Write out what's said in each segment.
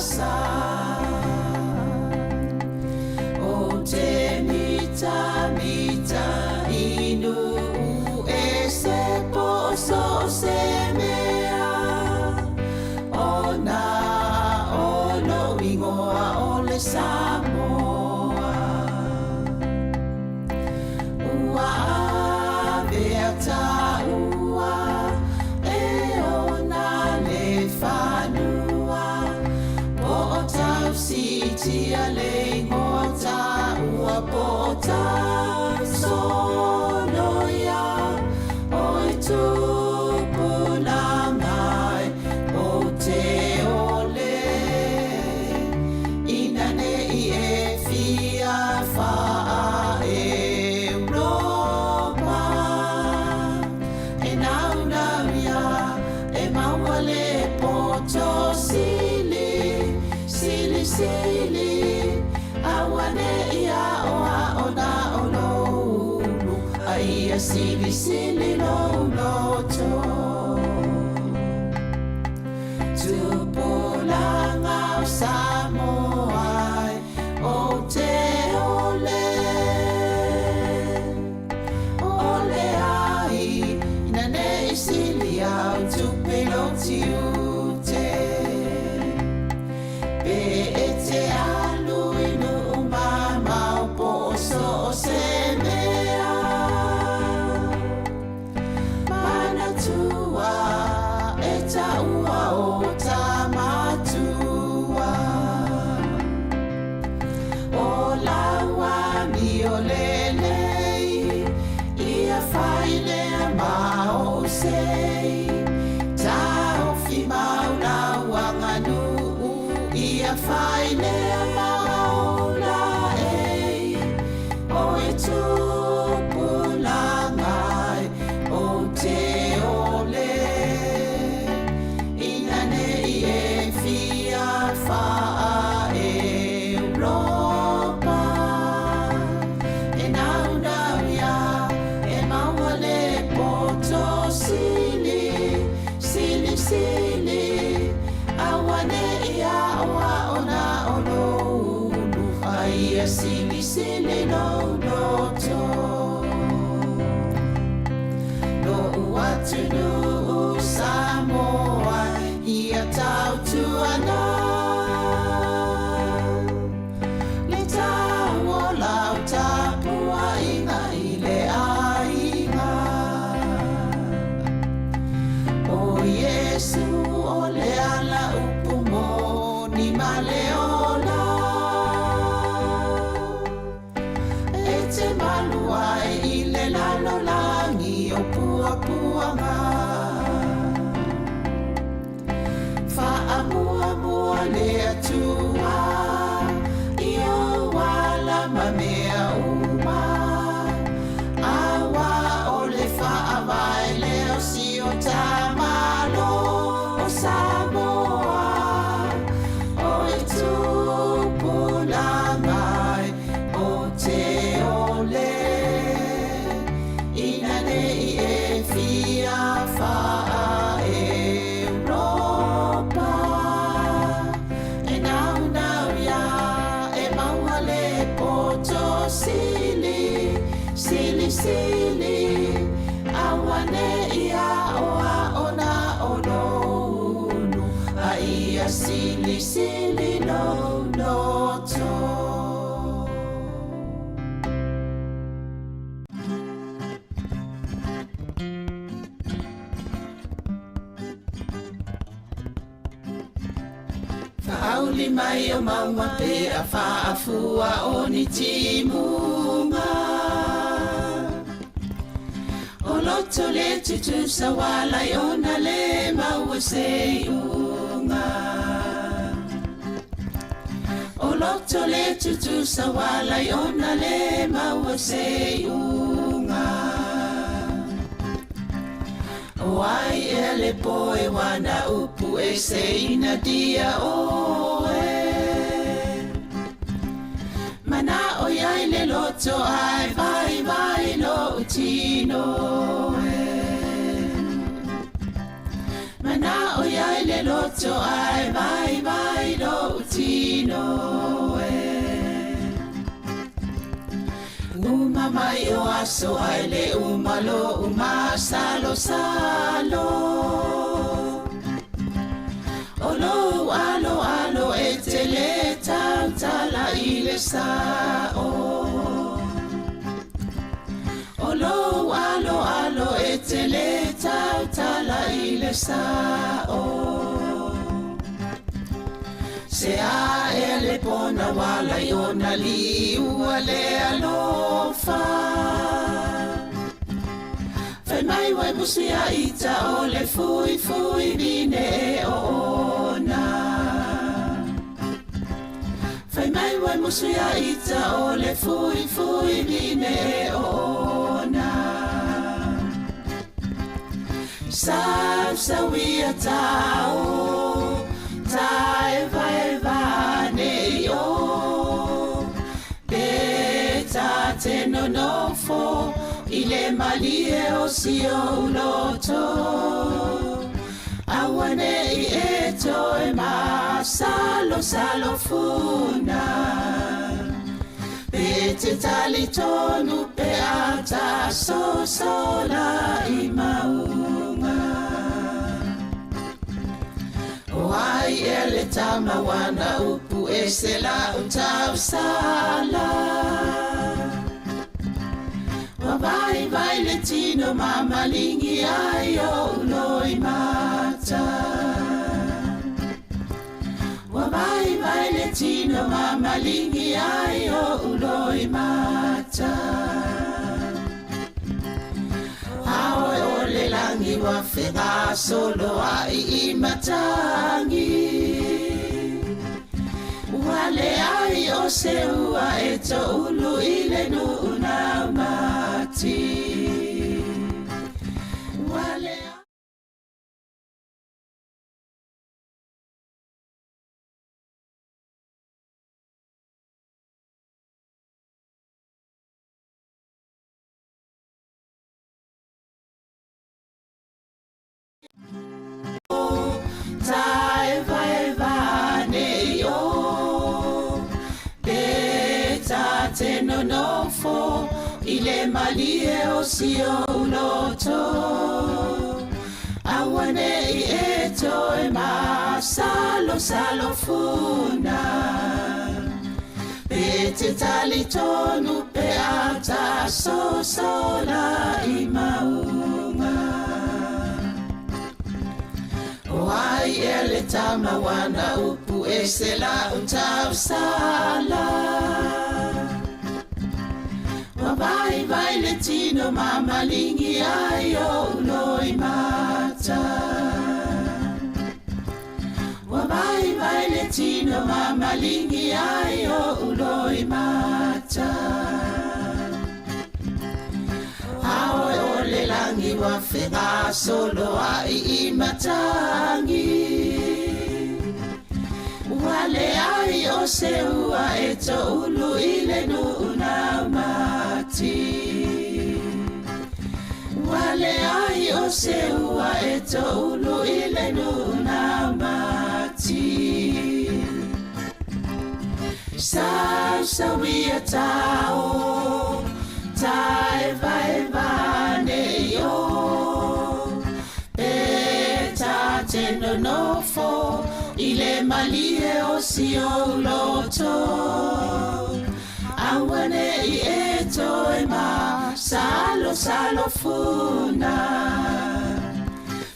sa. O te mitamita i nuu ese po o so o se mea, ona o lou igoa o le Samoa. Ua avea taua e ona le fanua, po o tausiitia le igoa taua, po o tausoloia o i tupulaga e o te ole. Ina ne i e fia faa-Europa, e naunau ia e maua le poto sili, silisili, aua ne i aoao na o lou ulu, a ia silisili lou loto. Tupulaga o Samoa e ou te ole, ole ai ina ne i sili au tupe i lou tiute. Pe e te alu i nuu mamao po o so o se mea, manatua e taua o ta matua. O lau amio lelei, ia fai lea ma ou sei. Taofi mau lau aganuu, ia fai lea ma ou laei. O e tupulaga e ou te ole, ina ne i e fia faa-Europa, e naunau ia e maua le poto sili, silisili, aua ne i aoao na o lou ulu, a ia silisili lou loto. Lo'u atunuu Samoa ia tautuana le tau o lau tapuaiga i le aiga. O Iesu o le ala upu moni ma le ola, e te malu ai i le lalolagi o puapuaga. Faamuamua le Atua i ou ala ma mea uma, auā o le faavae lea o si o ta Malo o Samoa. O e tupulaga e ou te ole, ina ne i e fia faa-Europa, e naunau ia e maua le poto sili, silisili, aua ne i aoao na o lou ulu, a ia silisili lou loto. Faauli mai o mauga pe a faafua o ni timuga. O loto le tutusa ualai ona le maua se iuga. O loto le tutusa ualai ona le maua se iuga. O ai ea le poe wana upu e se ina dia oe. Mana'o iai le loto ae vaivai lo'u tino e. Mana o iai le loto ai vai vai lo tino e. Uma mai o aso ai le uma lo uma salo salo. O lou alo alo e te le tautala i le sao. O lou alo alo e te le tautala i le sao. Se a e le pona wala i ona liua le alofa. Fai mai wai musia ita o le fui fui vine e o ona. Fai mai wai musia ita o le fui fui vine e o ona. Sau sau ia tau, tae vai vane i o. Pe ta te nonofo i le malie o si ou loto. Aua ne i e toe masalo salo funa. Pe te talitonu pe a ta sosola i maunga. O ai e le tama wana upu e se la o tausala. Wa vai vai le tino mamalingi ai o uloi mata. Wa vai vai le tino mamalingi ai o uloi mata. Aoe o le langi wa whenga solo ai i matangi. Ua le ai o se ua e to ulu i le nuu na mati. Ua le tae vai vane i o. Pe ta te nonofo i le malie o si ou loto. Aua ne i e toe masalo salo funa. Pe te talitonu pe a ta sosola i maunga. O ai e le tama wana upu e se la o tausala. Wa vai vai le tino mamalingi ai o uloi mata. Wa vai vai le tino mamalingi ai o uloi mata. Aoe o le langi wa whenga solo ai i matangi. Ua le ai o se ua e to ulu i le nuu na mati. Ua le ai o se ua e to ulu i le nuu na mati. Sau sau ia tau, tae vai vane i o. Pe ta te nonofo i le malie o si ou loto. Aua ne i e toe masalo salo funa.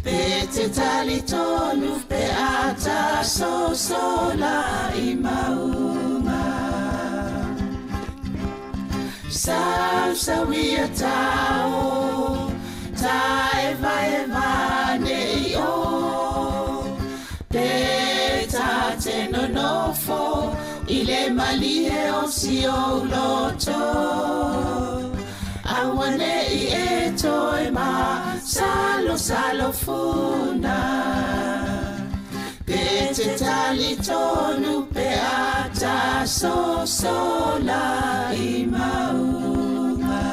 Pe te talitonu pe a ta sosola i maunga. Sau sau ia tau, tae vai vane i o. Pe ta te nonofo i le malie o si ou loto. Aua ne i e toe masalo salo funa. Pe te talitonu pe a ta sosola i maunga.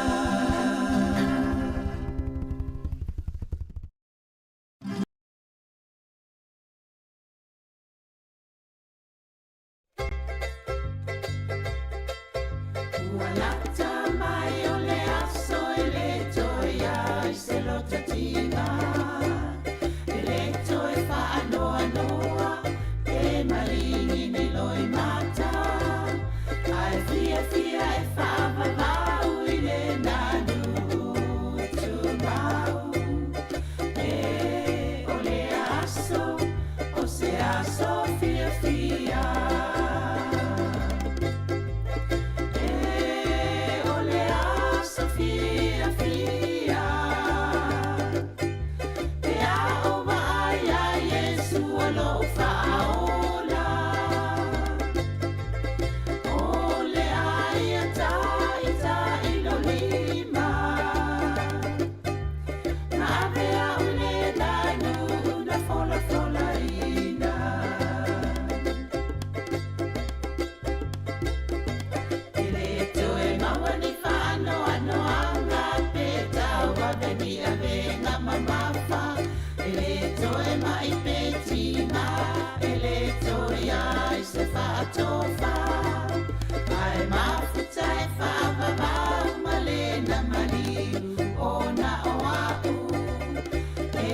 Ua lata mai o le aso e le toe i ai se loto tiga, e le toe faanoanoa pe maligi ni loimata, ae fiafia e faavavau i le nanu tumau. E o le aso, o se aso fiafia. E o le aso fiafia. Pe a ou vaai iā Iesu o lo'u Faaola. O le a ia taita'i lou lima. Ma ave a'u i lena nuu na folafolaina. E le toe maua ni faanoanoaga pe tauave ni avega mamafa. E le toe ma'i pe tiga, e le toe i ai se faatofa. Ae mafuta e faavavau ma lena maliu ona o a'u. E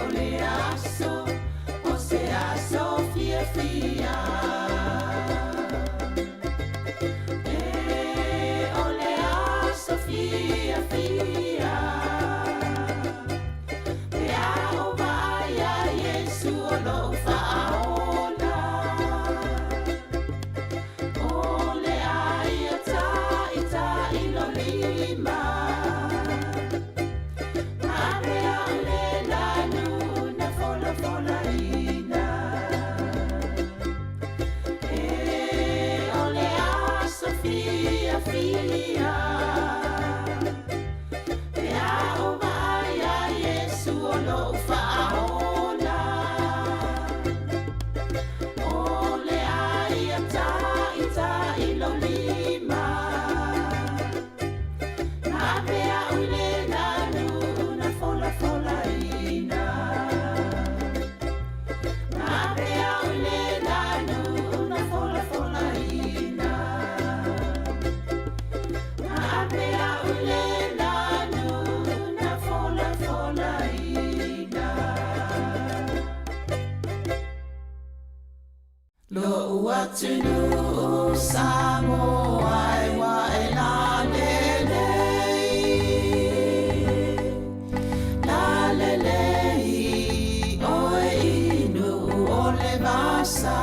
o le aso, o se aso fiafia. E o le aso fiafia. Pe a ou vaai iā Iesu o lo'u Faaola. O le a ia taita'i lou lima. Ma ave a'u i lena nuu na folafolaina. E o le aso fiafia. Pe a ou vaai iā Iesu o lo'u Faaola. O le a ia taita'i lou lima. Ma ave a'u i lena nuu na folafolaina. Ma ave a'u i lena nuu na folafolaina. Ma ave a'u i lena nuu na folafolaina. Lo'u atunuu Samoa e ua e lalelei, lalelei oe i Nuu o le vasa.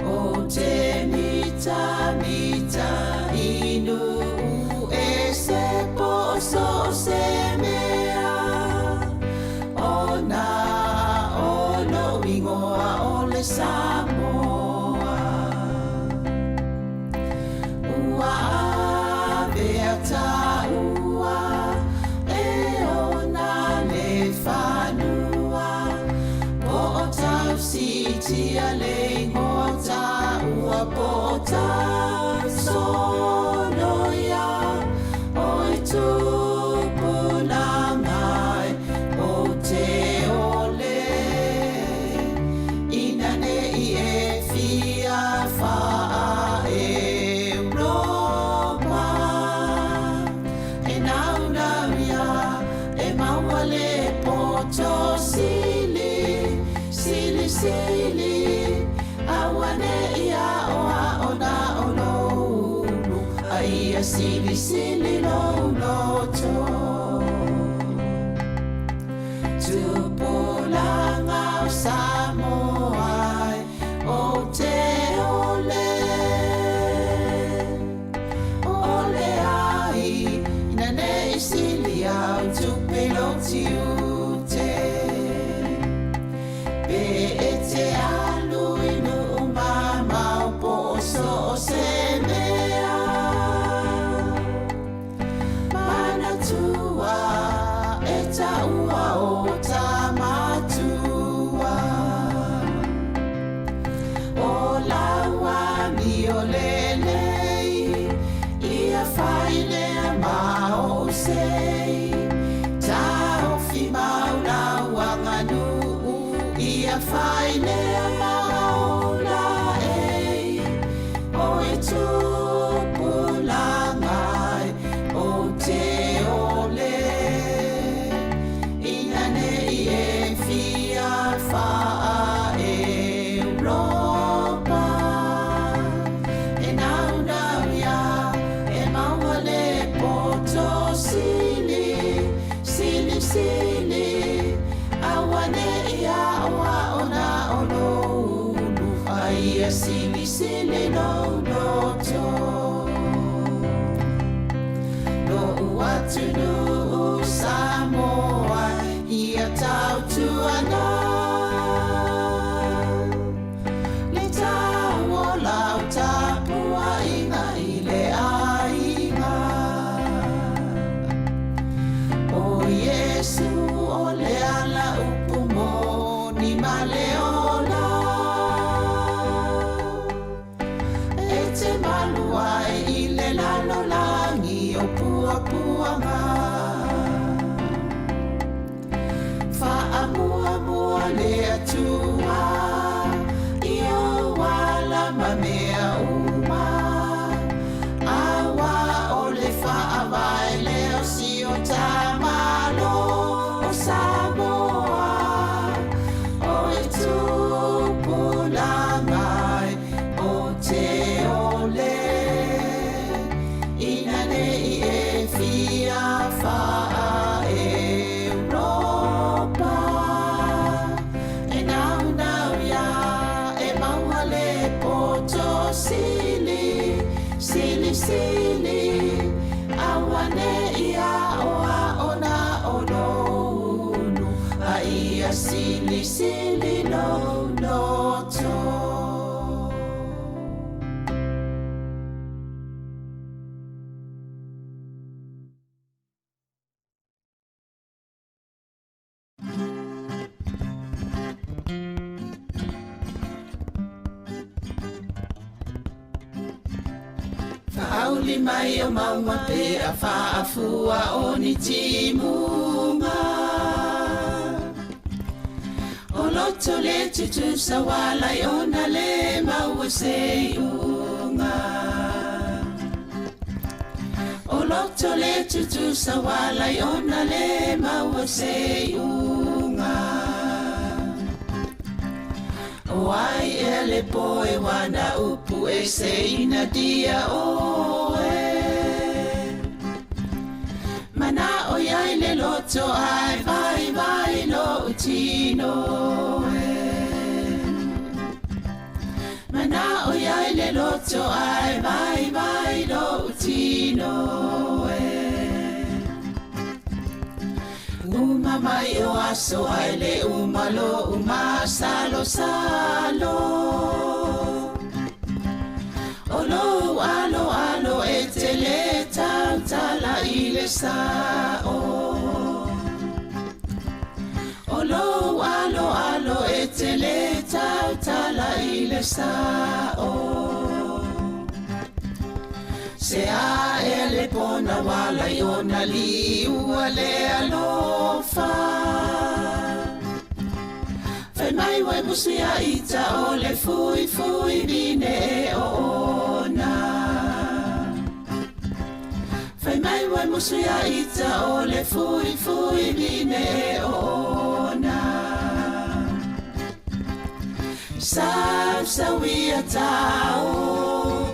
Ou te mitamita i nuu ese po o so o se mea, ona o lo'u igoa o le Samoa. Ua avea taua e ona le fanua, po o tausiitia le igoa taua, po o tausoloia o i tupulaga e ou te ole. Ina nei e fia faa-Europa, e naunau ia e maua le poto sili, sili, sili, auane'i aoao na o lou ulu, a ia silisili lou loto. Tupulaga o Samoa e ou te ole. Ole ai, ina nei sili au tupe i lou tiute. Pe e te alu i nuu mamao po o so o se mea. Manatua e taua o ta matua. O lau amio lelei, ia fai lea ma ou sei. Taofi mau lau aganuu, ia fai lea ma ou laei. nei e fia faa Europa. E naunau ia e maua le poto sili, sili, sili, auane'i aoao na o lou ulu, a ia silisili lou loto. Lo'u atunuu Samoa ia tautuana le tau o lau tapuaiga i le aiga. O Iesu o le ala upu moni ma le ola e te malu ai i le lalolagi o puapuaga. Faamuamua le Atua i ou ala ma mea uma, auā o le faavae lea o si o ta Malo o Samoa. O e tupulaga e o te ole, ina nei e fia faa Europa. E naunau ia e maua le poto sili, sili, sili, auane'i aoao na o lou ulu, a ia silisili lou loto. Faauli mai o mauga pe afaafua o ni timuga. O loto le tutusa ualai ona lē maua se iuga. O loto le tutusa ualai ona lē maua se iuga. O ai ea le poe wana upu e se inadia oe. Mana'o i ai le loto ae vaivai lo'u tino e. Mana'o i ai le loto ae vaivai lo'u tino e. Uma mai o aso ae lē uma lo'u masalosalo. O lou aloalo e te lē tautala i le sa'o. O lou aloalo e te lē tautala i le sa'o. Se a ea le pona uala i ona liua le alofa. Fai mai ua e musu ia ita o le fuifui vine e oona. Fai mai ua e musu ia ita o le fuifui vine e oona. Sausauia tao,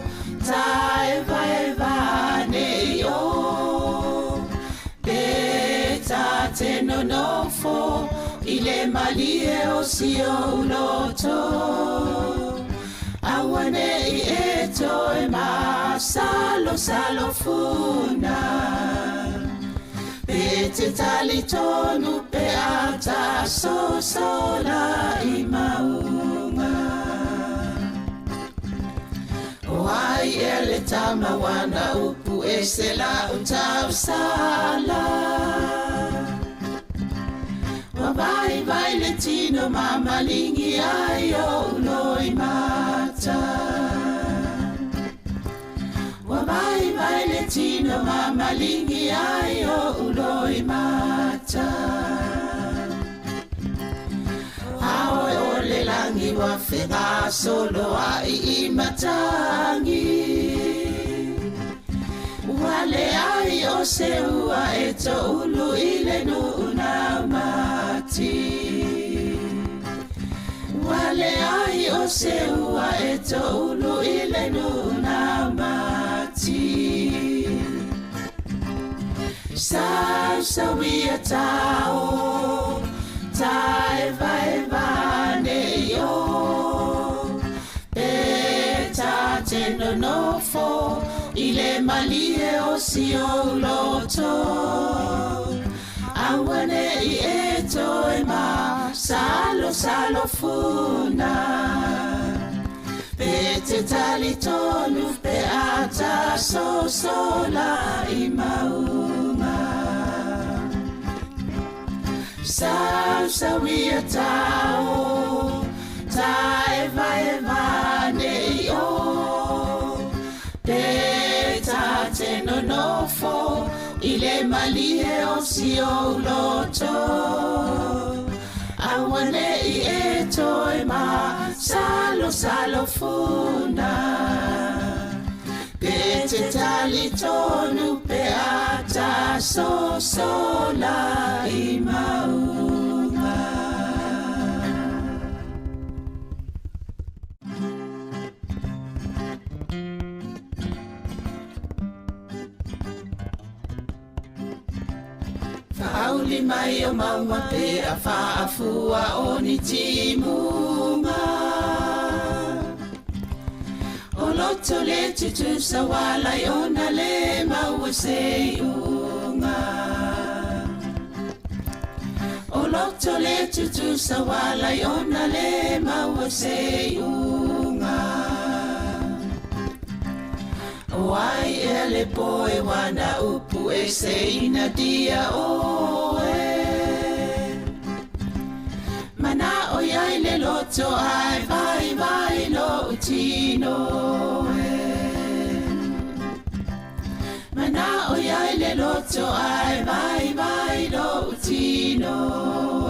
taevaeva nei o. Pe ta te nonofo i le malie o si ou loto. Auane'i e toe masalosalo funa. Pe te talitonu pe a ta sosola i mauga. O ai ea le tama wana upu e se la'u tausala. Ua vaivai le tino ma maligi ai o'u loimata. Ua vaivai le tino ma maligi ai o'u loimata. A oe o le lagi ua fegasoloa'i i matagi. Ua leai o se ua e to'ulu i le nu'u naumata. se ua e toulu i le nuu na mati. Sausauia tao, taevaeva nei o. Pe ta te nonofo i le malie o si ou loto. Aua nei e toe ma salo salo funa. Pe te talitonu pe a ta sosola i mauga. Sausauia tao, taevaeva nei o. Pe ta te nonofo i le malie o si ou loto. Aua nei e toe ma salo salo funa. Pe te talitonu pe a ta sosola i mauga. Faauli mai o mauga pe a faafua o ni timuga. O loto le tutusa ualai ona le maua se iuga. O loto le tutusa ualai ona le maua se iuga. O ai ea le poe wana upu e se ina dia oe. Mana o iai le loto ai vai vai lo tino e. Mana o iai le loto ai vai vai lo tino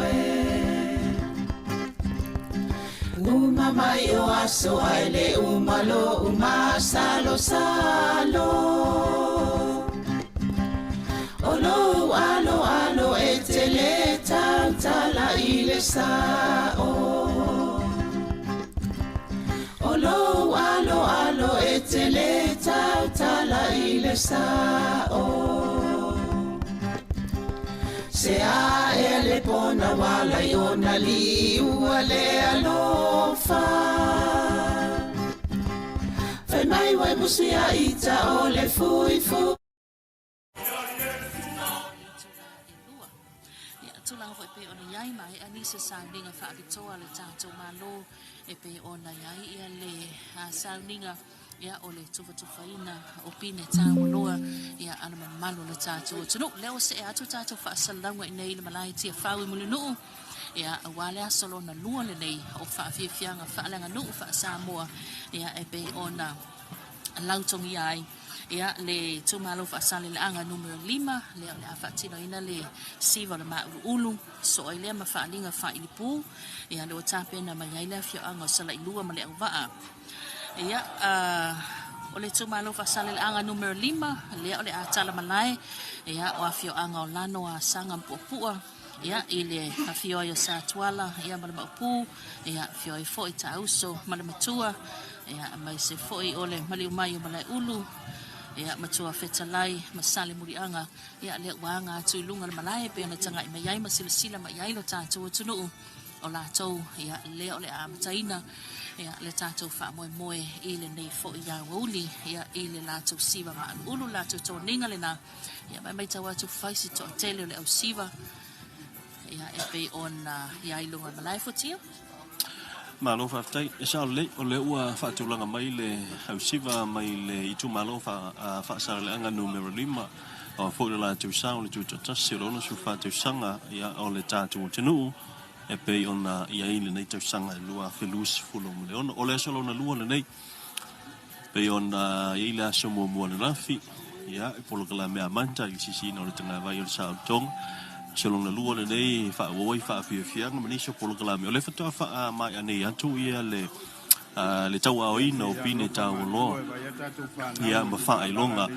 e. Uma mai o aso ai le uma lo uma salo salo. O lou alo alo e te le tautala i le sao. O lou alo alo e te le tautala i le sao. Se a ea le pona uala i ona liua le alofa. Fai mai uai musuia ita o le fui fu. Ia, tulaga foi pei ona i ai maea nisi o sauniga faapitoa a le tatou Malo e pei ona i ai ia le sauniga ia o le tufatufaina o pine taualoa ia a le mamalu o le tatou atunuu. Lea ua see atu tatou faasalalauga i nei i le malae Tiafau i Mulinuu ia aua le aso lona lua lenei o faafiafiaga faaleaganuu faa-Samoa ia e pei ona lautogia ai ia le itumalo Faasaleleaga numera 5 lea o le a faatinoina le siva o le Māuluulu soo ai lea ma faaaliga faailipu ia lea ua tapena mai ai le afioaga o Salailua ma Leauvaa. Ia, o le itumalo Faasaleleaga numera 5, lea o le a tala malae, ia, o afioaga o Lano, Asaga ma Puapua, ia, i le afio ai o Satuala, ia, ma le Maopu, ia, afio ai foi Taauso ma le Matua, ia, aemaise foi o le maliu mai o Malaeulu, ia, Matua Fetalai ma Salemuliaga, ia, lea ua aga atu i luga o le malae e pei ona tagai mai ai ma silasila mai ai lo tatou atunuu. O latou, ia, lea o le a amataina, ia, le tatou faamoemoe i lenei foi aoauli, ia, i le latou siva mauluulu, le latou toniga lena, ia, ma e matau atu fai si toatele o le au siva, ia, e pei ona i ai luga o le malae fuatia. Malo faafetai. E sao lelei, o lea ua faatulaga mai le au siva mai le itumalo Faasaleleaga Numera 5, Aua foi le latou sao i le tutoatasi o le 64 tausaga o le tatou atunuu e pei ona i ai lenei tausaga e 2026. O le aso lona lua lenei, pei ona i ai le aso muamua ananafi, ia, e polokalame amata i le sisiina o le tagavai o le saolotoga. Aso lona lua lenei e faaauau ai faafiafiaga ma nisi o polokalame. O lea faatoa faamaea nei atu ia le le tauaoina o pine taualoa ia ma faailoga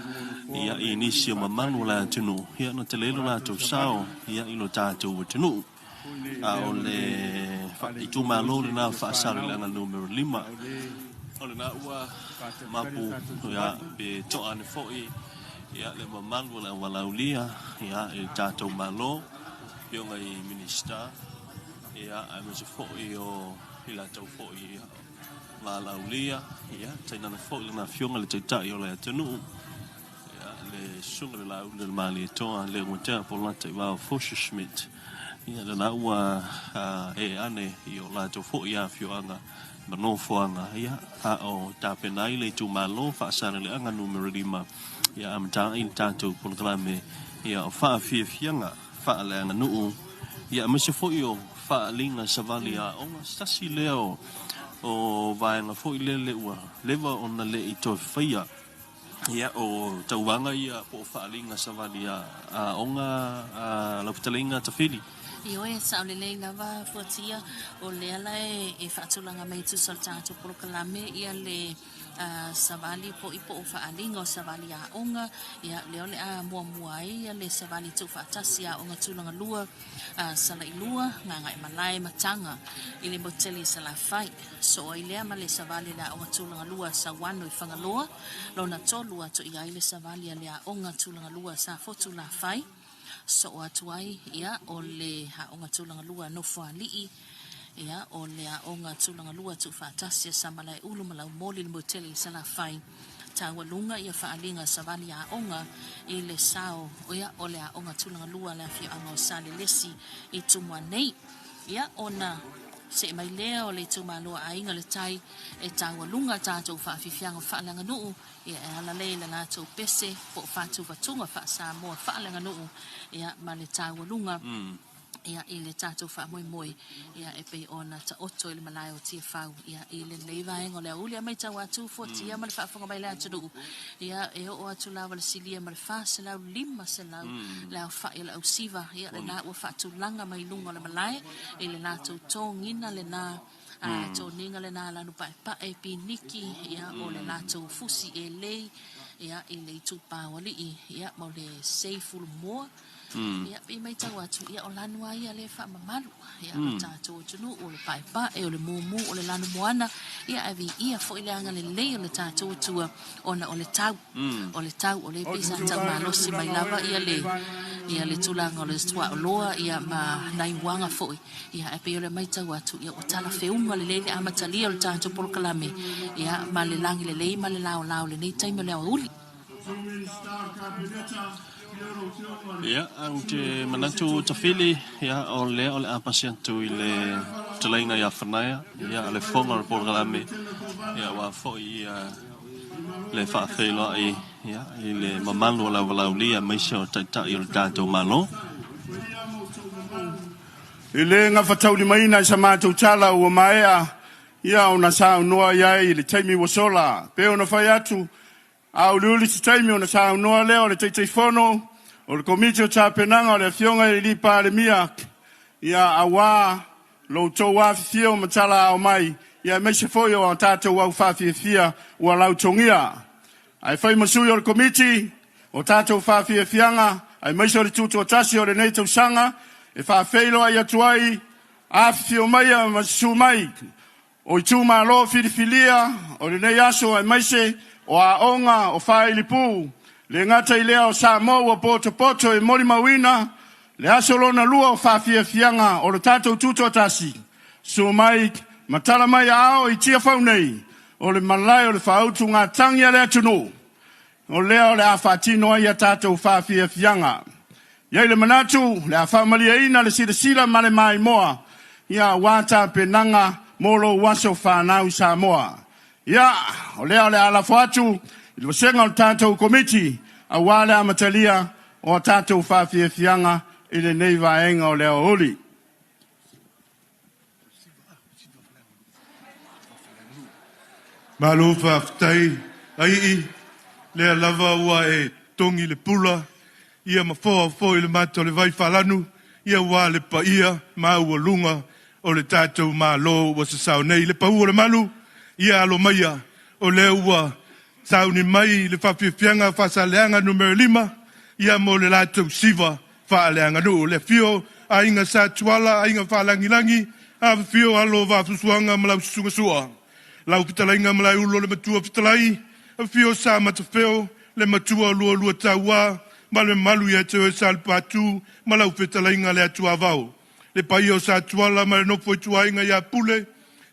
ia i nisi o mamalu o le atunuu ia na tele lo latou sao ia i lo tatou atunuu. A o le itumalo lena o Faasaleleaga Numera 5. O lena ua mapu ia pe to'a ane foi ia le mamalu o le aualaulia ia i le tatou Malo, afioga i Minisita ia aemaise foi o i latou foi ia valaaulia ia tainane foi lana afioga i le Taitai o le atunuu ia le Susuga i le Laauli o le Malietoa Leumatea Polata Ivao Fosha Schmidt ia lena ua ee ane i o latou foi afioaga ma nofoaga ia a o tapena ai le itumalo Faasaleleaga Numera 5 ia amata ai le tatou polokalame ia o faafiafiaga faaleaganuu ia aemaise foi o faaaliga savali aoga. Se tasi lea o vaega foi lele ua leva ona le i toe faia ia o tauvaga ia po o faaaliga savali aoga a lau fetalaiga Tafili. Ioe, sao lelei lava Fuatia, o lea la e faatulaga mai e tusa o le tatou polokalame ia le savali foi po o faaaliga o savali aoga, ia lea o le a muamua ai le savali tuufaatasi aoga tulaga lua Salailua, Gagaemalae ma Taga i le motele i Salafai. Soo ai lea ma le savali a le aoga tulaga lua Sauano i Fagaloa, lona tolu atu i ai le savali a le aoga tulaga lua Safotu Lafai. Soo atu ai ia o le aoga tulaga lua Nofoalii, ia o le aoga tulaga lua Tuufaatasi a Samalaeulu ma Laumoli i le motele i Salafai. Taualuga ia faaaliga savali aoga i le sao ia o le aoga tulaga lua a le afioaga o Salelesi i Tumua nei. Ia ona see mai lea o le itumalo a Aiga le Tai e taualuga tatou faafiafiaga faaleaganuu ia e ala lea i le latou pese po o faatuvatuga faa-Samoa faaleaganuu ia ma le taualuga ia i le tatou faamoemoe ia e pei ona taoto i le malae o Tiafau ia i lenei vaega o le aoauli. A matau atu fuatia ma le faafofoga mai le atunuu ia e oo atu lava le silia ma le 400 500 le aofai o le ausiva ia lena ua faatulaga mai luga o le malae i le latou togina lena toniga lena lanu paepae piniki ia o le latou fusi elei ia i le itupa o alii ia mo le sei fulumoa. Ia, pei matau atu, ia o lanu lava ia lea e faamamalu. Ia, o tatou atunuu, o le paepae, o le mumu, o le lanu moana, ia ae viia foi le agalelei o le tatou Atua ona o le tau. O le tau, o lea pei sa tau malosi mai lava ia le, ia le tulaga o le suaoloa ia ma nai uaga foi. Ia, ae pei o le matau atu, ia ua talafeuga lelei le amatalia o le tatou polokalame, ia ma le lagi lelei ma le laolao i lenei taimi o le aoauli. Ia, ou te manatu Tafili, ia, o lea o le a pasi atu i le fetalaiga ia Fanaia, ia, le fofoga o le polokalame, ia, aua foi ia, le faafeiloai, ia, i le mamalu o le avalaulia aemaise o Taitai o le tatou Malo. E le gafataulimaina i sa matou tala ua maea ia ona saunoa i ai i le taimi ua sola. Pei ona fai atu, a uliuli se taimi ona saunoa lea o le Taitaifono o le Komiti o Tapenaga o le Afioga i le Alii Palemia, ia auā lo outou afifio ma talaao mai, ia aemaise foi o a tatou au faafiafia ua lautogia. Ae fai ma sui o le Komiti o tatou faafiafiaga aemaise o le tutoatasi o lenei tausaga e faafeiloai atu ai, afifio maia ma susu mai o itumalo filifilia o lenei aso aemaise o aoga o Faailipu, le gata i lea o Samoa ua potopoto e molimauina le aso lona lua o faafiafiaga o le tatou tutoatasi. Susu mai ma tala mai aao i Tiafau nei o le malae o le faautugatagi a le atunuu, o lea o le a faatino ai a tatou faafiafiaga. E i ai le manatu, o le a faamalieina le silasila ma le maimoa, ia, aua tapenaga mo lou aso fanau i Samoa. Ia, o lea o le a lafo atu i le vasega o le tatou Komiti aua le amatalia o a tatou faafiafiaga i lenei vaega o le aoauli. Malo faafetai Aii, lea lava ua e togi le pula ia ma foa foi le mata o le vai faalanu ia aua le paia maualuga o le tatou Malo ua sasao nei. Le pau o le malu ia alo maia o lea ua sauni mai le faafiafiaga Faasaleleaga numera 5 ia mo le latou siva faaleaganuu. Le afio Aiga Sa Tuala, Aiga Faalagilagi, Afifio alo o Vaafusuaga ma lau Susuga Sua, lau fetalaiga Malaeulu o le Matua Fetalai, afio Sa Matafeo, le Matua o Lualua Taua, ma le mamalu ia te oe Salepatu ma lau fetalaiga le Atuavao. Le paia o Sa Tuala ma le nofo ituaiga ia Pule,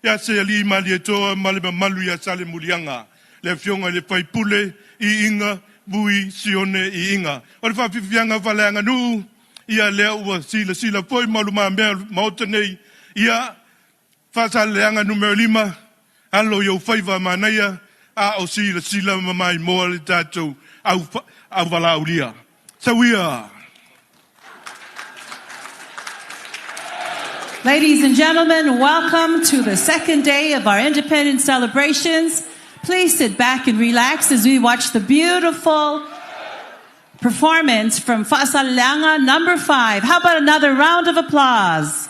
ia Sealii Malietoa ma le mamalu ia Salemuliaga. Le afioga i le Faipule, Iiga, Vui, Sione, Iiga. O le faafiafiaga faaleaganuu, ia lea ua silasila foi ma lumamea o le Maota nei, ia Faasaleleaga Nu.5, alo i ou faiva manaia, a o silasila ma maimoa le tatou au, auvalaaulia. Sau ia! Ladies and gentlemen, welcome to the second day of our independence celebrations. Please sit back and relax as we watch the beautiful performance from Faasaleleaga number 5. How about another round of applause?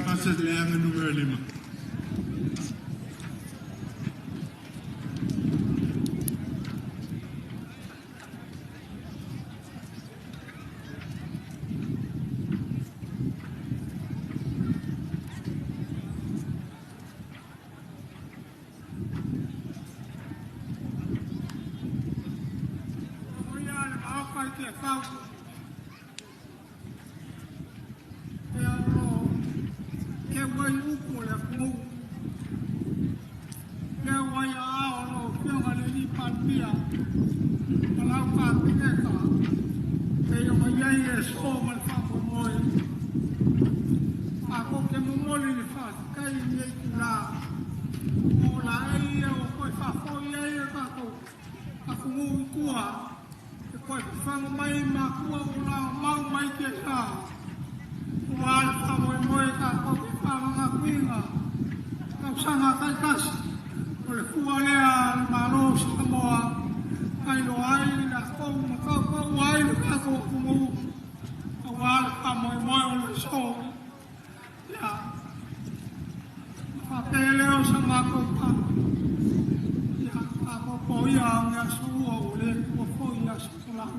Faasaleleaga Nu.5. fatifaga mai i makua ua lagomau mai tiasa aua le faamoemoe tatou te faamagatuina tausaga taitasi o le fua lea a le Malo o Samoa na iloa ai i latou ma tautaua ai le tatou atunuu aua le faamoemoe o le aso. Ia, ona faapea lea o sa matou tala, ia, faaopoopo ia o ni aso ua ua le tuua foi i aso folau.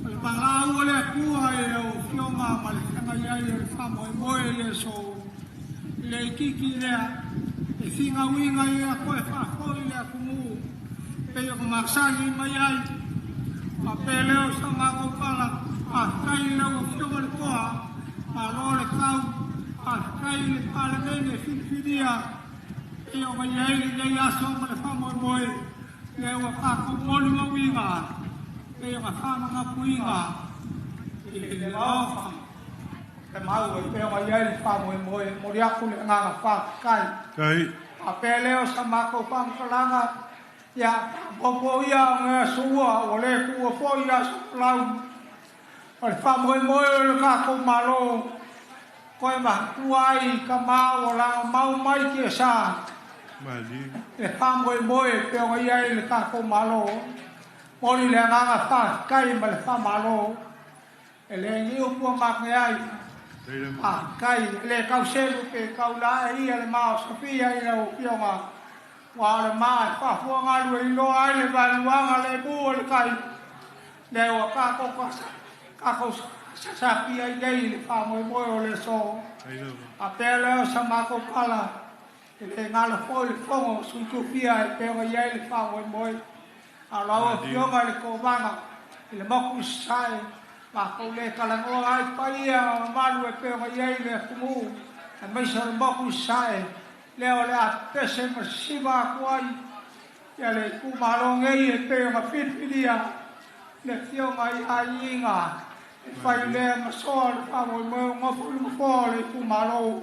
O le valaau a le Atua i lau Afioga ma le feagai ai o le faamoemoe i le aso, e le itiiti lea, e finauina ia toe faafoi le atunuu e pei ona masani mai ai. Faapea lea o sa matou tala, faafetai i lau Afioga i le Toa, malo le tau, faafetai i le Palemene filifilia e pei ona i ai lenei aso ma le faamoemoe lea ua tatou molimauina e pei ona faamanatuina i le Maota. E mau e pei ona i ai le faamoemoe, e momoli atu le agaga faafetai. Faapea lea o sa matou faamatalaga, Ia, faaopoopo ia o ni aso ua, ua le tuua foi aso folau. O le faamoemoe o le tatou Malo, toe matua ai i tama ua lagomau mai tiasa le faamoemoe e pei ona i ai le tatou Malo. Momoli le agaga faafetai ma le faamalo. E le ni upu a mate ai. Faafetai, e le tau selu pe tau lae ia le ma o Sofia i lau Afioga, aua o le ma e faafuagalu e iloa ai le vaeluaga le mu o le tai, lea ua tatou tatou sasapi ai nei i le faamoemoe o le aso. Faapea lea o sa matou tala, e le galo foi le fono o Sui Tofia e pei ona i ai le faamoemoe. A o lau Afioga i le Kovana i le motu i Sasae, matou le talanoa ai paia ma mamalu e pei ona i ai le atunuu aemaise o le motu i Sasae, lea o le a pepese ma sisiva atu ai ia le itumalo nei e pei ona filifilia le Afioga ia Iiga e fai lea ma soa le faamoemoe o nofo i le nofoa o le itumalo.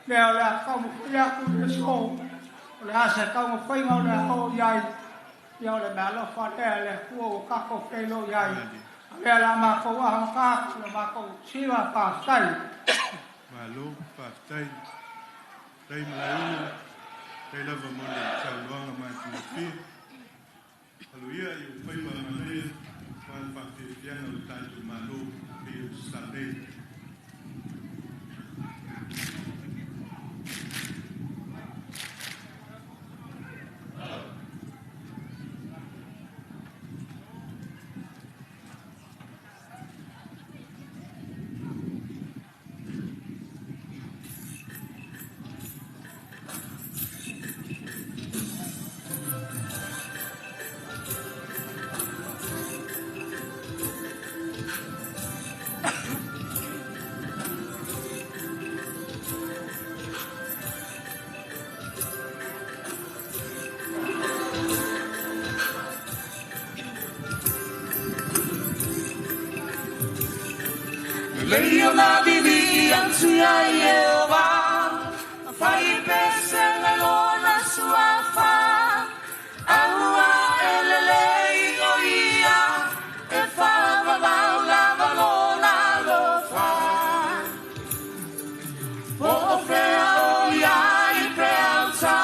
Lea o le a taumafai atu i le aso, o le a se taumafaiga o le a oo i ai. Ia o le meaalofa lea a le Atua ua tatou feiloai ai. A lea o le a matou amata atu le matou sila faafetai. Malo faafetai. Faafetai Malaeulu. Faafetai lava mo le saunoaga matagofie. Alo ia i ou faiva manaia aua le faafiafiaga o le tatou Malo pei o tatalo nei. Lelei ona vivii atu iā Ieova, ma fai pesega i lona suafa, auā e lelei o ia, e faavavau lava lona alofa. Po o fea o i ai peauta,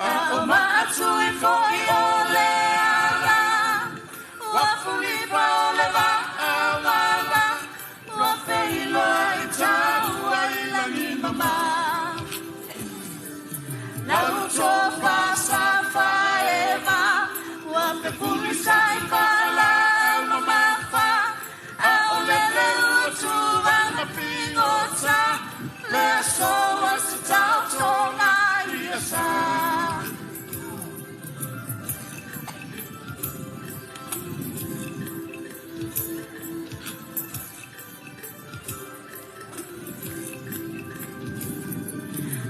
a o maatui foi o le ala, ua fulipa o le vaa uala, ua feiloai taua i lagi mama. Lau tofa sa faeva, ua fefulisai faalaau mamafa, a o le leutu ana figota, le aso o se taotoga ia sa.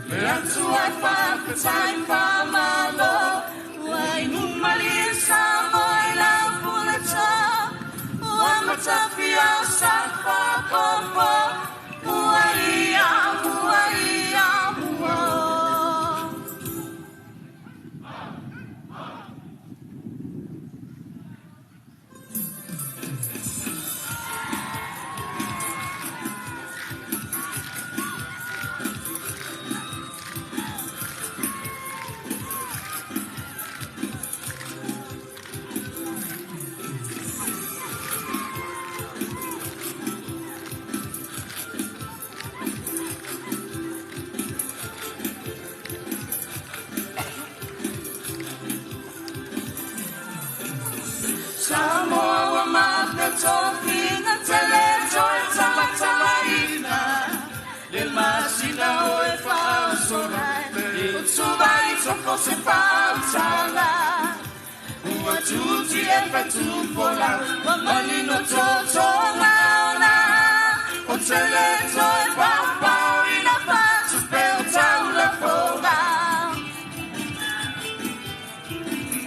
Le Atua e faafetai faamalo, ua inu malie Samoa i lau puleta, ua matafia o sa faapopo, ua ia, ua ia, ua o. Samoa ua mape tofiga tele toe talatalaina le masina o e faasola e utuva i toko se fautaga ua tuti e fatufola ua manino totoga ona o tele toe paopaoina fatupe o taulafoga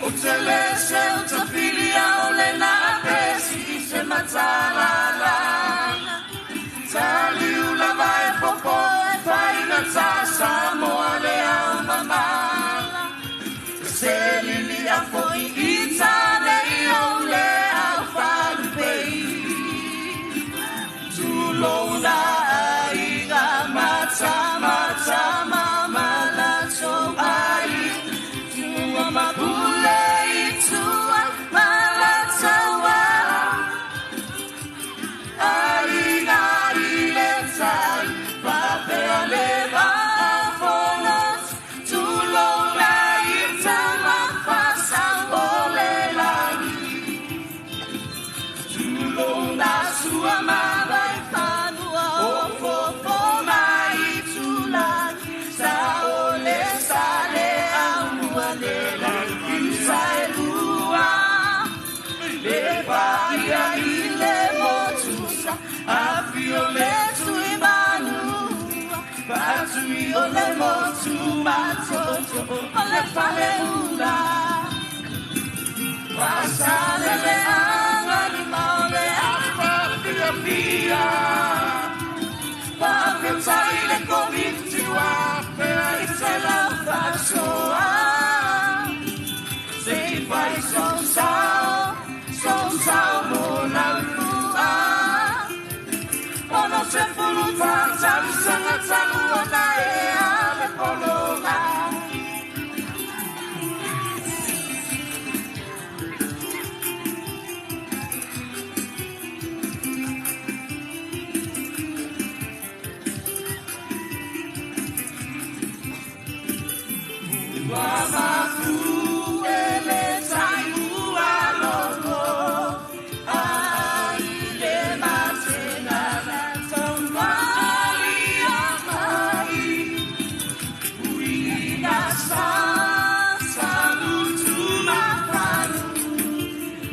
o tele se o tafilia o lena pesi se matalala taliu lava e popo e faina ta Samoa le au mamala se lili a foi i tane i o le au falupei tulona aiga mata mata mamala ai tua mapule i tua malataua aiga i le tai papea le vafono tulona i tamafasa o le lagi tulona sua mavai fanua o fofo mai tulagi sa o le sale au mua le lagi sa e lua le paia i le motusa afio le tui manua patui o le motu matoto o le faleula Pasale le anga ni maole afa fia Pafetai le komiti wa pea i te lau fasoa Se i fai son sao, son sao mo lau fua Ono se fulu tātaru sanga talu ona e ave pologa. Ua mafu e le tai ua loko ai le matena taumali a mai uina sa salutu mafanu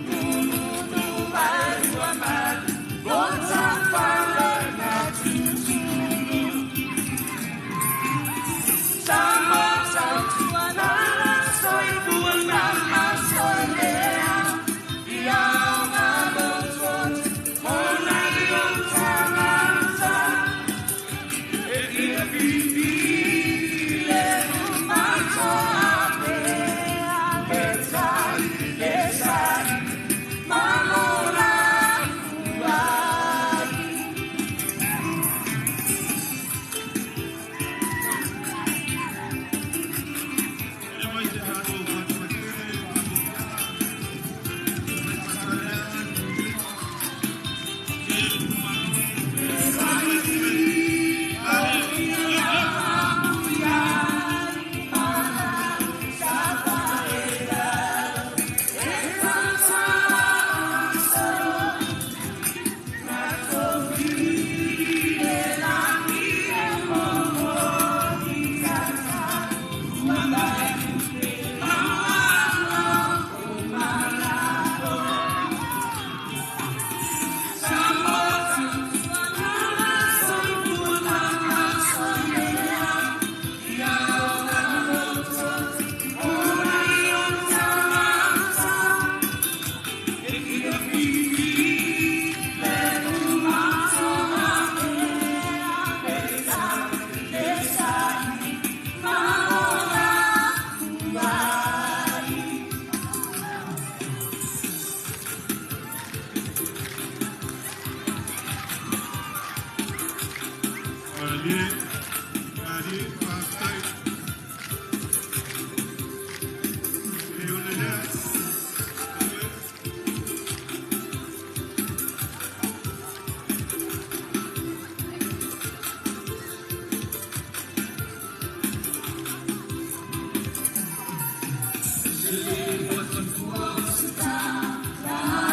nunu mai ua malu bota fale na tutulu Samoa tautuana soifua ma soilea ia o ngā mona i o tangata e ia fifi le umatoa pea le tai le sai mamona uai. Malie, malie, faafetai. E o le lea. Sa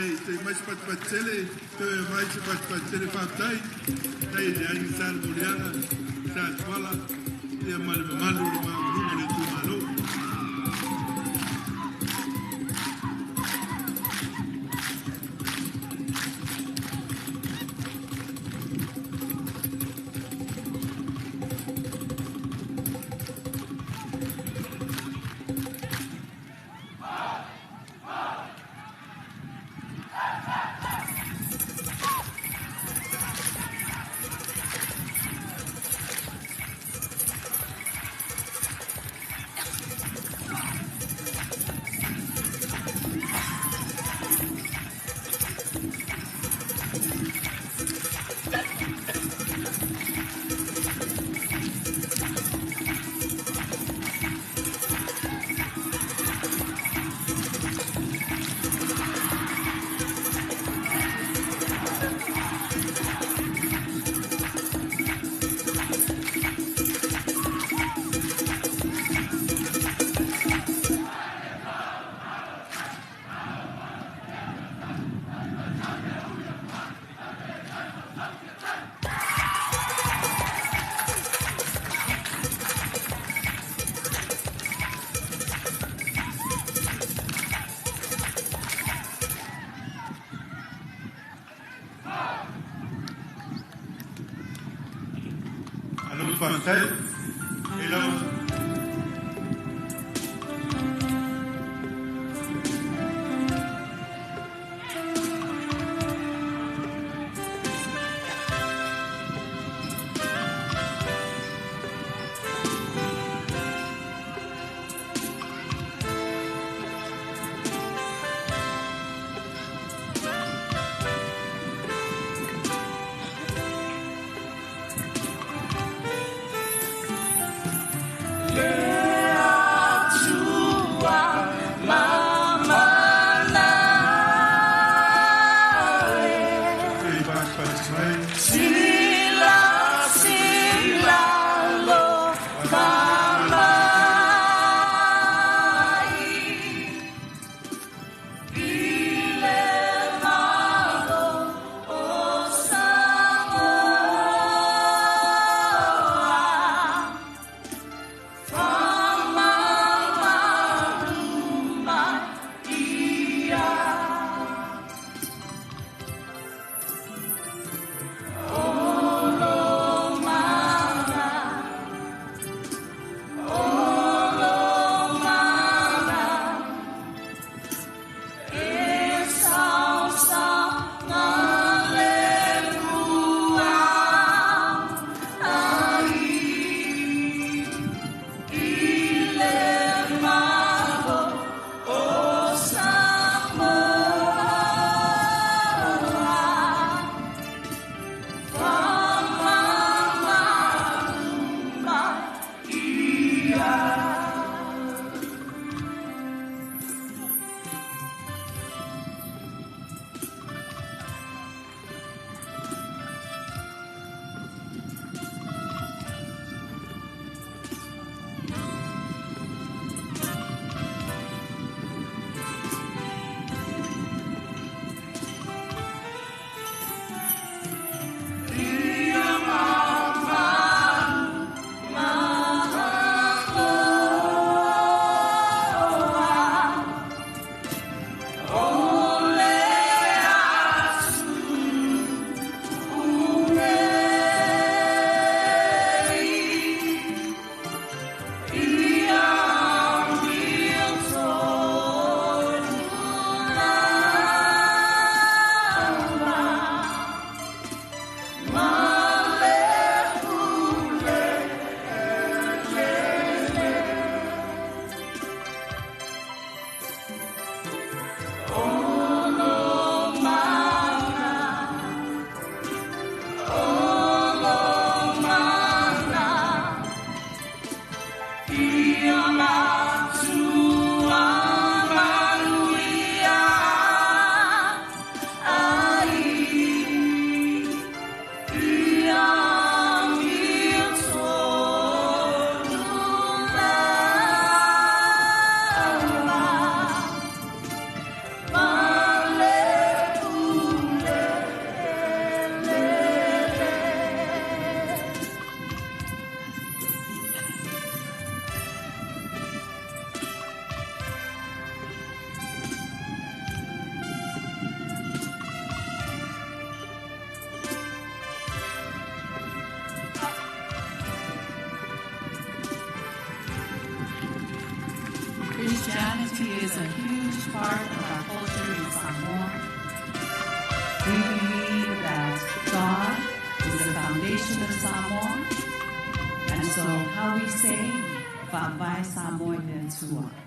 Faafetai, se i mai se patupatu tele, toe aumai se patupatu tele, faafetai. Faafetai i le Aiga Sa Lemoliaga, Sa Tuala, ia ma le mamalu o le maualuga o le itumalo. Malo faafetai. E lau Se i patupatu mai. Christianity is a huge part of our culture in Samoa. We believe that God is the foundation of Samoa. And so how we say, Fa'avae Samoa i le Atua.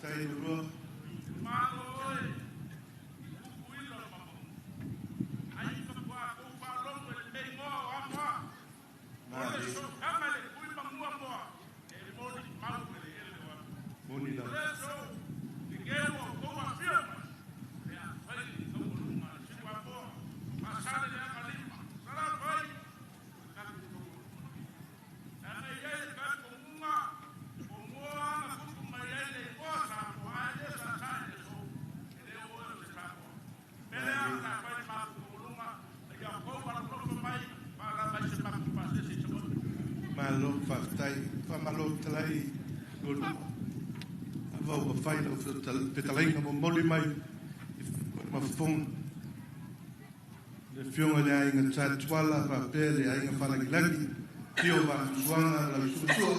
Faafetai Nonoa. Moni lava. Malo faafetai. Faamalo fetalai Nonoa. Ava ua fai lau fetalaiga momoli mai ma fofoga le Afioga i le Aiga Sa Tuala faapea le Aiga Falagilagi, Afio Vaafusuaga lau Suasua,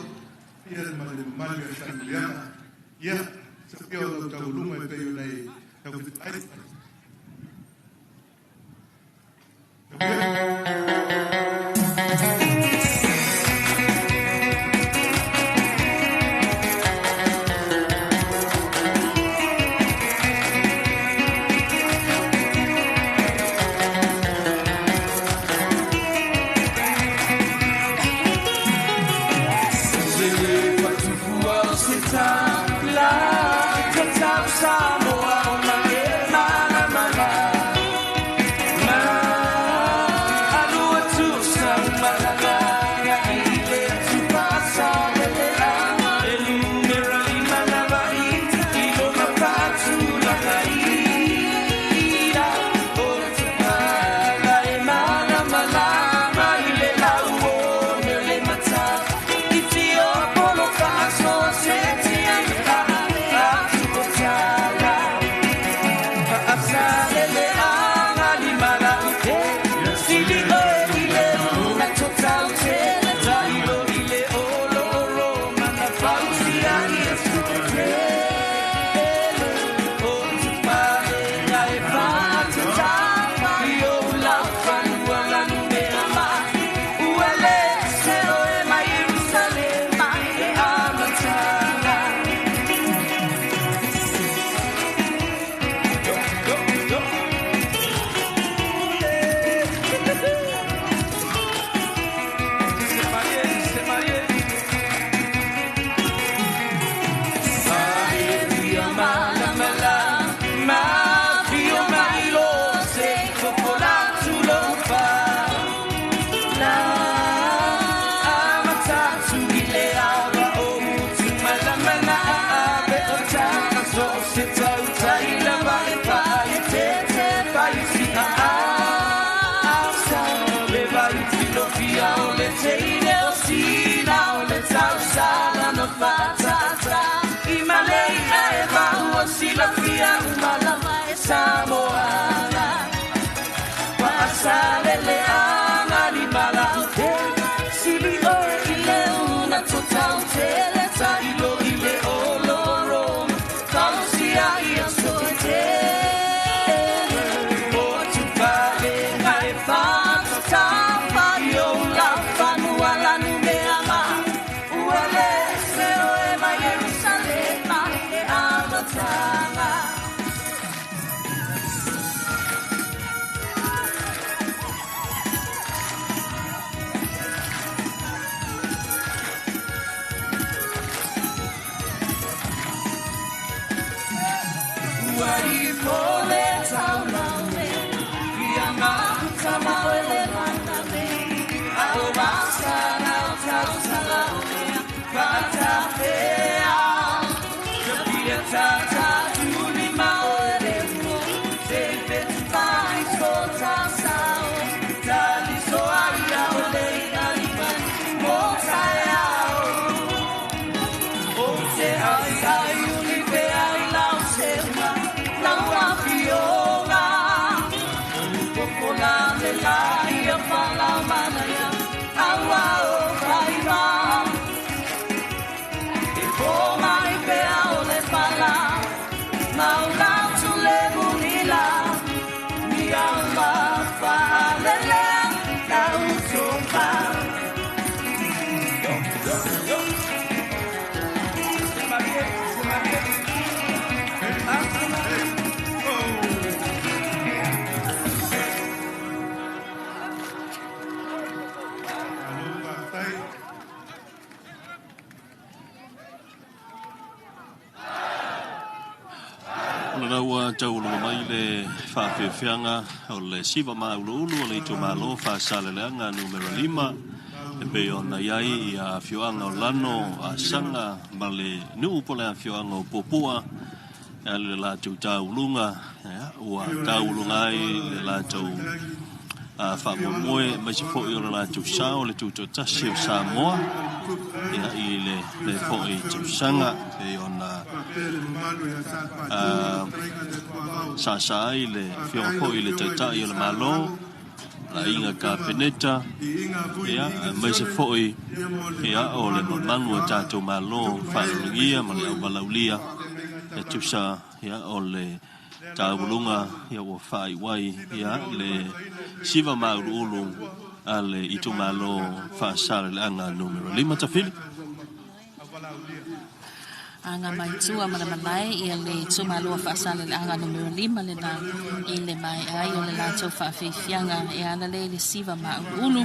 ia ma le mamalu ia Salemuliaga. Ia, afio lau taualuga e pei ona e tau fetalai. La la ua taualuga mai le faafiafiaga o le siva māuluulu o le itumalo Faasaleleaga Numera 5 e pei ona i ai ia afioaga o Lano, Asaga ma le nuu po o le afioaga o Puapua e ala i le latou tauluga, ua tauluga ai le latou faamoemoe aemaise foi o le latou sao le Tutoatasi o Samoa i lenei foi tausaga e pei ona saasaa ai le Afioga foi i le Taitai o le Malo, le Aiga Kapeneta, aemaise foi o le mamalu o tatou Malo faaloalogia ma le auvalaulia e tusa o le tauluga ua faaiu ai le siva māuluulu a le itumalo Faasaleleaga Numera 5. Tafili. Aga mai tua ma le malae ia le itumalo o Faasaleleaga Numera 5 lena i le maea ai o le latou faafiafiaga e ala lea i le siva māuluulu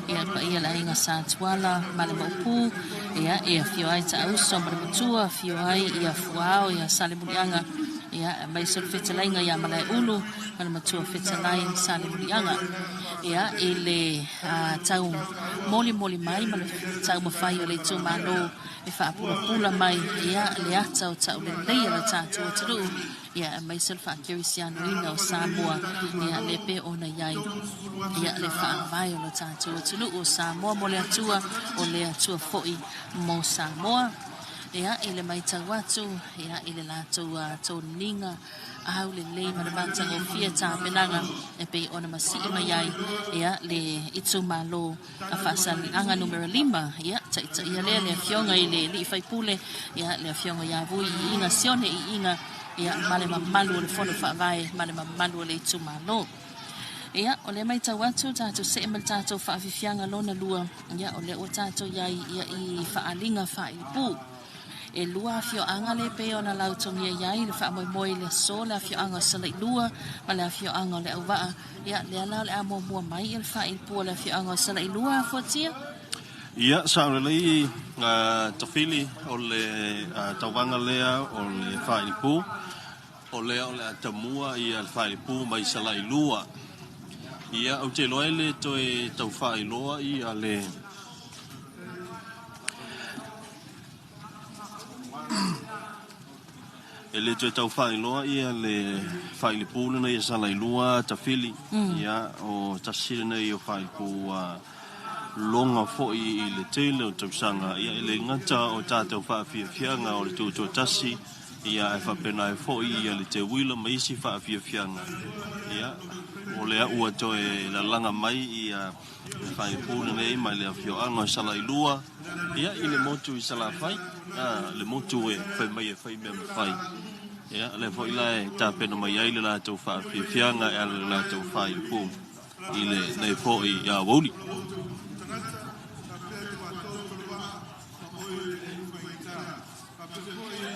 ia paia le aiga Sa Tuala ma le Maopu ia e afio ai Taauso ma le Matua afio ai ia Fuao ia Salemuliaga ia aemaise o le fetalaiga ia Malaeulu ma le Matua Fetalai Salemuliaga ia i le tau molimoli mai ma le taumafai o le itumalo e faapulapula mai ia le ata o taulelei a le tatou atunuu ia aemaise o le faakerisianoina o Samoa ia le pe ona i ai ia le faavae o le tatou atunuu o Samoa mo le Atua o le Atua foi mo Samoa. Ia i le matau atu ia i le latou toniga aulelei ma le matagofie tapenaga e pei ona masii mai ai ia le itumalo a Faasaleleaga Numera 5, ia taitaia lea le afioga i le alii faipule ia le afioga ia Vui Iiga Sione Iiga ia ma le mamalu o le Fono Faavae ma le mamalu o le itumalo. Ia, o lea matau atu tatou see ma le tatou faafiafiaga lona lua, ia o lea ua tatou i ai ia i faaaliga faaipu. E lua afioaga lea e pei ona lautogia i ai le faamoemoe i le aso, le afioaga o Salailua ma le afioaga o Leauvaa. Ia, lea la o le a muamua mai le faaipu o le afioaga o Salailua, Fuatia. Ia, sao lelei Tafili, o le tauvaga lea o le faaipu. O lea o le a tamua ia le faaipu mai Salailua. Ia, ou te iloa e le toe tau faailoa ia le E le toe tau faailoa ia le failipu lenei e Salailua Tafili. Ia, o tasi lenei o failipu ua loga foi i le tele o tausaga. Ia, e le gata o tatou faafiafiaga o le tutoatasi, ia, ae faapena ai foi ia le teuila ma isi faafiafiaga. Ia, o lea ua toe lalaga mai ia le faaipu lenei mai le afioaga o Salailua, ia, i le motu i Salafai, a, le motu e fai mai e fai mea mafai. Ia, lea foi la e tapena mai ai le latou faafiafiaga e ala i le latou faaipu i lenei foi aoauli.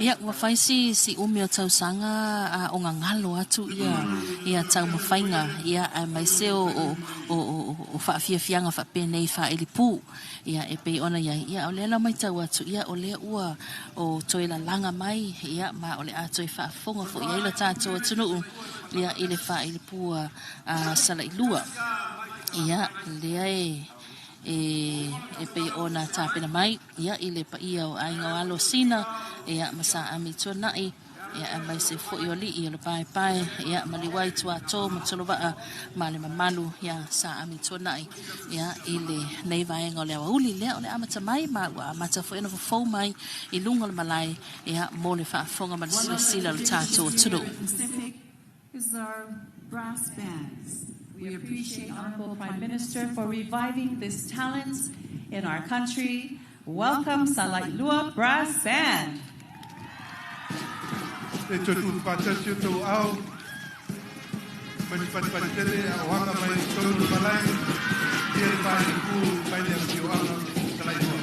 Ia, ua fai si, si umi o tausaga a o gagalo atu ia, ia taumafaiga, ia, aemaise o, o, o, o, o faafiafiaga faapenei faailipū, ia, e pei ona i ai. Ia, o lea la matau atu, ia, o lea ua o toe lalaga mai, ia, ma o le a toe faafofoga foi i ai lo tatou atunuu, ia, i le faailipū a, a Salailua. Ia, lea e, e, e pei ona tapena mai. Ia, i le paia o aiga o alo Sina, ia, ma Sa Ami Tuanai, ia, aemaise foi o alii o le paepae, ia, ma Liuai Tuato ma Tolovaa ma le mamalu ia Sa Ami Tuanai, ia, i lenei vaega o le aoauli lea o le amata mai ma ua amata foi ona fofou mai i luga o le malae, ia, mo le faafofoga ma le silasila o le tatou atunuu. Pacific is our brass bands. We appreciate Honorable Prime Minister for reviving this talent in our country. Welcome Salailua Brass Band. E toe tuufaatasi o tou aao mai le fatefate a o aga mai i totonu o le malae, ia le faaiupu mai le afioaga o Salailua.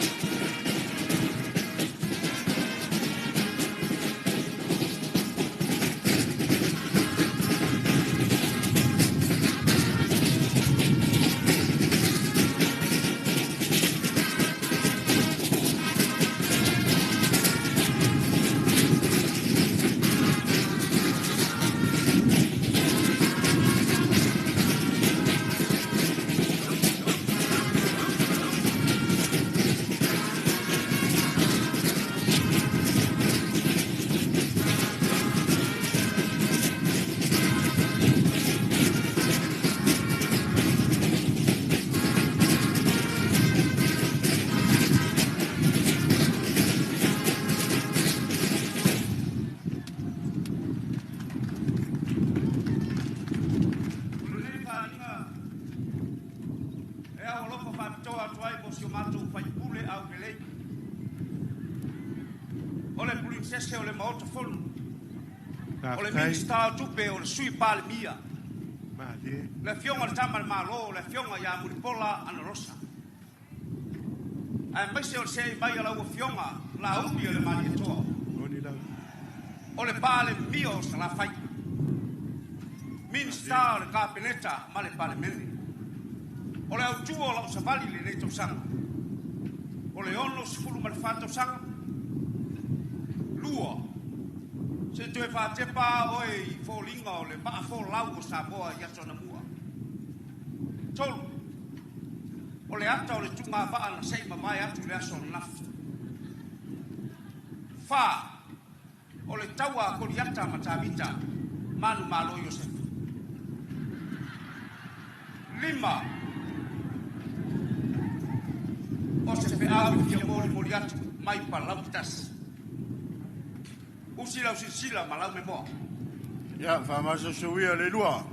ofo faapitoa atu ai mo si o matou faipule aulelei, o le Purinsese o le Maota Fono, o le Faafetai. Minisita o Tupe, o le Sui Palemia, Malie. le Afioga i le Tama a le Malo, o le Afioga ia Mulipola Anarosa, aemaise o le seei mai a lau Afioga Laauli o le Malietoa, Moni lava. o le Palemia o Salafai, Minisita o le Kapeneta ma le Palemene. O le autu o lau savali i lenei tausaga, o le 64 tausaga, lua, se i toe faatepa oe i foliga o le maa folau o Samoa i aso anamua. Tolu, o le ata o le tugavaa na se i mavae atu i le aso ananafi. Fa, o le taua a Koliata ma Tavita, manumalo Iosefa. Lima, o se feau e fia molimoli atu mai Palauli 1. Usi lau silasila ma lau memoa. Ia, faamasosoia le lua.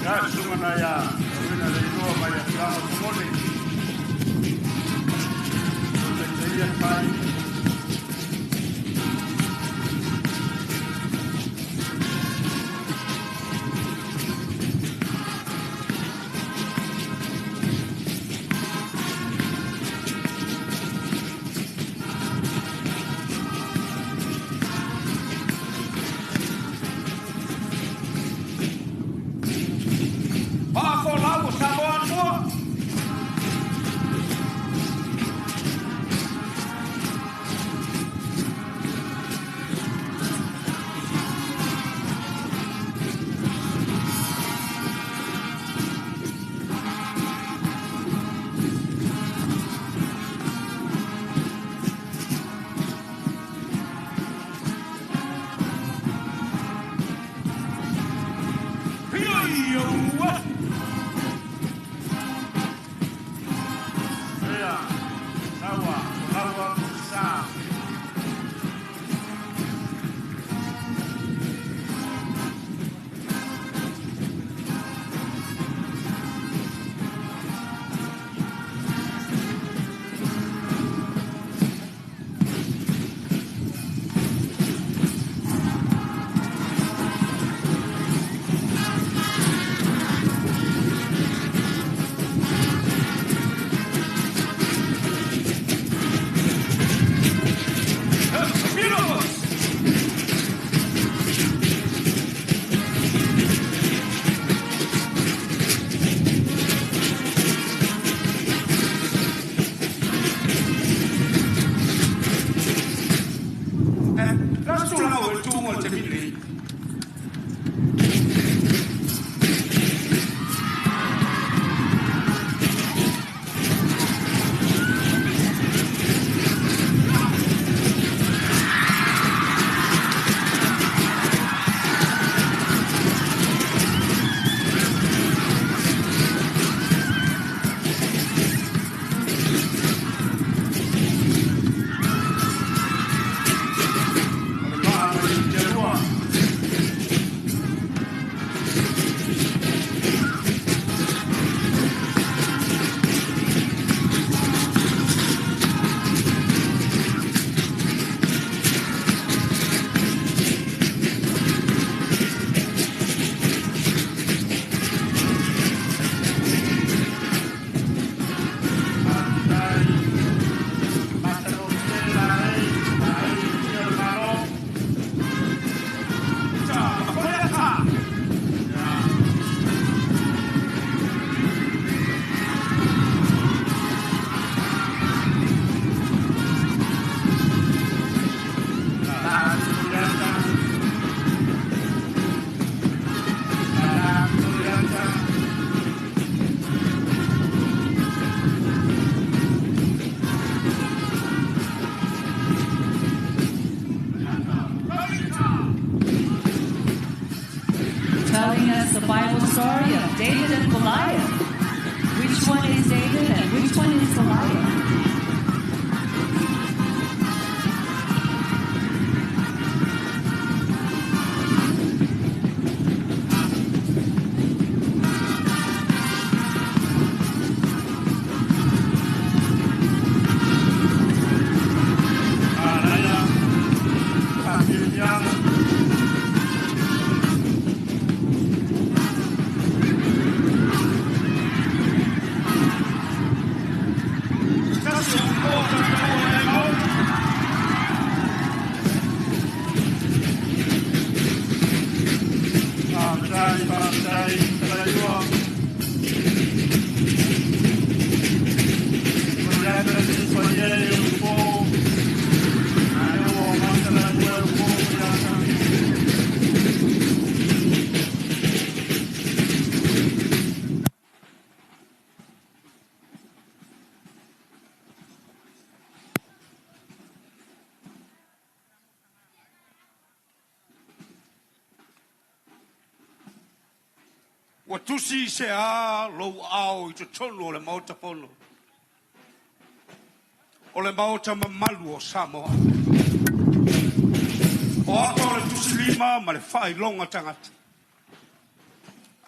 Ia, susuga na ia tauina le iloa mai afioaga o Tumoni. O taitaia le fai. Maa folau o Samoa atoa. Hia-ia-ua! Ia, taua, laua, sa. Milos! La se tulaga o le tuuga o le taimi lenei. O le maa mai Tialua. us the Bible story of David and Goliath. Which one is David and which one is Goliath? Manaia, faafiliaga. Se tasi o nofoa tautaua i ai Maota. Faafetai, faafetai, talaiua. Momoli atu le paia i le upu, ae ua masalanu e upu Faleata. Ua tusi i se a lou aao i totonu o le Maota Fono, o le Maota mamalu o Samoa. O ata o le tusilima ma le faailoga tagata.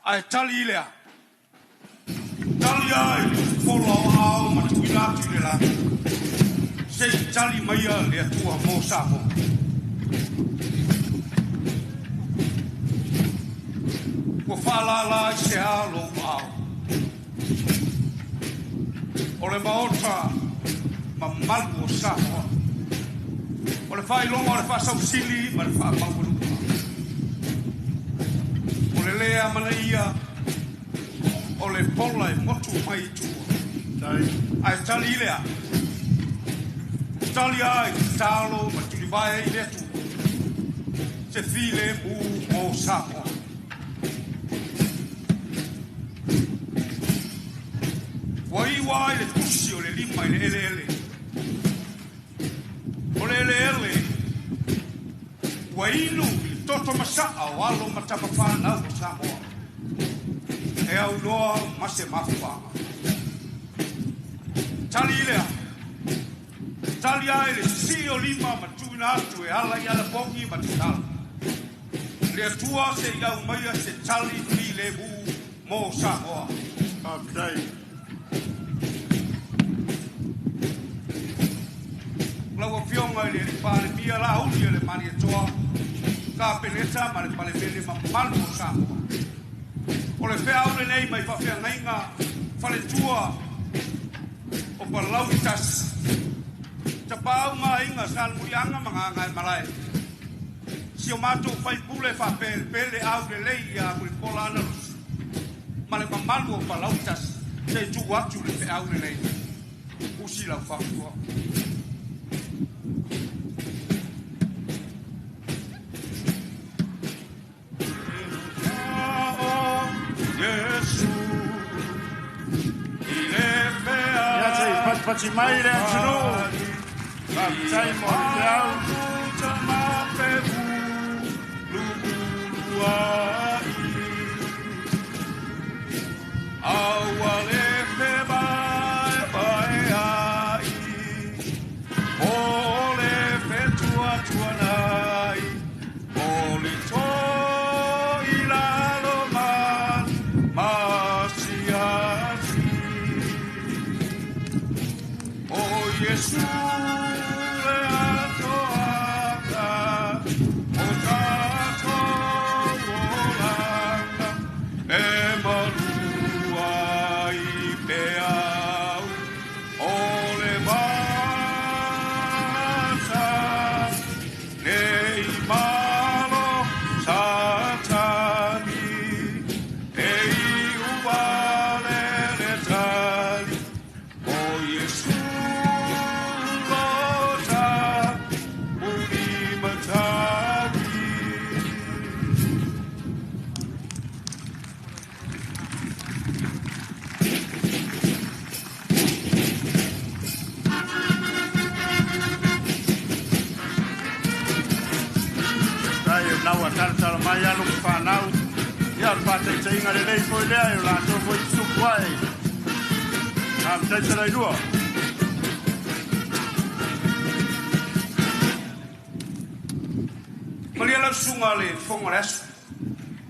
Ae tali i le a? Tali a i le tusifola o aao ma tuuina atu i le lagi, se i tali maia le Atua mo Samoa. Ua faalala i se a lou aao? O le Maota mamalu o Samoa. O le faailoga o le faasausili ma le faamaualuga. O le lē amanaia o le pola e motu mai i tua. Ae tali i le a? Tali a i tatalo ma tulivae i le Atua se filemu mo Samoa. Ua iu ai le tusi o le lima i le eleele. O le eleele ua inu i le toto masaa o alo ma tama fanau o Samoa e aunoa ma se mafuaaga. Tali i le a? Tali a i le sisii o lima ma tuuina atu e ala i alapogi ma tatalo le Atua se i aumaia se tali filemu mo Samoa. Faafetai. Lau Afioga i le Palemia Laauli o le Malietoa, Kapeneta ma le Palemene mamalu o Samoa. O le feau lenei mai faafeagaiga faletua o Palauli Tasi, Tapaau ma Aiga Salemuliaga ma Gagaemalae, si o matou faipule faapelepele aulelei ia Mulipola Anarosi ma le mamalu o Palauli Tasi, se i tuu atu le feau lenei. Usi lau faafofoga. Ia se i patipati mai le atunuu. Faafetai mo le feau. Faafetai o lena ua talatala mai alo ma fanau. Ia, o le faataitaiga lelei foi lea i o latou foi tutupu ae. Faafetai Salailua. Malie lau susuga le Fofoga o le Aso.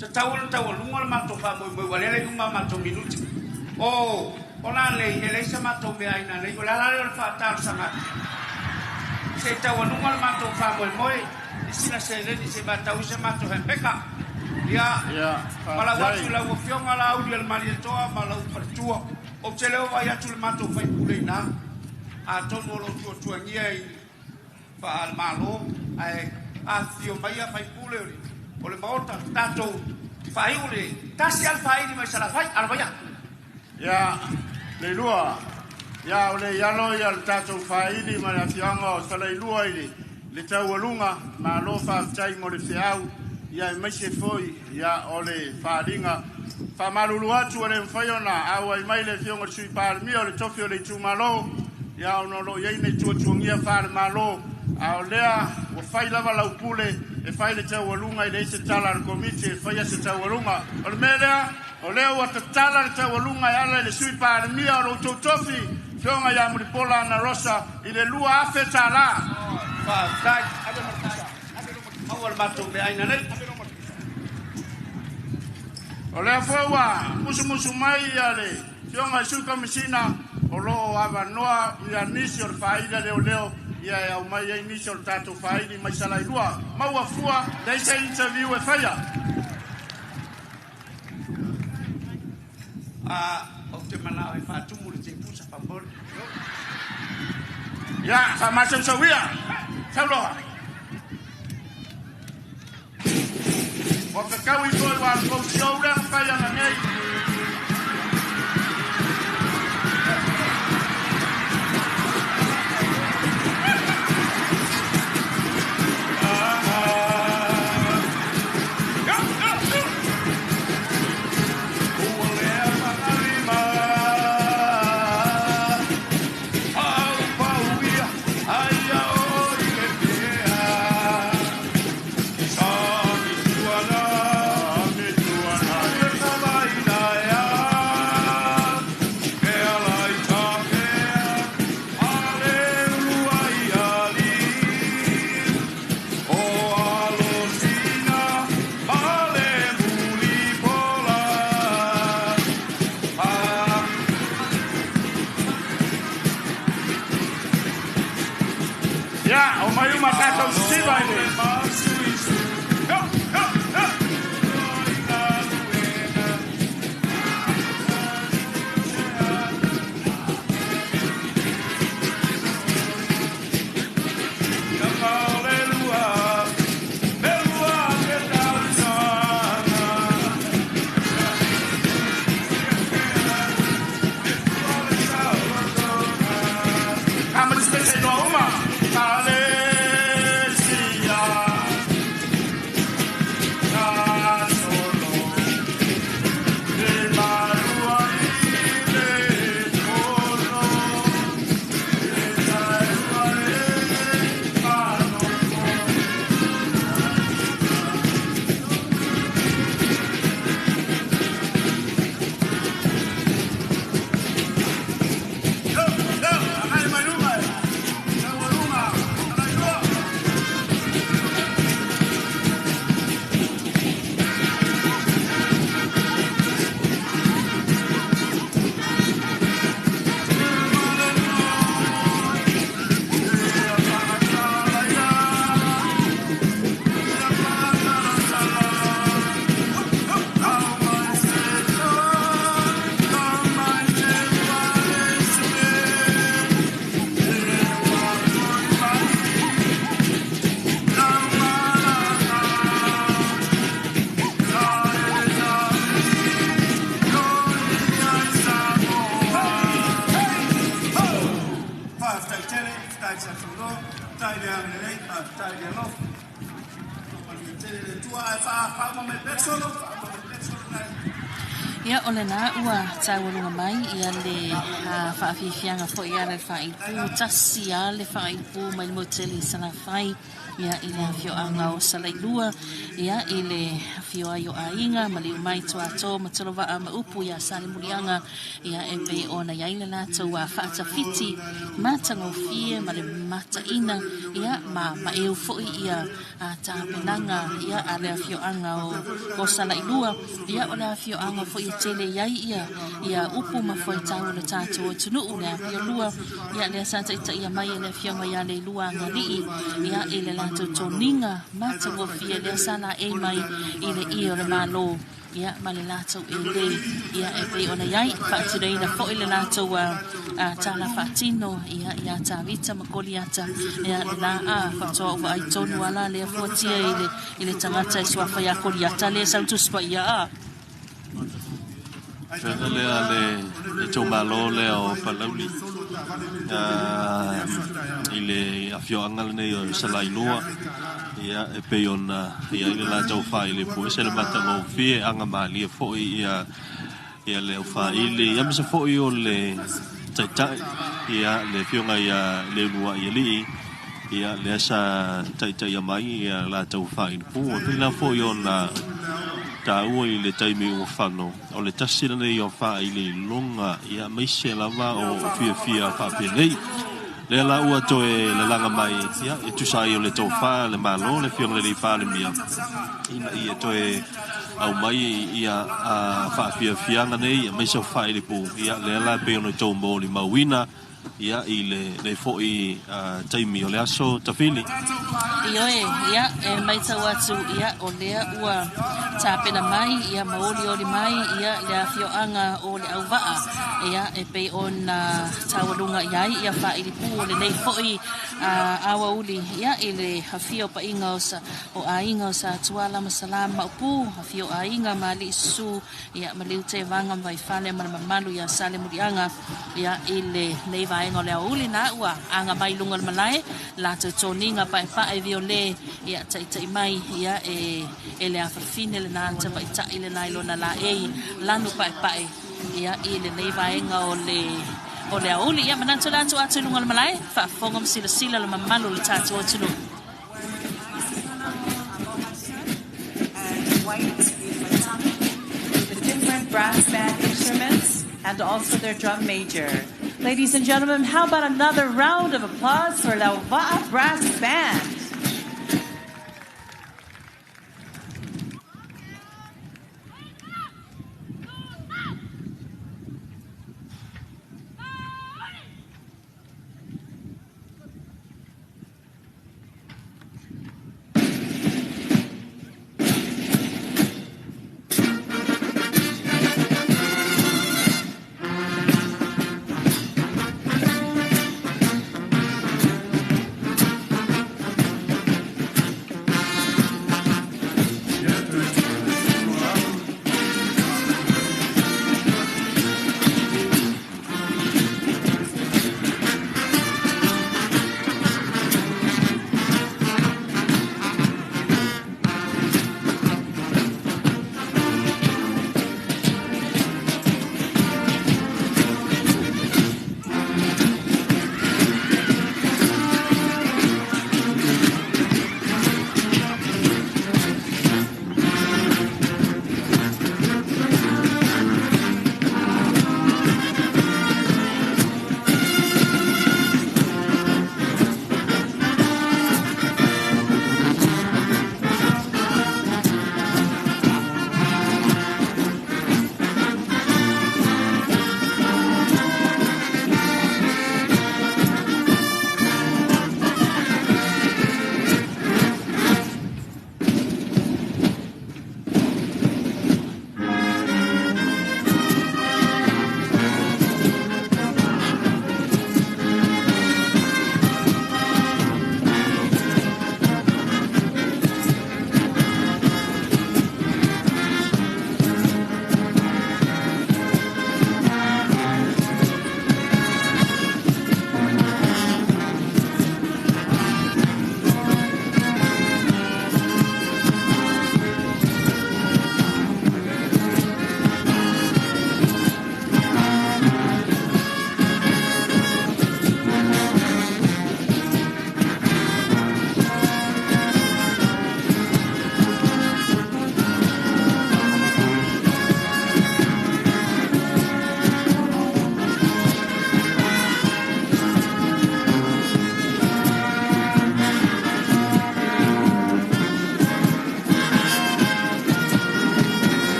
Tatau ona taualuga le matou faamoemoe ua lele uma a matou minute. O o la nei e leai sa matou meaai nanei o le ala lea o le faatalosaga atu se i taualuga le matou faamoemoe i sina seleni se i faatau ai sa matou hepeka. Ia malau atu i lau Afioga Laauli a le Malietoa ma lou faletua. Ou te le o vaai atu i le matou faipule i ina. Atonu o lo o tuatuagia i faale-Malo ae afifio mai a faipule o le Maota tatou faaiu le tasi a le faili mai Salafai ala mai atu. Ia, Leilua, ia o le i alo ia le tatou faili ma le afioaga o Salailua i le taualuga, malo faafetai mo le feau, ia aemaise foi ia o le faaliga. Faamalulu atu ua le mafai ona auai mai le afioga i le Sui Palemia o le tofi o le itumalo, ia ona o lo o i ai nei tuatuagia faale-Malo, a o lea ua fai lava lau pule e fai le taualuga e leai se tala a le Komiti e faia se taualuga. O le mea lea, o lea ua tatala le taualuga e ala i le Sui Palemia o lo outou tofi, Afioga ia Mulipola Anarosa i le $2,000. Faafetai. Maua le matou meaai nanei. O lea foi ua musumusu mai le Afioga i le Sui Komesina o lo o avanoa nisi o le faili a leoleo ia e aumai ai nisi o le tatou faili mai Salailua. Maua fua, leai se interview e faia. Ou te manao e faatumu le tepusa faamolemole. Ia, faamasausauia. Sauloa. Ua fetaui foi ua tou siou lea na fai ana nei. Ia, omai uma tatou sisiva i le. Faafetai tele, faafetai Satulo, faafetai le agalelei, faafetai le alofa. Manuia tele le Atua ae faauma mai pea le solo, faauma mai pea le solo nai. Ia, o lena ua taualuga mai ia le faafiafiaga foi e ala i le faaiupū, tasi lava le faaiupū mai le motu tele i Salafai. ia, i le afioaga o Salailua, ia, i le afio ai o aiga, maliu mai Tuato ma Tolovaa ma upu ia Salemuliaga, ia, e pei ona i ai le latou faatafiti matagofie ma le mataina, ia, ma maeu foi ia tapenaga, ia, a le afioaga o Salailua, ia, o le afioaga foi e tele i ai ia, ia upu ma fuaitau o le tatou atunuu, le Apiolua, ia, lea sa taitaia mai e le afioga ia Leilua Agalii, ia, i le latou toniga matagofie lea sa laei mai i le ie o le Malo. Ia, ma le latou elei, ia, e pei ona i ai, faatinoina foi le latou tala faatino, ia, ia Tavita ma Koliata, ia, le la a, faatoa ou vaai tonu a la lea fuatia i le, i le tagata e suafa ia Koliata lea e sau Tusi Paia a. Faiga lea a le itumalo lea o Palauli i le afioaga lenei o Salailua, ia, e pei ona i ai le latou faailepu ese le matagofie, agamalie foi ia ia le aufaaili, aemaise foi o le taitai, ia, le afioga ia Leuluai Alii, ia, lea sa taitaia mai ia latou faailepu. E pei la foi ona taua i le taimi ua fano, o le tasi lenei o faaileiloga, ia, aemaise lava o fiafia faapenei. Lea la ua toe lalaga mai, ia, e tusa ai o le tofa a le Malo, le Afioga i le Palemia, ina ia toe aumai ia faafiafiaga nei, aemaise o faailepu, ia, lea la e pei ona outou molimauina, ia, i lenei foi taimi o le aso tafili. Ioe, ia, e matau atu, ia, o lea ua tapena mai, ia, ma olioli mai, ia, le afioaga o Leauvaa, ia, e pei ona taualuga i ai ia faailipū o lenei foi aoauli, ia, i le afio o paʻiga o sa, o aiga o Sa Tuala ma Salā ma Maopu, afio o aiga ma Alii Susu, ia, ma Liutevaga ma Vaifale ma le mamalu ia Salemuliaga, ia, i lenei vaega o le aoauli na ua aga mai i luga o le malae, latou toniga paepae viole, ia, taitai mai, ia, e, e le afafine lena le tamaitai lena i lona laei lanu paepae, ia, i lenei vaega o le, o le aoauli. Ia, manatu o le a tuu atu i luga o le malae, faafofoga ma silasila le mamalu o le tatou atunuu. The different brass band instruments and also their drum major. Ladies and gentlemen, how about another round of applause for Leauva'a Brass Band?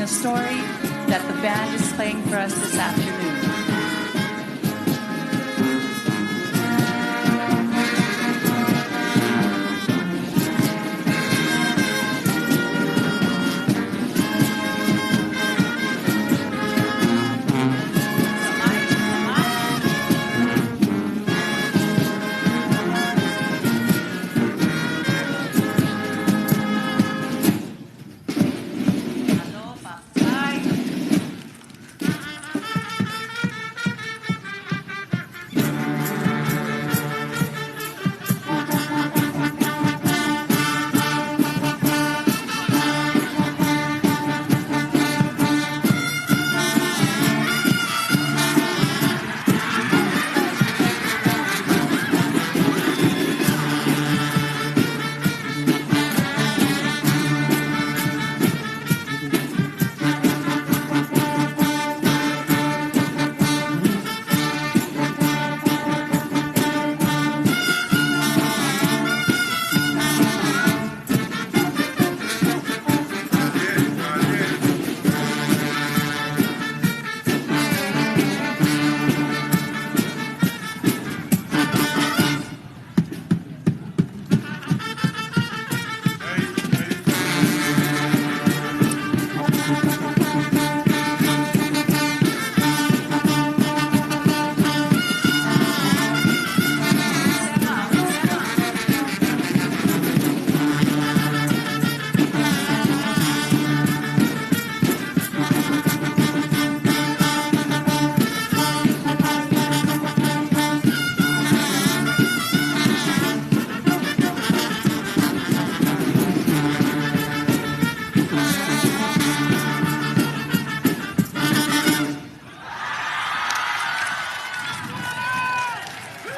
a story that the band is playing for us this afternoon.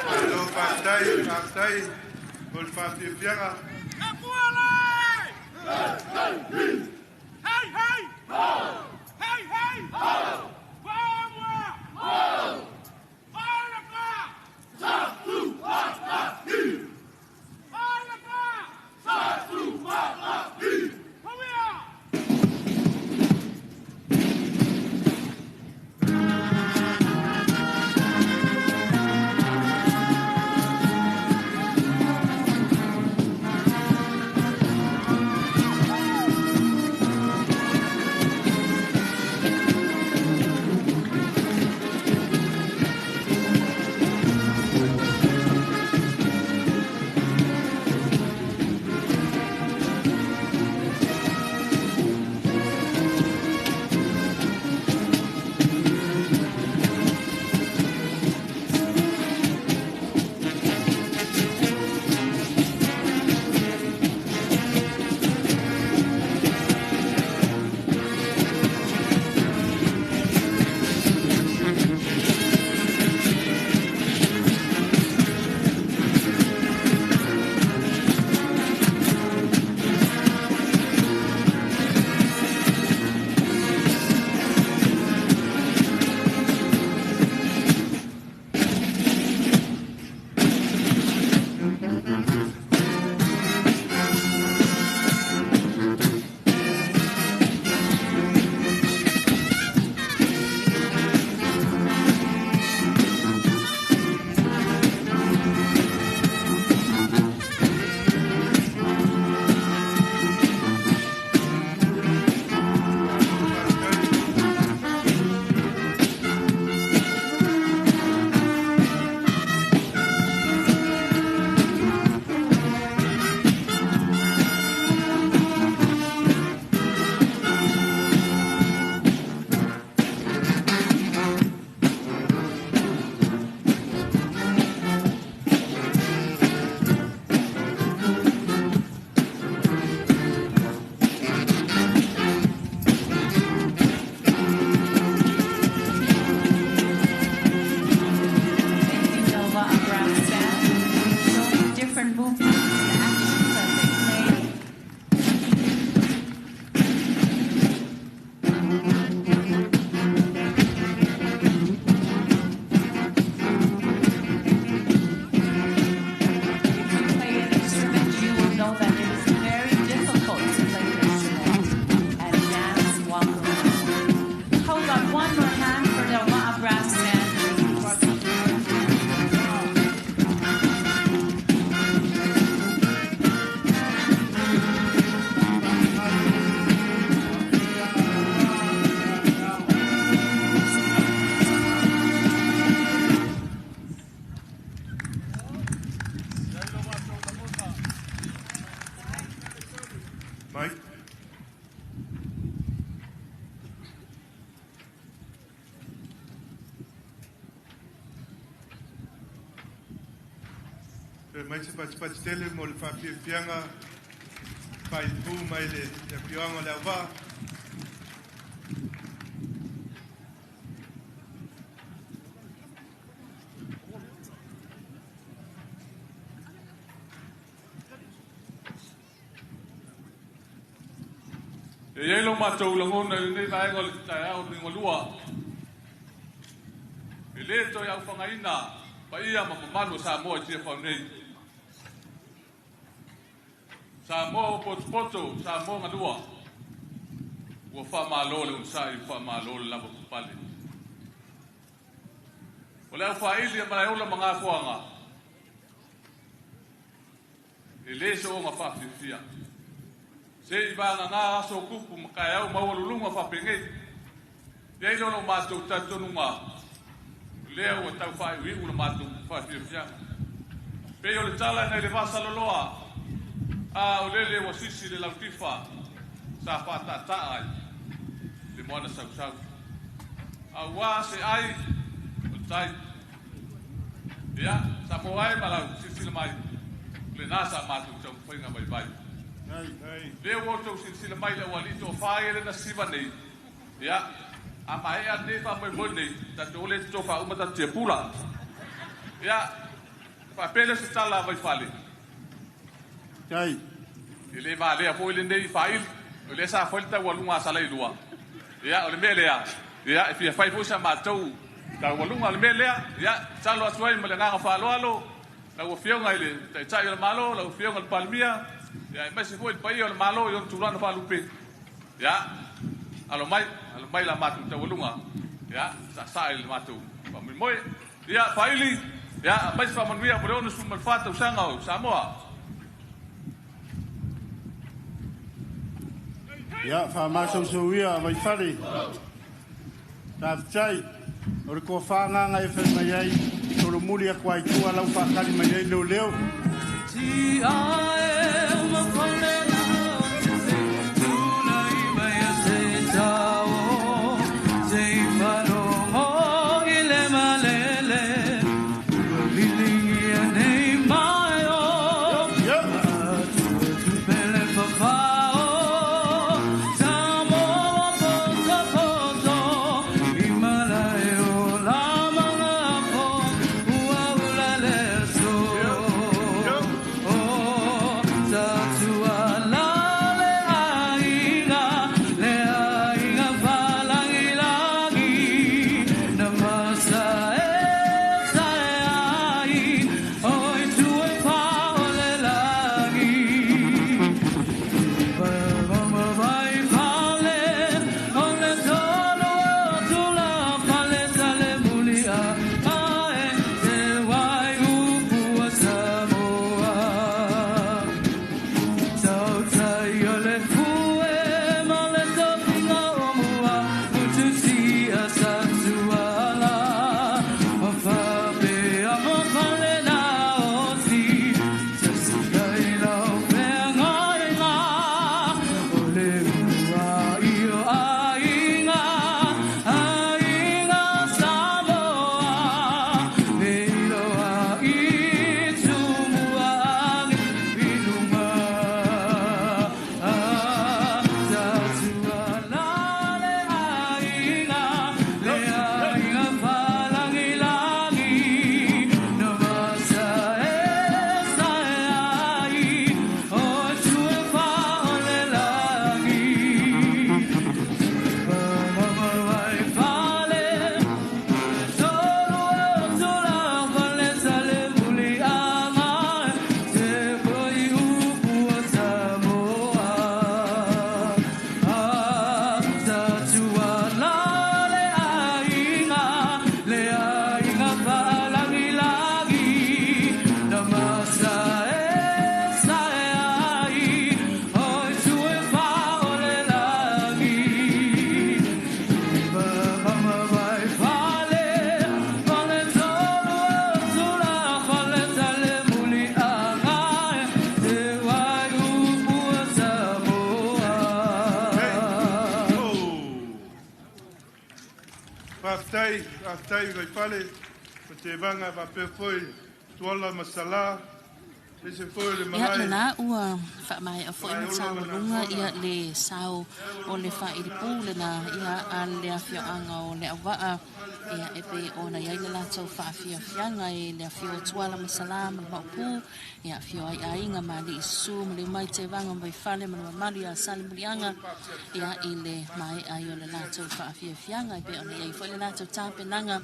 Malo faafetai, faafetai mo le faafiafiaga. Mike. Toe mai se patipati tele mo le faafiafiaga faaipu mai le afioaga o Leauvaa. E i ai lo matou lagona i lenei vaega o le taeao liugalua, e lē toe aufagaina paia ma mamalu o Samoa i Tiafau nei. Samoa ua potopoto, Samoa galua, ua faamalo le onosai, ua faamalo le lavapapale. O le aufaili a Malaeola ma Gafoaga, E le soona faafiafia. Se i vagana aso tupu ma taeao maualuluga faapenei. E i ai lea o lo matou talitonuga, o lea ua tau faaiuiu le matou faafiafiaga. Pei o le tala nai le vasaloloa, a o lele ua sisi le lautifa sa faataataa ai le moana sausau. Aua se ai o le tai. Ia, Samoa e ma lau silasila mai, o lena sa matou taumafaiga vaivai. Lea ua outou silasila mai i le aualii toafa ia lea na siva nei, ia, a maea lenei faamoemoe lenei, tatou o lea e totofa uma tatou tiapula. Ia, faapea lea se tala a Vaifale. E le valea foi lenei faaili, o lea sa fai le taualuga a Salailua. Ia, o le mea lea, ia, e fia fai foi sa matou taualuga. O le mea lea, ia, tatalo atu ai ma le agaga faaaloalo, lau Afioga i le Taitai o le Malo, lau Afioga i le Palemia, ia, aemaise foi le paia o le Malo i ona tulaga faalupe. Ia, alo mai, alo mai la matou taualuga, ia, saasaa i le matou faamoemoe. Ia, faaili, ia, aumai se faamanuia mo le 64 tausaga o Samoa. Ia, faamasousou ia Vaifale. Faafetai. O le tofa agaga e fai mai ai, solomuli atu ai tua lau faatali mai ai leoleo. Ia. Ia. Faafetai, faafetai Vaifale ma Tevaga faapea foi Tuala ma Salā, aemaise foi o le Ia, malae. lena ua faamaea foi ma taualuga ia le sao o le faailipu lena ia a le afioaga o Leauvaa ia e pei ona i ai le latou faafiafiaga i le afio o Tuala ma Salā ma le Maopu ia afio ai aiga ma alii susu ma Liumai Tevaga ma Vaifale ma le mamalu ia Salemuliaga ia i le maea ai o le latou faafiafiaga e pei ona i ai foi le latou tapenaga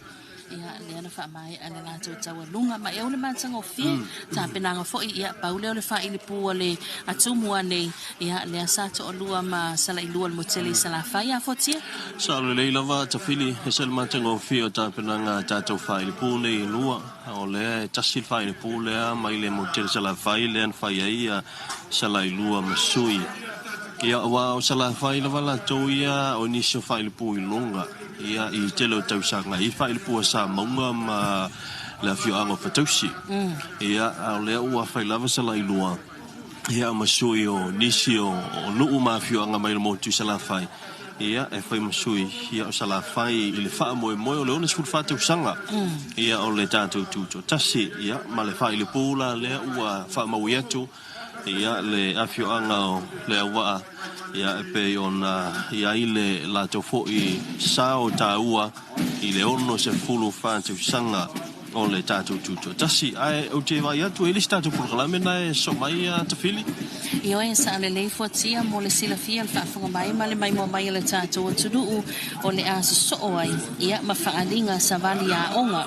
Ia, lea na faamaea le latou taualuga ma e ou le matagofie tapenaga foi, ia, pau lea o le faailipu a le a Tumua nei, ia, lea sa toalua ma Salailua le Motele i Salafai. Ia Fuatia. Sao lelei lava Tafili, ese le matagofie o tapenaga a tatou faailipu nei e lua, o lea e tasi le faailipu lea mai le Motele Salafai lea na fai ai Salailua ma Sui. Ia, aua o Salafai lava latou ia o nisi o faailipu i luga. Ia, i tele o tausaga i Faailipua Samauga ma le afioaga o Fatausi. Ia, a o lea ua fai lava Salailua, ia, ma sui o nisi o nuu ma afioaga mai le motu i Salafai, ia, e fai ma sui, ia, o Salafai i le faamoemoe o le 64 tausaga, ia, o le tatou tutoatasi, ia, ma le Faailipu la lea ua faamaui atu. Ia, le afioaga o Leauvaa, ia, e pei ona i ai le latou foi sao taua i le 64 tausaga o le tatou Tutoatasi. Ae ou te vaai atu e i ai le isi tatou polokalame na e sosoo mai a Tafili. Ioe, sa lelei fuatia mo le silafia, le faafofoga mai ma le maimoa mai a le tatou atunuu o le a sosoo ai, ia, ma faaaliga savali aoga,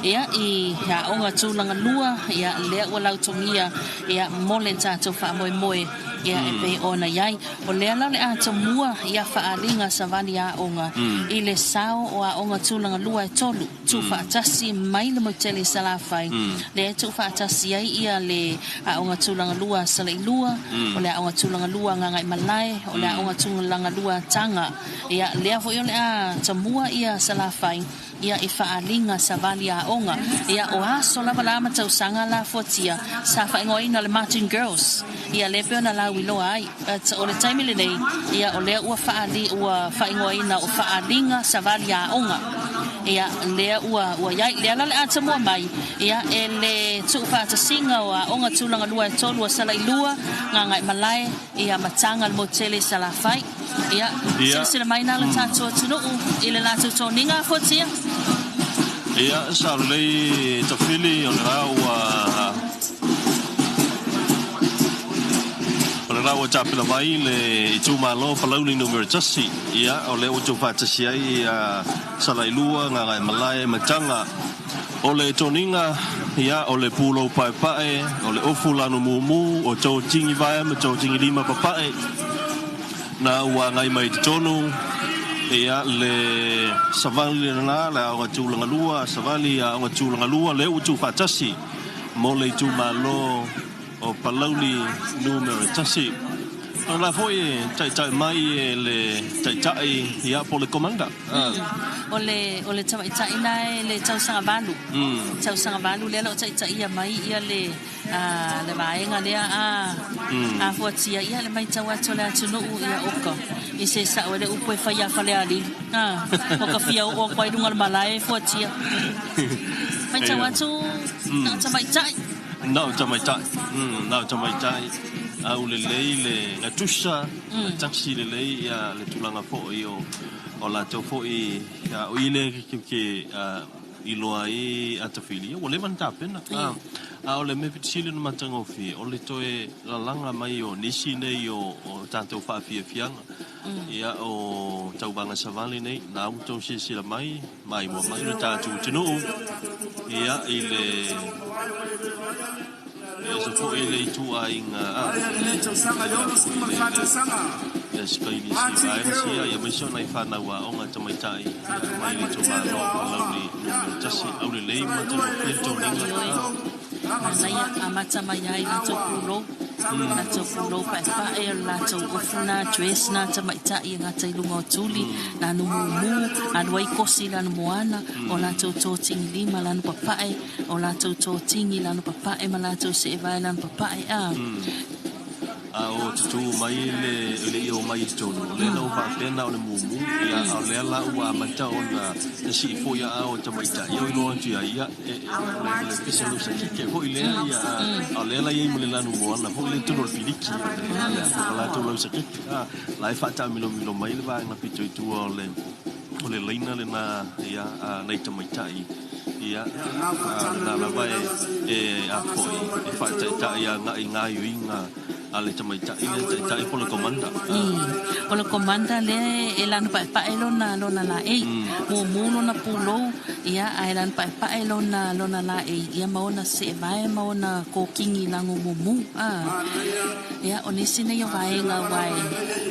ia, i aoga tulaga lua, ia, lea ua lautogia, ia, mo le tatou faamoemoe, ia, e pei ona i ai. O lea la o le a tomua ia faaaliga savali aoga i le sao o aoga tulaga lua e tolu, tuufaatasi mai le moetele i Salafai, lea e tuufaatasi ai ia le aoga tulaga lua a Salailua, o le aoga tulaga lua a Gagaemalae, o le aoga tulaga lua a Taga. Ia, lea foi o le a tamua ia Salafai, ia, i faaaliga savali aoga. Ia, o aso lava la ma tausaga la fuatia sa faaigoaina le Martin Girls, ia, lea pei ona lauiloa ai. But o le taimi lenei, ia, o lea ua faali, ua faaigoaina o faaaliga savali aoga. Ia, lea ua, ua i ai. Lea la o le a tamua mai, ia, e le tuufaatasiga o aoga tulaga lua e tolu a Salailua, Gagaemalae, ia, ma Taga le Motele i Salafai. Ia, silasila mai na le tatou atunuu i le latou toniga fuatia. Ia, sa lelei Tafili, o le la ua o le la ua tapena mai le itumalo Palauli numera 1. Ia, o lea ua outou faatasi ai ia Salailua, Gagaemalae ma Taga. O le toniga, ia, o le pulou paepae, o le ofu lanu mumu, o totigi vae ma totigi lima papae, na ua agai mai i totonu, ia, le savali lena, le aoga tulaga lua, savali aoga tulaga lua, lea ua tuufaatasi mo le itumalo o Palauli numera 1. O la foi e taitai mai e le taitai, ia, po o le commander. O le, o le tamaitai na e le tausaga valu. Tausaga valu lea o lo o taitaia mai ia le, a, le vaega lea a, a fuatia ia le maitau atu a le atunuu ia oka i se sao e le upu e fai ia Falealili. A, o ka fia oo aku ai luga o le malae e fuatia. Maitau atu na o tamaitai. Na o tamaitai. Na o tamaitai. Aulelei le gatusa, le tasi lelei ia le tulaga foi o O latou foi o i lea ke iloa ai a Tafili, ia ua leva ona tapena. A o le mea pito sili ona matagofie, o le toe lalaga mai o nisi nei o tatou faafiafiaga. Ia o tauvaga savali nei, na ua outou silasila mai, maimoa mai le tatou atunuu, ia i le E ese foi le ituaiga a le sikaili i si vaega sia, aemaise o nai fanau aoga tamaitai mai le itumalo o Palauli Nu.1, aulelei ma matagofie le toniga. Manaia amata mai ai latou pulou, latou pulou paepae, o le latou ofu na, dress na tamaitai e gata i luga o tuli, lanu mumu, alu ai kosi lanu moana, o latou totigi lima lanu papae, O latou totigi lanu papae ma latou seevae lanu papae, a. A o tutū mai le e le i omai i totonu, o lea na ou faapea na o le mumu, ia, a o lea la ua amata ona sii foi aao o tamaitai, ia ua iloa atu ia ia, e, e, o le, o le pese lausa keke foi lea, ia, a o lea la e i ai ma le lanu moana foi lea i totonu o le piliki, o le, o latou lausa keke, a, la e faataamilomilo mai le vaega pito i tua o le, o le laina lena, ia, a nai tamaitai, ia, a o lena lava e, e, a foi, e faataitai agai i gaoioiga a le tamaitai lea taitai po o le commander. O le commander lea e lanu paepae lona lona laei. Mumu lona pulou, ia, ae lanu paepae lona lona laei, ia ma ona seevae ma ona kokigi lago mumu. A. Ia, o nisi nei o vaega aua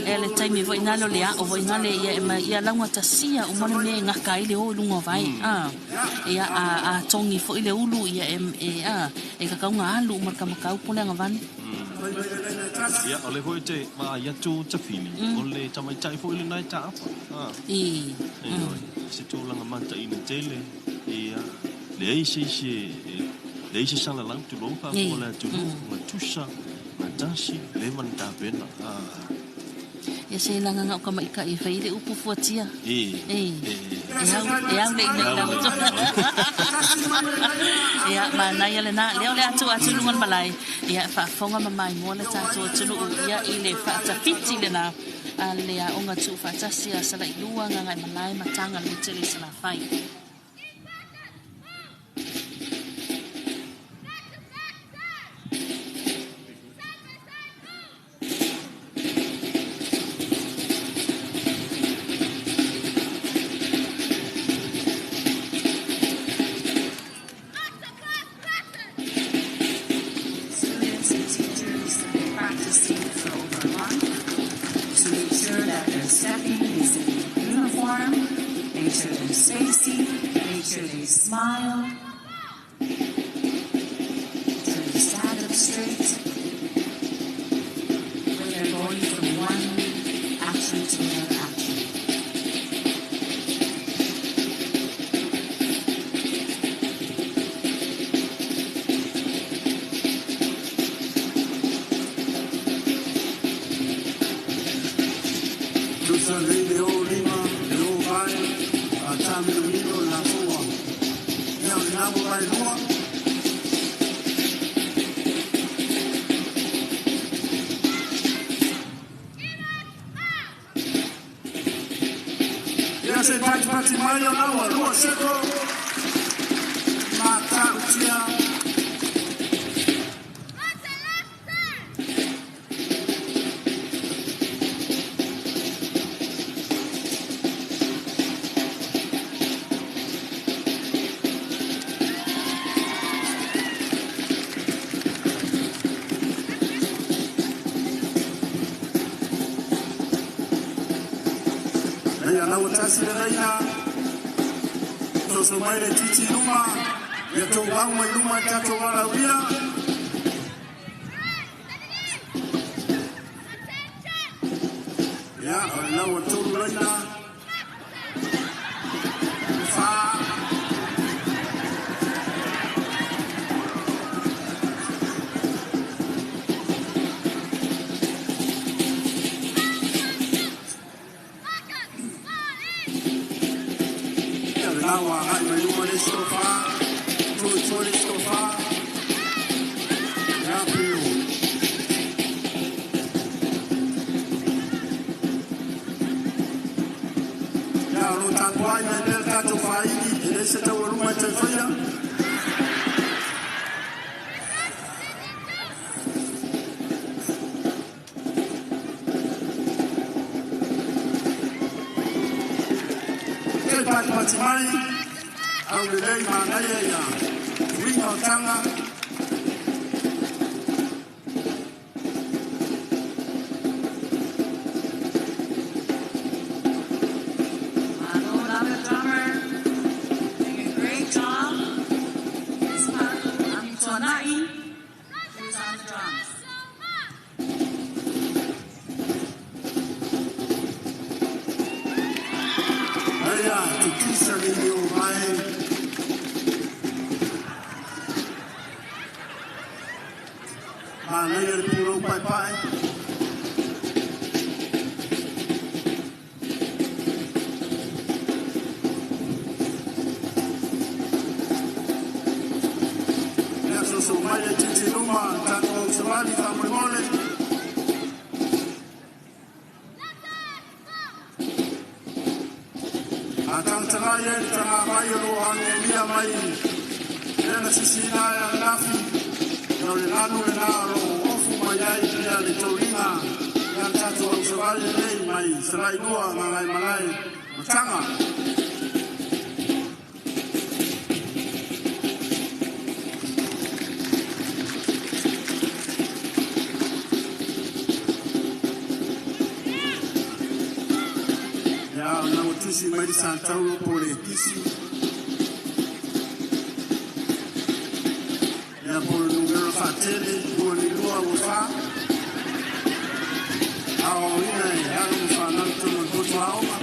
e le taimi foi nale o le a'o foi nale ia e ma ia laugatasia uma le mea e gaka ai le o i luga o vae. A. Ia, a a togi foi le ulu ia e e a e kakauga alu uma le kamakau po o le agavale. Ia, o lea foi ou te vaai atu Tafili, o le tamaitai foi lena e taapa. I. Ioe, se tulaga mataina tele, ia, leai se isi e, leai se salalau tulou faafofoga le atunuu, gatusa, gatasi, leva na tapena. Ia se lagaga o kamaikai e fai ai le upu fuatia. E. E. E au, e au le ina i lalo. Ia, manaia lena. Lea o le a tuu atu i luga o le malae. Ia, faafofoga ma maimoa le tatou atunuu ia i le faatafiti lena a le Aoga Tuufaatasi a Salailua, Gagaemalae ma Tagaloatele i Salafai. Students and teachers have been practicing for over a month to make sure that their stepping is in uniform, make sure they're spacing, make sure they smile, make sure they stand up straight when they're going from one action to another action. Tusa lelei le o lima, le o vae, a taamilomilo le lafoa. Ia, o lena ua vaelua. Ia se i patipati mai ona ua lua seko matautia. Ia lau tasi le laina, soso mai le titi i luma, ia tou au mai luma i tatou alauia. Ia, o le lau a tolu laina, le fa. Ia, o le lau a agai mai luma le isi tofa, tolitoli isi tofa. Ia, pio. Ia, o lo tapuai mai pea le tatou faili, e leai se taualuga e toe faia. Kei patipati mai, aulelei manaia ia uiga o taga. Malo lava, drummer. Doing a great job. Isma Amituanai, who's on the drums. Aia, tutusa le ile o vae. Manaia le pulou paepae. tagatagai ai le tagavai o loo agiagia mai lea na sisiina ai ananafi. Ia o le lanu lenā o loo ofu mai ai ia le tauliga ia le tatou ausavali lenei mai Salailua Gagaemalae ma Taga. Ia na ua tusi mai le Santaulo po o le Kisi ia po o le numera faatele 22 ua fa aoaoina e alo ma fanau i totonu o le potu aoga.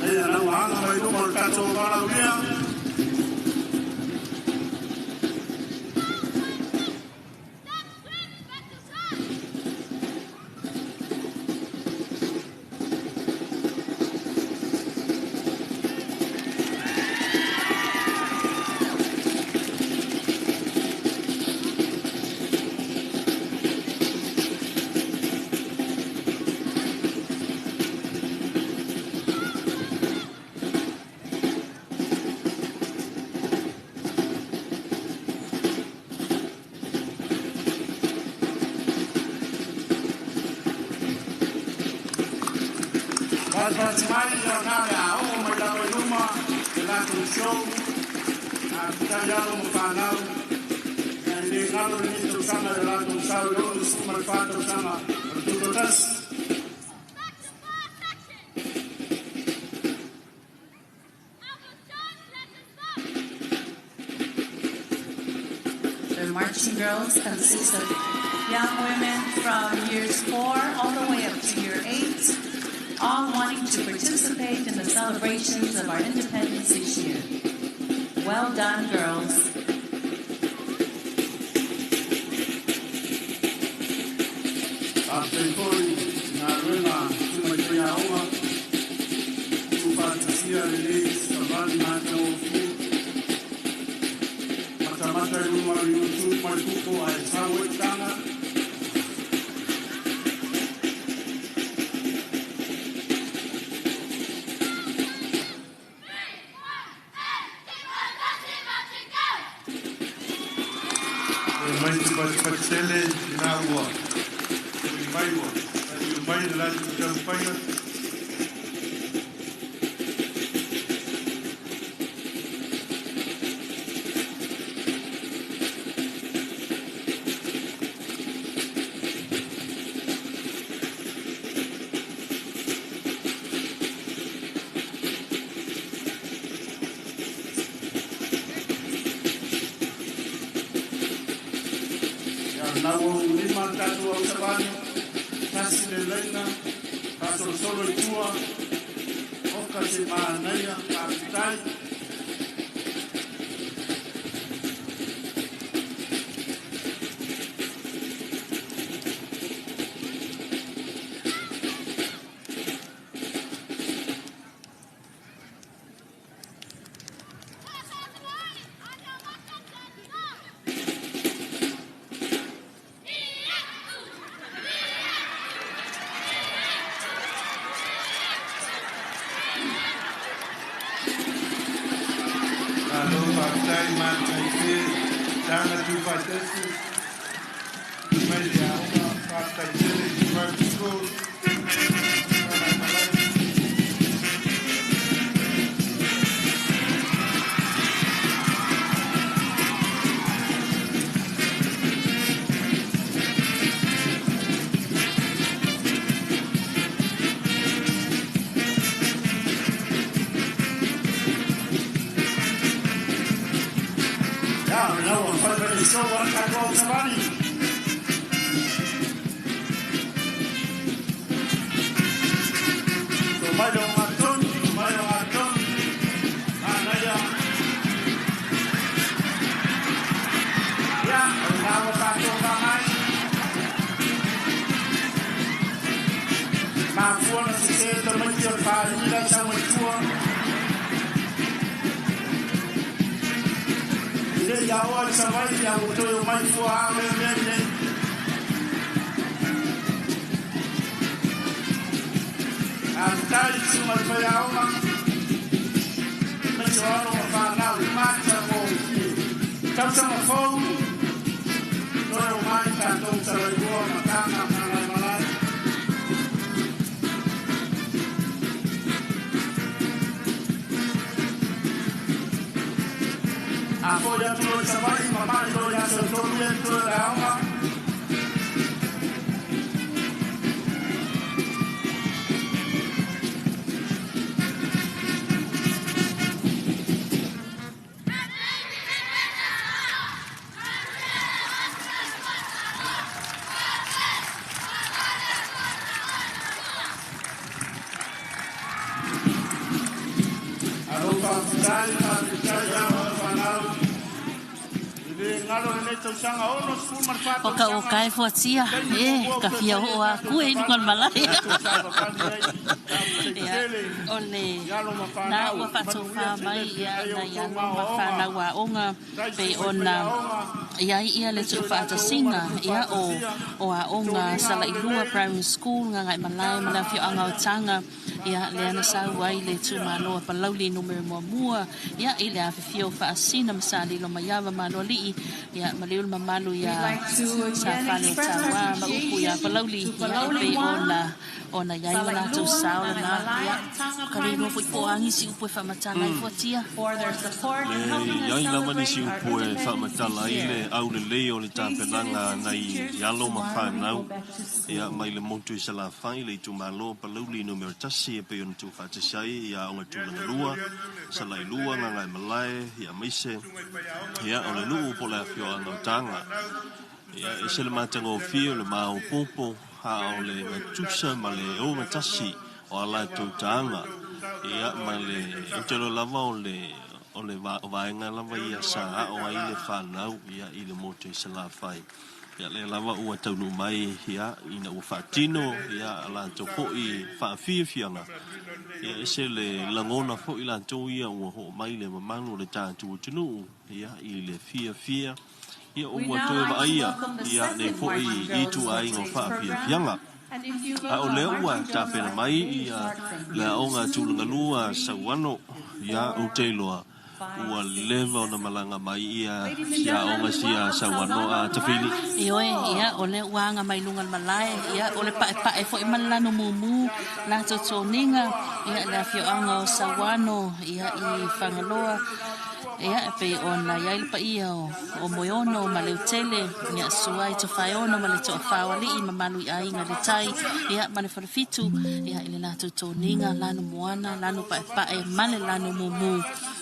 Ia na ua aga mai luma o le tatou valaaulia. Patipati mai ia na le aoga mai lalo i luma le latou show a faafetai alo ma fanau. Ia e le galo lenei tausaga i le latou sau i le 64 tausaga o le tutoatasi. The marching girls consist of young women from years 4 all the way up to year 8, all wanting to participate in the celebrations of our independence this year. Well done, girls. Faafetai foi i galuega tuma i faiaoga tuufaatasia lenei savali matagofie matamata i luga o le YouTube ma le Google ae sau ai taga. E mai te patipati tele i nā ua toli mai ua taliu mai le latou taumafaiga. Ia na ua ulima le tatou ausavali, tasi le laina, faasolosolo i tua, oka se manaia, faafetai. Malo faafetai matagofie taga tuufaatasi mai le aoga. Faafetai tele i private school Gagaemalae. Ia na ua fai le show a le tatou ausavali. To mai le ogatonu, to mai le ogatonu, manaia. o le faaaliga i sau mai tua. E le i aoa i Savaii, a ua toe omai fua ao le mea nei. Faafetai i susuga i le faiaoga, aemaise o alo ma fanau i matagofie. Tausaga fou, toe omai tatou Salailua ma Taga Gagaemalae. A foi atu loa i Savaii, mamai loa i aso e 3 ia totoe o le aoga. Alo faafetai, faafetai i alo ma fanau. E le galo lenei tausaga 64 O ka o tausaga. kae fuatia, Taimi e muamua ua ka toe fia fai ai oo le aku matou e i luga o le savavali malae. ai, matou savavali ai. Faafetai Ia, tele o le i alo ma na fanau, ua manuia faatofā tele mai le ia feagai o nai outou alo ma ma aoaoga. fanau aoga Tai pei susuga i ona faiaoga, i ai ia le aemaise o i latou uma tuufaatasiga na ia o tuufaatasia o aoga toniga Salailua aulelei. Primary School, Gagaemalae ma le afioaga o Taga, ia lea Faafetai na alo sau ai le manuia. itumalo a Palauli Nu.1 ia i le afifio o Faasina ma Salilo Maiava Maloalii ia ma le ulu mamalu We'd ia like to Sa again Fale o express our Tauā ma upu ia appreciation Palauli to ia e Palauli pei 1, ona ona i ai o latou Salailua, sao lena Gagaemalae, ia and Taga o ka le iloa Primary foi po o Schools a nisi upu e faamatala ai fuatia. for their support Le in helping us i ai lava celebrate nisi our upu e independence faamatala this ai le year. aulelei o le Please, tapenaga students and nai teachers, alo ma tomorrow we fanau go back to ia school. mai le motu i Salafai le itumalo Palauli Nu.1 e pei ona tuufaatasi ai ia Aoga Ia Tulaga toe Lua, momoli atu le faafetai Salailua, tele Gagaemalae ia aemaise susuga i faiaoga, ia o le faiaoga nuu po o le aemaise foi afioaga o o alo ma Taga. fanau Ia tusa ai e ma ese le le faafetai matagofie o le tele maopoopo a o matagofie le ai foi o le gatusa tatou ma le Malo le ogatasi alofa o a aua latou foi taga. outou tau Ia Samoa ma i le lenei ou tausaga te iloa lava o le o le vaega lava e ia sa ao $6,000 ai le fanau ia i le motu i Salafai. Ia lea lava ua taunuu mai ia ina ua Faafetai faatino tele ia a i lou latou sao foi lelei faafiafiaga. faamanatuina o lenei Ia ese le lagona 64 foi latou ia ua oo mai le mamalu o le tatou atunuu ia i le fiafia ia We ua now toe like to vaaia welcome the ia nei second foi marching girls for ituaiga o today's program. faafiafiaga. And if you A look, o our lea ua marching girls tapena are mai they ia start from le year aoga 2, tulaga year lua 3, Sauano year ia ou te 4, iloa 5, ua 6, leva ona 7. malaga mai ia Ladies and sia gentlemen, aoga we sia welcome Sauano Sauano a Tafili. Primary Ioe, ia, School. o lea ua aga mai luga o le malae, ia, o le paepae foi ma le lanu mumu, latou toniga, ia, le afioaga o Sauano, ia, i Fagaloa, ia, e pei ona i ai le paia o, o Moeono ma Leutele, ia, sua i Tofaeono ma le Toafā o Alii, mamalu i aiga i le tai, ia, ma le Falefitu, ia, i le latou toniga, lanu moana, lanu paepae ma le lanu mumu,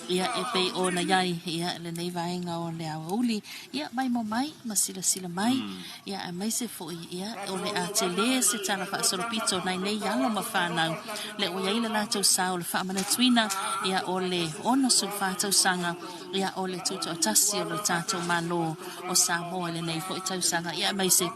ia, e pei ona i ai, ia, lenei vaega o le aoauli, Ia, maimoa mai ma silasila mai, ia, aemaise foi, ia, o le a tele se tala faasolopito nai nei alo ma fanau, lea ua i ai le latou sao o le faamanatuina, ia, o le 64 tausaga, ia, o le tutoatasi o lo tatou Malo o Samoa i lenei foi tausaga, ia, aemaise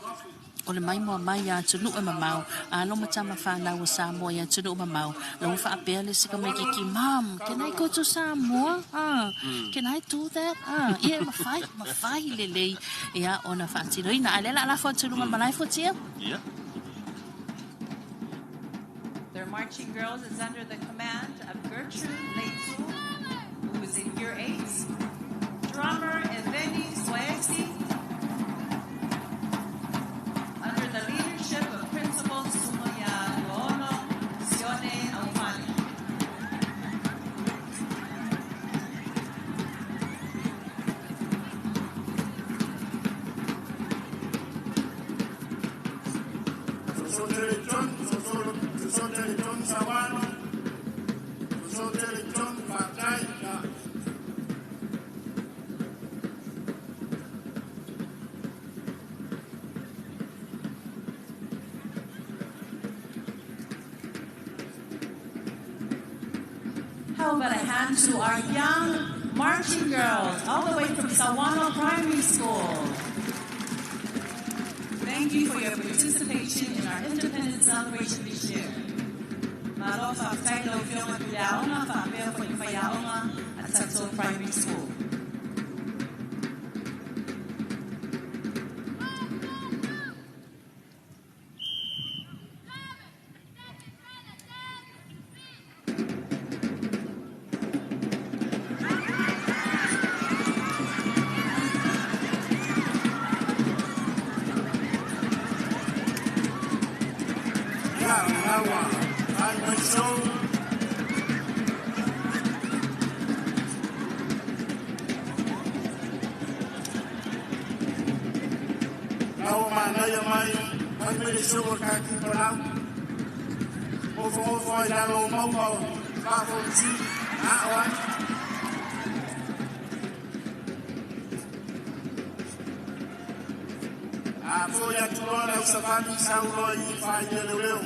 o le maimoa mai a atunuu e mamao, alo ma tama fanau a Samoa i atunuu mamao, la ua faapea le isi tamaititi, Mom, can I go to Samoa? Ah, can I do that? Ah, ia e mafai, mafai lelei ia ona faatinoina. A o lea o le a lafo atu i luga o le malae fuatia. Ia. Their marching girls is under the command of Gertrude Leitu, who is in year 8, drummer Eveni Soesi, under the leadership of Principal Sumaya Luono Sione Aufani. Sosotele John, Sosotele John Sauano, Sosotele John faafetai. Ia. How about a hand to our young marching girls, all the way from Sauano Primary School. Thank you for your participation in our independence celebration this year. Malo faafetai lau Afioga Puleaoga faapea foi ma faiaoga a Tuttle Primary School. Ia, lena ua fai mai sou. La ua manaia mai, fai mai le show a le kaki palau. Ofo ofo ai lalo o mauga o Faafonisi, a o ai. A foi atu loa le ausavali sau loa i faaia leoleo.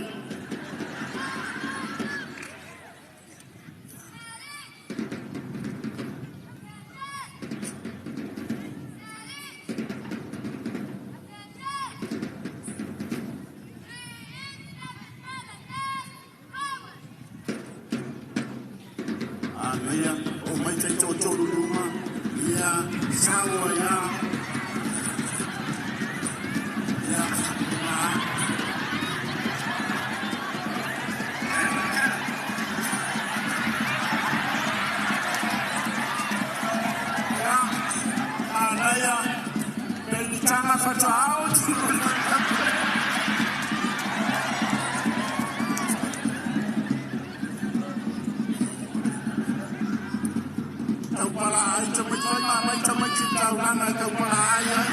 Manaia, o mai taitoatolu i luma, ia, sau ai lava. Ia, ma. Ia, manaia, penitaga faatoa ao. Taupala ai tamaiti fai ma mai tamaiti taulaga e taupala ai ai.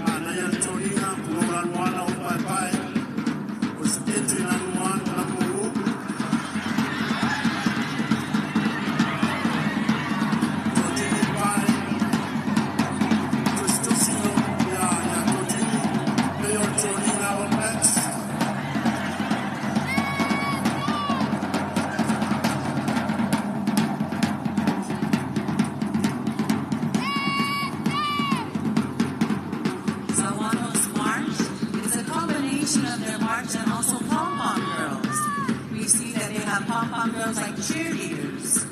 Manaia le toniga, pulou lanuana o paepae, o sekete lanuana la pulu. Totini pae, tusitusi no, ia, ia totini, pei o le toniga All Blacks. Sauano's March is a combination of their march and also pom-pom girls. We see that they have pom-pom girls like cheerleaders.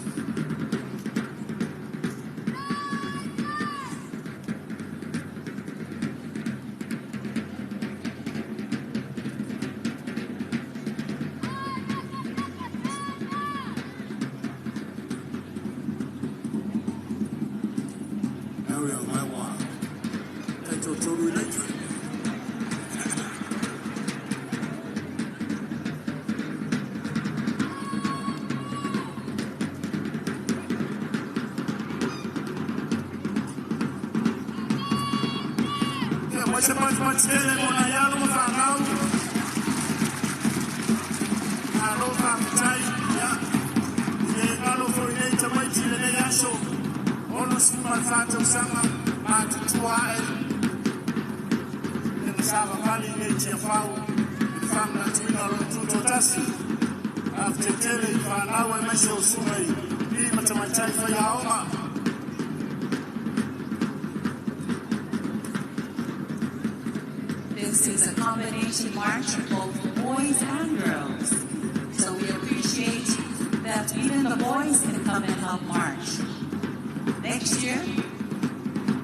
Ariel Maiwa, taitoatolu i laiti. Ia, mai se matimati tele mo nai alo ma fanau. Malo faafetai, ia. I le galo foi nei tamaiti i lenei aso. 64 tausaga, matutua ae. Ina savavali nei Tiafau i le faamanatuina o lona tutoatasi. Faafetai tele i fanau aemaise o susuga i alii ma tamaitai faiaoga. This is a combination march of both boys and girls. So we appreciate that even the boys can come and help march. Next year,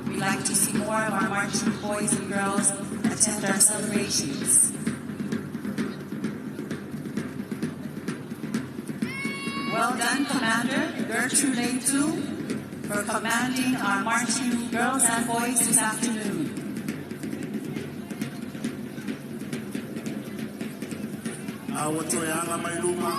we'd like to see more of our marching boys and girls attend our celebrations. Well done, Commander Gertrude Leitu, for commanding our marching girls and boys this afternoon. A ua toe aga mai luma.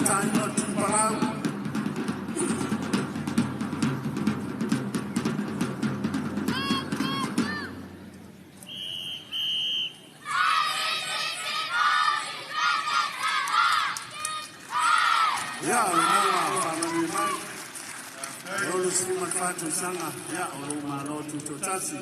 taina o le Tuipalau. Ia, o lena ua faamanuia mai e 64 tausaga, ia, o lou Malo Tutoatasi.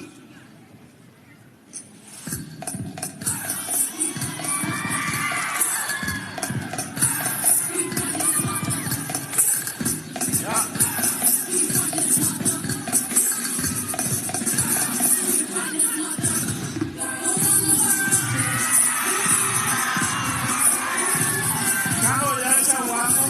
Talo ia Sauano.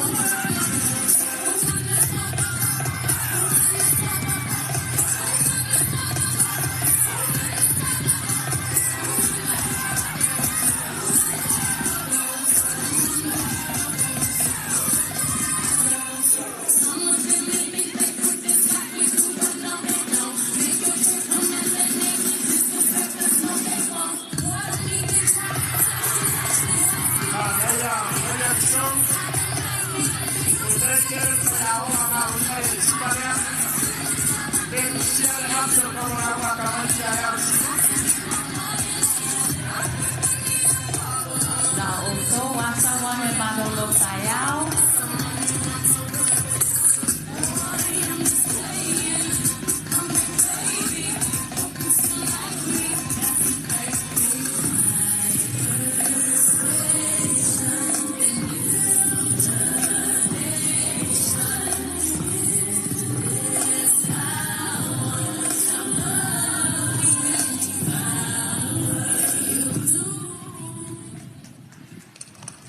Manaia William Jones. O tele le faiaoga galuega i le sipa lea. Pe tusia le afi o le kaulalaua a tamaiti a ARC. La outou asa ua he malolo taeao.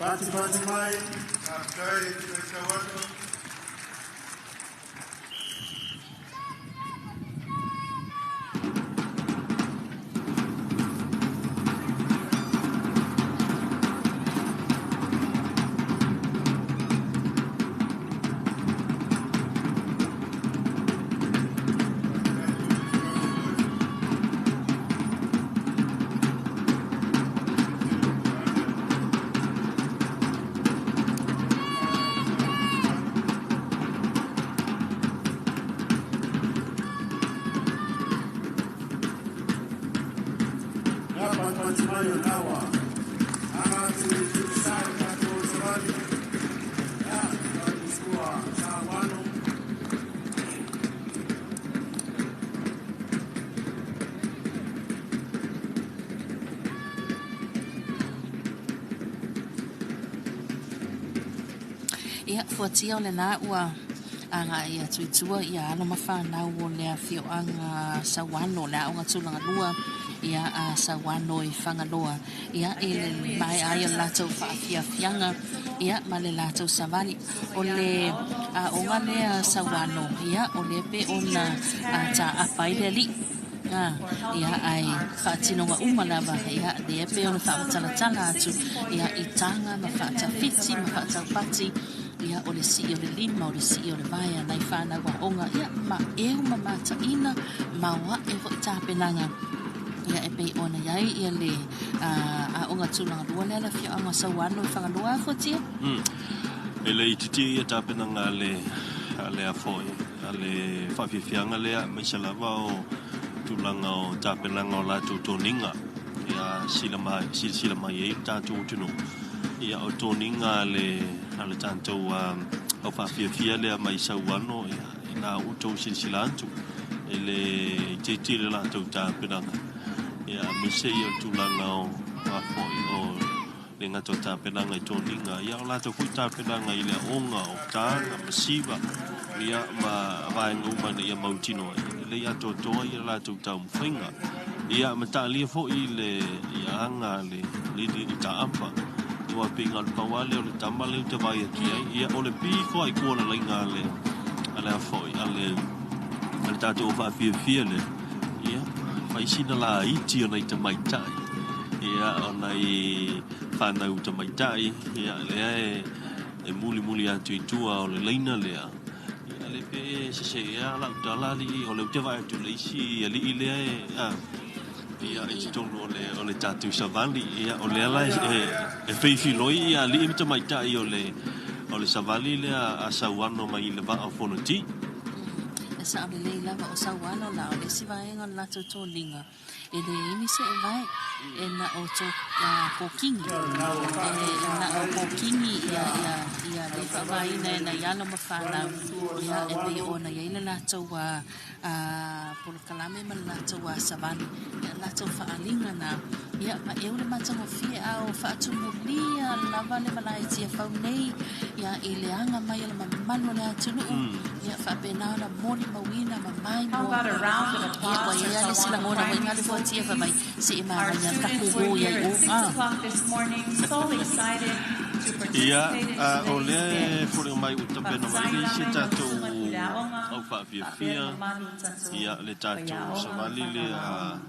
Fatipati mai. Faafetai i Sauano. Ia, fatipati mai o lena ua aga atu i le sa le tatou savali. Ia, taulusua Sauano. Ia, fuatia o lena ua agai atu i tua ia alo ma fanau o le afioaga Sauano, le aoga tulaga lua ia a Sauano i Fagaloa, ia i le maea ai o le latou faafiafiaga ia ma le latou savali. O le aoga lea Sauano, ia o lea pe ona taapa ai le alii. Ia, ae faatinoga uma lava, ia, lea pei ona faamatalatala atu, ia, i taga ma faatafiti ma faataupati, ia, o le sii o le lima, o le sii o le vae a nai fanau aoga, ia, ma eu ma mataina, maoae foi tapenaga, ia, e pei ona i ai, ia, le aoga tulaga lua lea a le afioaga o Sauano i Fagaloa, a Fuatia? E le itiiti ia tapenaga a le, a le a foi, a le faafiafiaga lea, aemaise lava o tulaga o tapenaga o latou toniga, ia silasila mai ai le tatou atunuu, ia o toniga a le, a le tatou au faafiafia lea mai Sauano, ia, ina ua outou silasila atu, e le itiiti le latou tapenaga, ia, aemaise ia o le tulaga o, a foi, o le gata o tapenaga i toniga, ia o latou foi tapenaga i le aoga o taga ma siva, ia ma vaega uma ina ia mautinoa ai e lelei atoatoa ia latou taumafaiga. Ia ma taalia foi le ia aga a le alii i taapa, aua pei na o le pau lava lea o le tama lea ou te vaai atu i ai, ia o le pito lava i tua o le laina a le a le a foi a le a le tatou faafiafia lea, ia fai sina laiti o nai tamaitai, ia o nai fanau tamaitai, ia lea e e mulimuli atu i tua o le laina lea, ia le pe sese ea lau tala alii, o lea ou te vaai atu i le isi alii lea e a, ia i totonu o le o le tatou savali, ia o lea la e e feifiloi ia alii ma tamaitai o le O le savali lea a Sauano mai i le vaa o Fonoti. E sao lelei lava o Sauano la o le isi vaega o le latou toniga e le imi se vae e na o to kokini e na o kokini ia ia ia le faavaina e nai alo ma fanau ia e pei ona i ai le latou polokalame ma le latou savali ia latou faaaliga na ia ma eu le matagofie a o faatumulia lava le malae Tiafau nei ia i le aga mai o le mamalu o le atunuu ia faapena ona molimauina ma How maimoa about a round of ia applause ua for i ai le isi Sauano lagona ua Primary iga le School, fuatia fai please? mai se i Our manaia le students takou were o here iai at o 6 o'clock this morning, so excited to Ia, participate in o today's lea e day. foliga mai ua tapena mai Faafetai le isi lava i lau tatou susuga Tuileaoga, au faapea le faafiafia, mamalu o tatou ia le tatou faiaoga ma savali fanau lea aoga.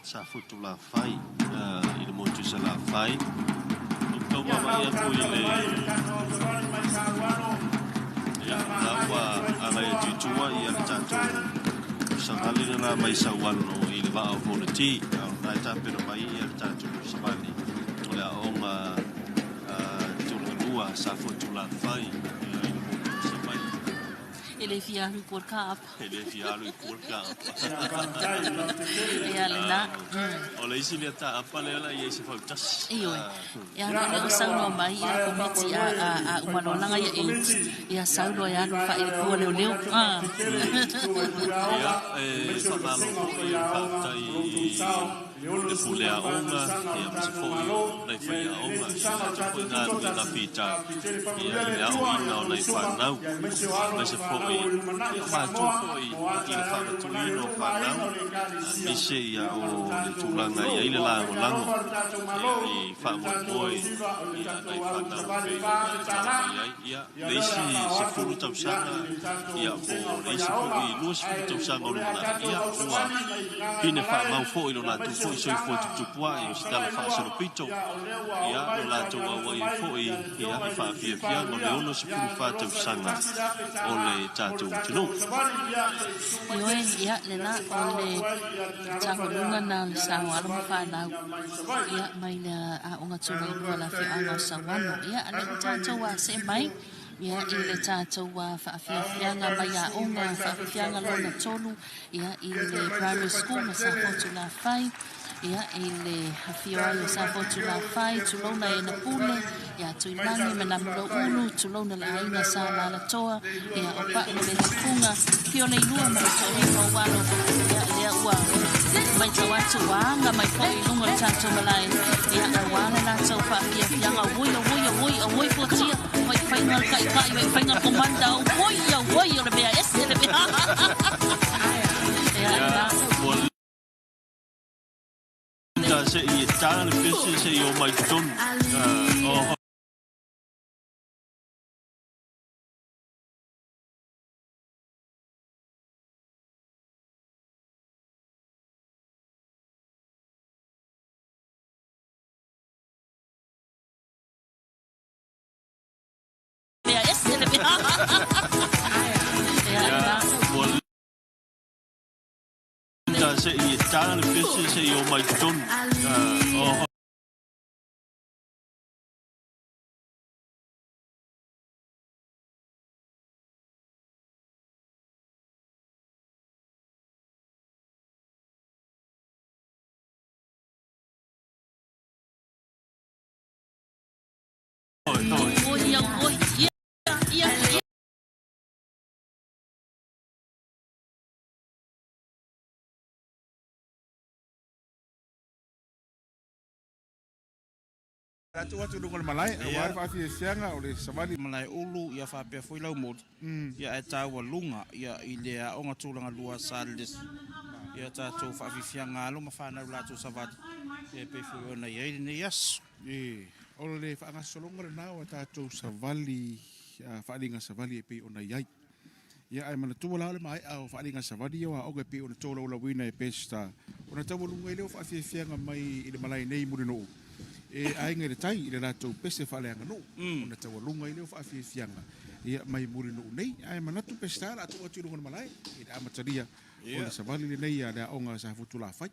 sa Futulafai i le motu i Salafai. Ou te tau Ia, la vaavaai ua atu i tatalo le mai le tatou savali mai Sauano, ia ia la manaia ua atu ai agai tua atu i tua malo ia le faafetai. tatou savali lena mai Sauano i le vaa o Fonoti. A o lena e tapena mai ia le tatou savali o le aoga tulagalua sa Futulafai i le motu i Savaii. E le fia alu i kua le kaapa. E le fia alu i kua le kaapa. Ia faafetai lautetele. Ia lena. O le isi lea taapa lea la i ai se fautasi. Ioe. Ia Ia, ma o lea ua lea saunoa ua mai ia maea le Komiti a faamoemoe a e a fai uma loa laga maasolo ia le 8 Komiti, ia ia sau loa i e lenei alu vaega faaili o le kua aoga e momoli leoleo. atu le faafetai tele i susuga i Ia, Puleaoga e aemaise o le faamalo vasega o foi le faiaoga faafetai o lo outou sao i le i le pule 64 aoga tausaga o ia le ma se tatou foi Malo, o nai ia i lenei faiaoga ia tausaga o latou tatou foi galuega tutoatasi. fita Faafetai ia faamanuia i le le Atua aoina ia o nai tausuga fanau ia aemaise o alo ma aemaise fanau foi o le lumanai ia o matou Samoa foi mo a i le taeao i le lumanai faamatuuina o o nuu ma fanau aiga o le Ekalesia. aemaise ia Ia o ma lo le tatou tulaga i atunuu. ai le Ua faita lagolago alofa lo tatou ia Malo i i le tatou faamoemoe ausiva o le ia tatou nai au fanau savali pei fa ona le e tala. tala mai ai ia Ia le lea o le isi a fao atu 10 ia tausaga i le tatou ia po vasega o o le isi faiaoga foi ae 20 tausaga o o le a lumanai tatou ia au ua savali mai i pine Gagaemalae faamau foi lo ia latou aemaise o foi soifua Taga tuputupuae ma o se tala Salelua faasolopito ia o lea ua oo ia mai lo latou taliana auai ai mai foi ia le ia afioga i i le Sui faafiafiaga o Palemia le ia le 64 Losa e tausaga tasi le afe o tala le mo le tatou tatou atunuu. savali ia se i susu mai Ioe, se ia ia lena se i o fao le atu ai ia le talofa lea tagoluga na o le ia le sao au alo ma savali fanau ia mai Savaii. ia mai le aoga Malo tulagalua le faafetai afioaga o e Sauano. Sanaia, Ia lea aga ua mai tatou i see mai Sisifo ia o i le le tatou aoga faafiafiaga mai primary school aoga mai faafiafiaga lona Safotulafai. tolu ia i Ia le toe mai se primary school ma fatefate Safotulafai ia i le afio ai o tatou matitio Safotulafai ia mo le tulouna e na tatou pule savali ia mai Tuilagi ma Safotulafai. Namulauulu tulouna le Ai o aiga lea sa ua Lalatoa leilua ia ma o le Pa'u le solomuli Tufuga fio le ilua ma le toalima o alo ia lea ua matau atu ua aga mai foi i luga o le tatou malae ia auā le latou faafiafiaga oi oi oi oi fuatia faifaiga le taʻitaʻi faifaiga le komanda oi oi o le mea ese le mea ia Ia lena ua lita se i e tā le pese se i o mai totonu. O mea ese le mea ia Ia lena ua lita se i e tā le pese se i o mai totonu. O oi oi ia ia ia Atu atu i luga o le malae, aua le faafiafiaga o le savali. Malaeulu, ia faapea foi Laumoli, ia ae taualuga ia i le aoga tulaga lua a Sales ia tatou faafiafiaga alo ma fanau latou savali ia e pei foi ona i ai lenei aso. E, o le faagasologa lena o a tatou savali, faaaliga savali e pei ona i ai. Ia, ae manatua la o le maea o faaaliga savali ia o aoga e pei ona tolaulauina e Peseta, ona taualuga ai lea o faafiafiaga mai i le malae nei i Mulinuu, e aiga i le tai i le latou pese faaleaganuu, ona taualuga ai lea o faafiafiaga ia mai Mulinuu nei. Ae manatu Peseta o le a tuu atu i luga o le malae i le amatalia o le savali lenei a le aoga a Safotulafai.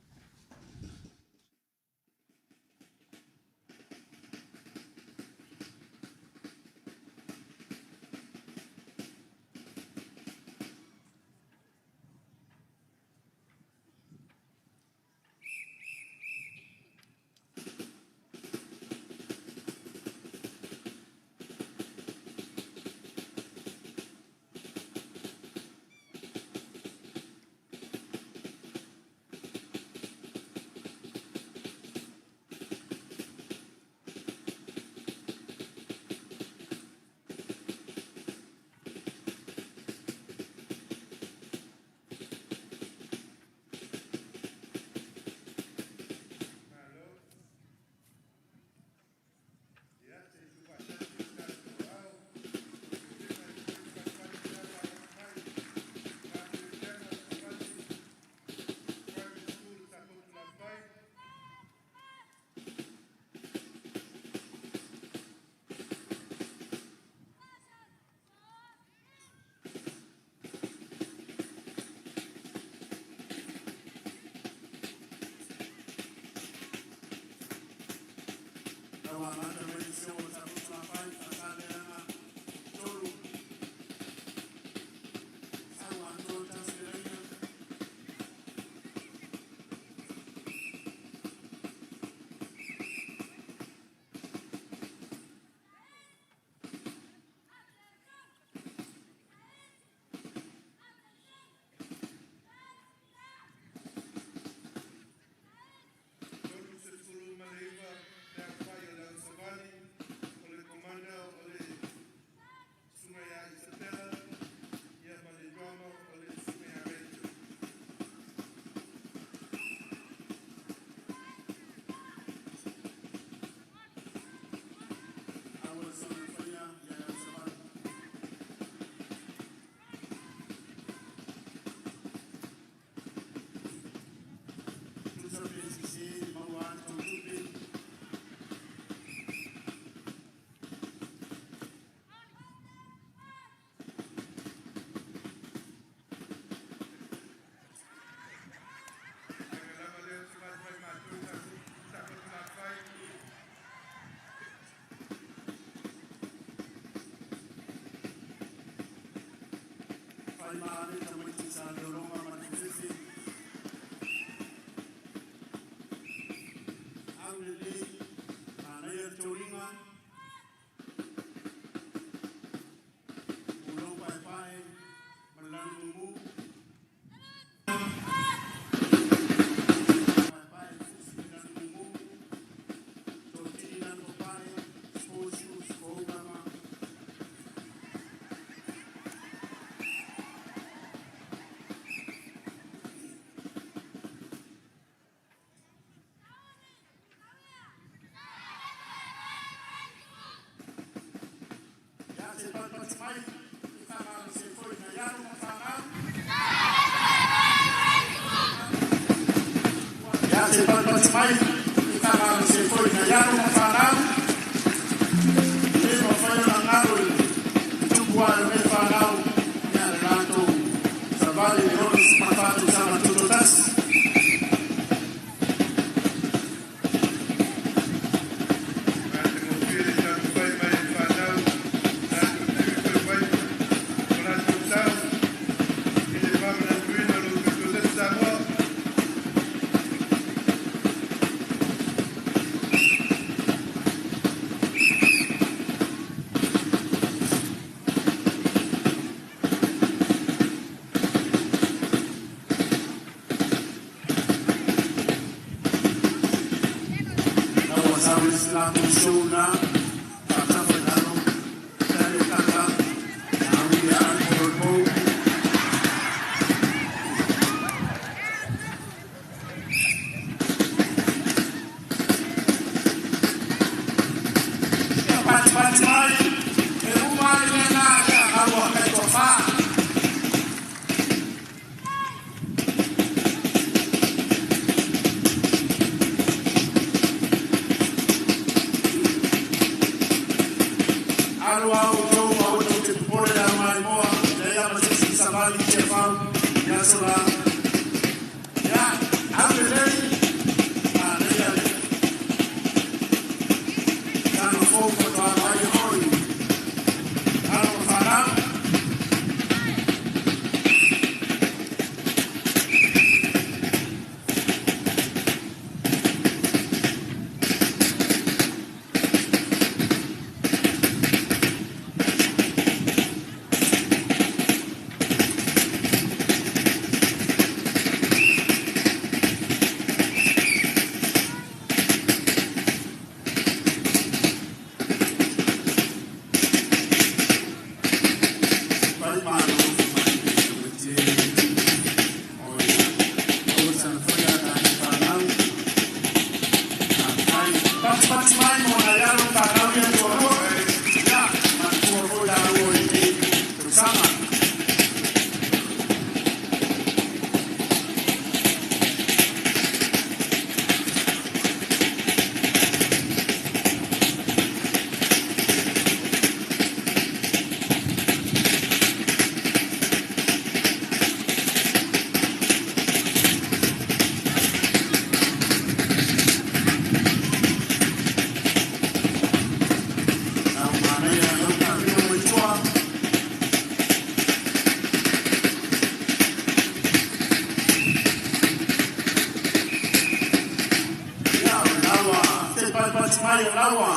mai o laua.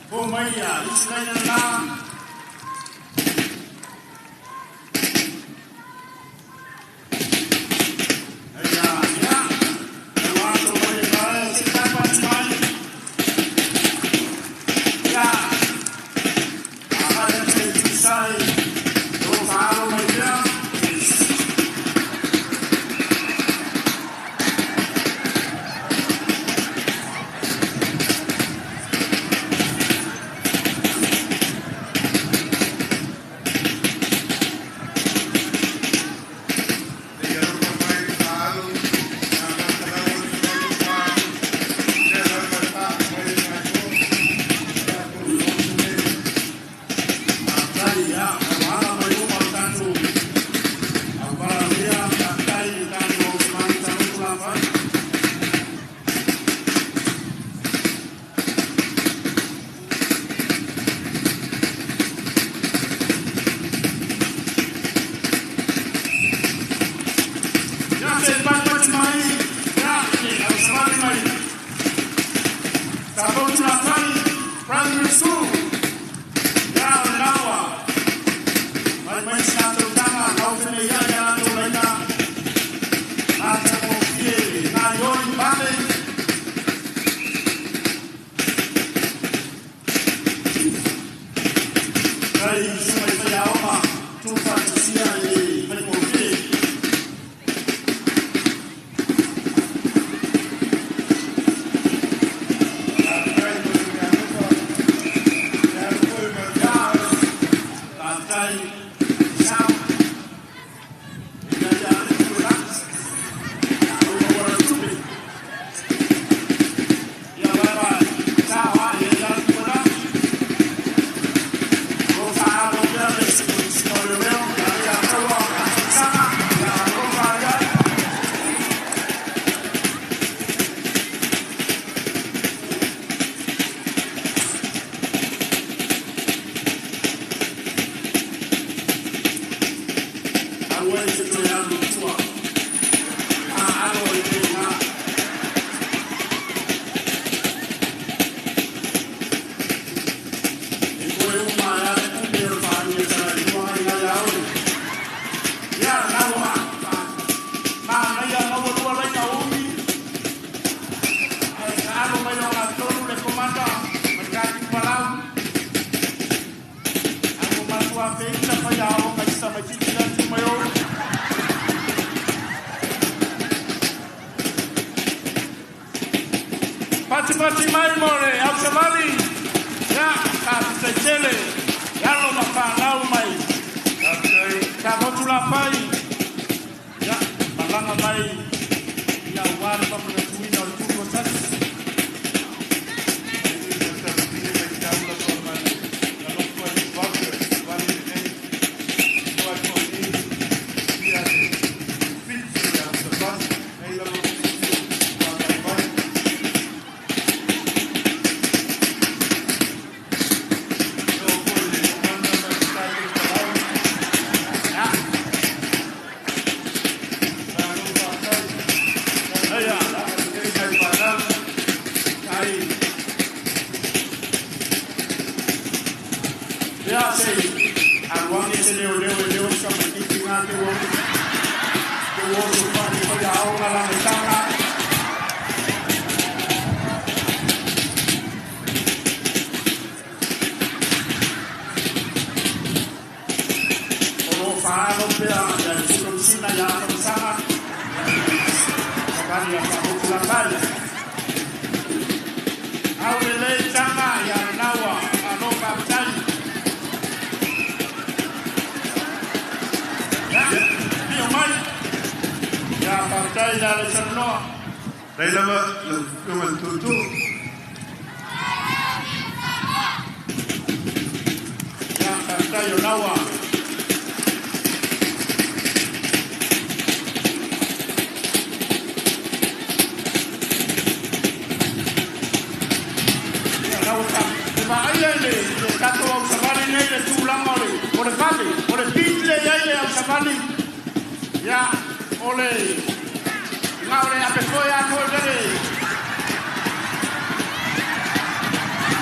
Fo mai ia, isi laina la. Ia, ia. Ua ato mai e vae, se tai pati mai. Ia. Agai atu i Tuisai. O whaaro mai pea. Tai, ia, wala mai uma o tātou. Au wala mea, tai, i tātou o mani tātou la vai. Ia, se pai pati mai, ia, au savali mai. Tātou tula tai, primary school. Ia, o le laua. Mai mai si atu tanga, kau whene ia ia atu laina. Ngā tako fie, ngā ioi bale. Kai sumai whai aoga, tūpa tisia i whai kōfie. Tātai, sao. Ia ia ale kura. Ia ua tupe. Ia lava, sao a ia ia kura. O whaaro pea le siko leo leo, ia ia taua, sanga, ia alofa ia. Aua e te toe alu tua. A alo i te ngā. E koe uma e ale kupe o whaani e tara i mua i ngai aore. Ia, nau a. Mā ngai a maua lua laina umi. Ai ka alo mai o ngā tolu le komanda. Mai kāti palau. Au matua peita whai a o ngai sa mai titi atu mai o. Pati pati mai more, au savali. Ia, ka te tele. Ia lo ma whanau mai. Ka motu la pai. Ia, malanga mai. Ia wale pamuna tuina o le tutu o tasi. Ia, ai. Ia, sei, aluangi se leo leo e leo sa mai titi ngā te o. Te o tu whani whai a aonga la me tanga. O lo whaaro pea, ia i sino ia atonga. Wakani ia whahotu la pai. Au le lei tanga ia naua, a no papitai. Ia, pio mai. Ia papitai ia le sanoa. Nei lava, lau afioga i le Tootoo. Ia papitai o naua. Ia naua ka. E vaaia i le tatou au savali nei le tulaga o le vave, o le pit le iai le au savali. Ia, o le ngā o le ape foe a foe lele.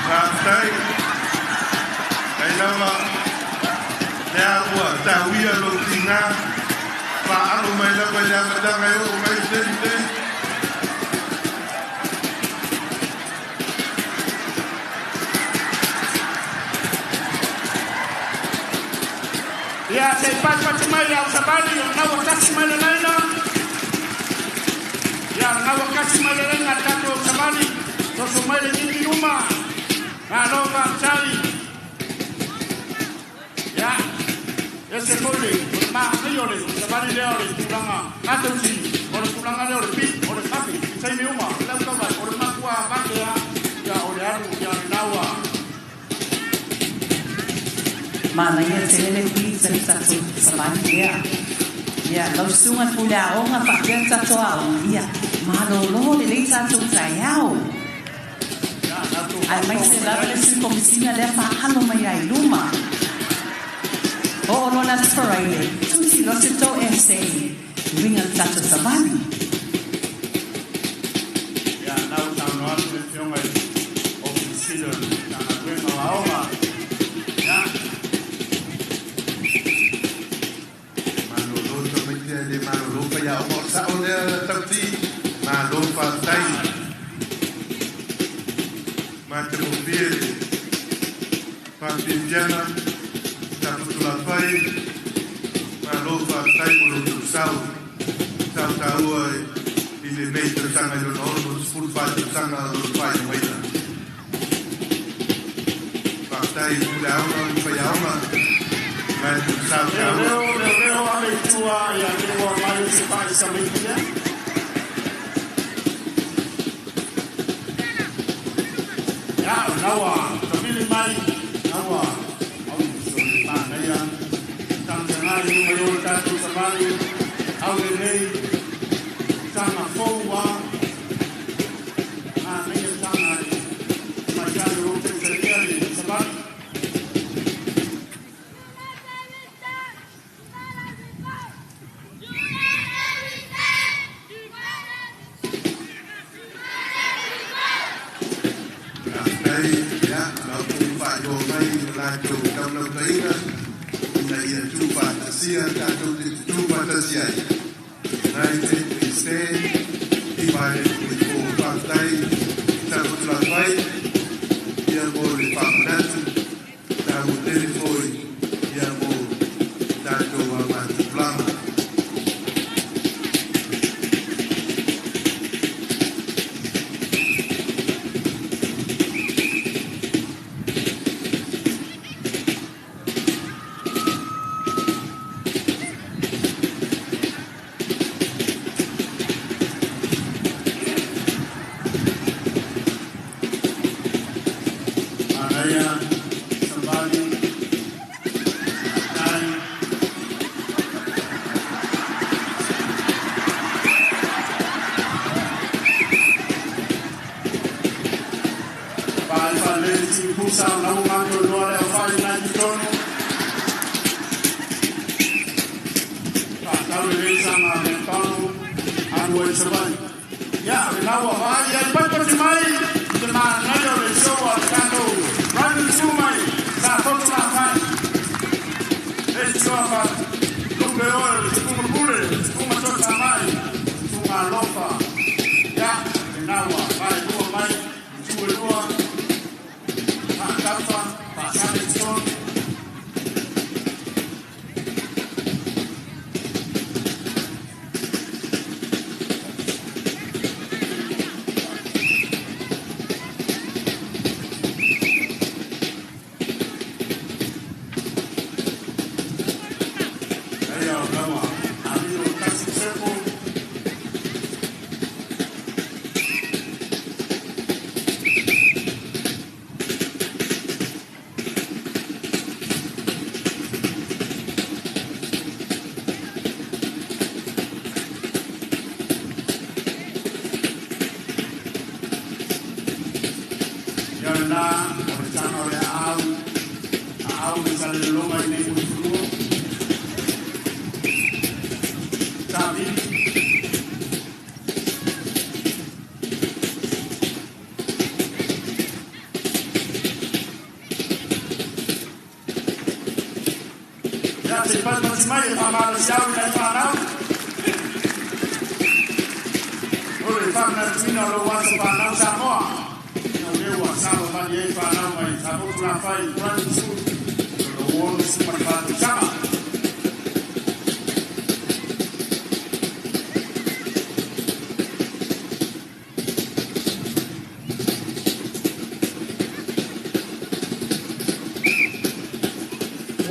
Faafetai. Ai lava lea ua tauia lou tiga faaalu mai lava i le amataga e oo mai i le taimi nei. Ia, se i patipati mai le au savali, o lena ua tasi mai le laina. Ia, o lena ua kasi mai le laina a le tatou au savali. Soso mai le kiki i luma. Malo faafetai. Ia, ese foi le, o le maanai o le savali lea o le tulaga atausi, o le tulaga lea o le pi, o le kafe, i taimi uma, le lau taulai, o le matua vave lava, ia, o le alu, ia, lena ua. Manaia tele le pizza i tatou savali lea. Ia, lau susuga le pule aoga faapea le tatou aoga, ia, malolo lelei tatou taeao. Aemaise lava le Sui Komesina lea faahalo mai ai i luma. Oo loa le Aso Faraile, tusi loa se tou essay e uiga i le tatou savali. Ia, na ua saunoa atu le Afioga i le Ofisa Sili o le Matagaluega o Aoga. Ia. Malolo tamaiti ae le malolo faiaoga o sao lea tauti. Malo faafetai. Matagofie le faafiafiaga Safotulafai. Malo faafetai mo lo outou sao. Sao taua i lenei tausaga i lona 64 tausaga o lona faailogaina. Faafetai i le pule aoga ma faiaoga nai le sao Leo taua. leo leo leo ave i tua ia te ua mai se fai sa mai ia. Ia, o naua, tavili mai, naua, au so le manaia, tanga i luma i o tatou savali, au lelei, tanga fou a, manaia tanga i mai ai o te talia le savali. Faafetai, ia, o la outou faailoa mai i le latou taulautaiga ina ia tuufaatasia tatou te tutufaatasi ai. United we stand, divided we fall. Faafetai Safotulafai, ia mo le faamanatu taua tele foi ia mo tatou aumatupulaga. Manaia, savali, tai. Pai whalei ti pusa o nau mātou noa leo whai nai ki tonu. Whātau e lei sanga me tonu, anu ai savai. Ia, re naua whai ai pai pati mai, i te manaia o le show a le tatou Rugby Two mai, sa foto la whai. E tioa wha, lupe oe, le tukunga pule, le tukunga tota mai, tukunga alofa. Ia, re naua, whai lua mai, tue lua, whakapa, whakame tonu. Eia o naua, ali o tasi circle. Ia lena, o le tanga o le aau, aau i sa le longa i nei mutulua. Tavili. faamalosiau i nai fanau. O le faamanatuina o lou aso fanau Samoa. Ina o lea ua savavali ai fanau mai Safotulafai Primary School, o lou 64 tausaga.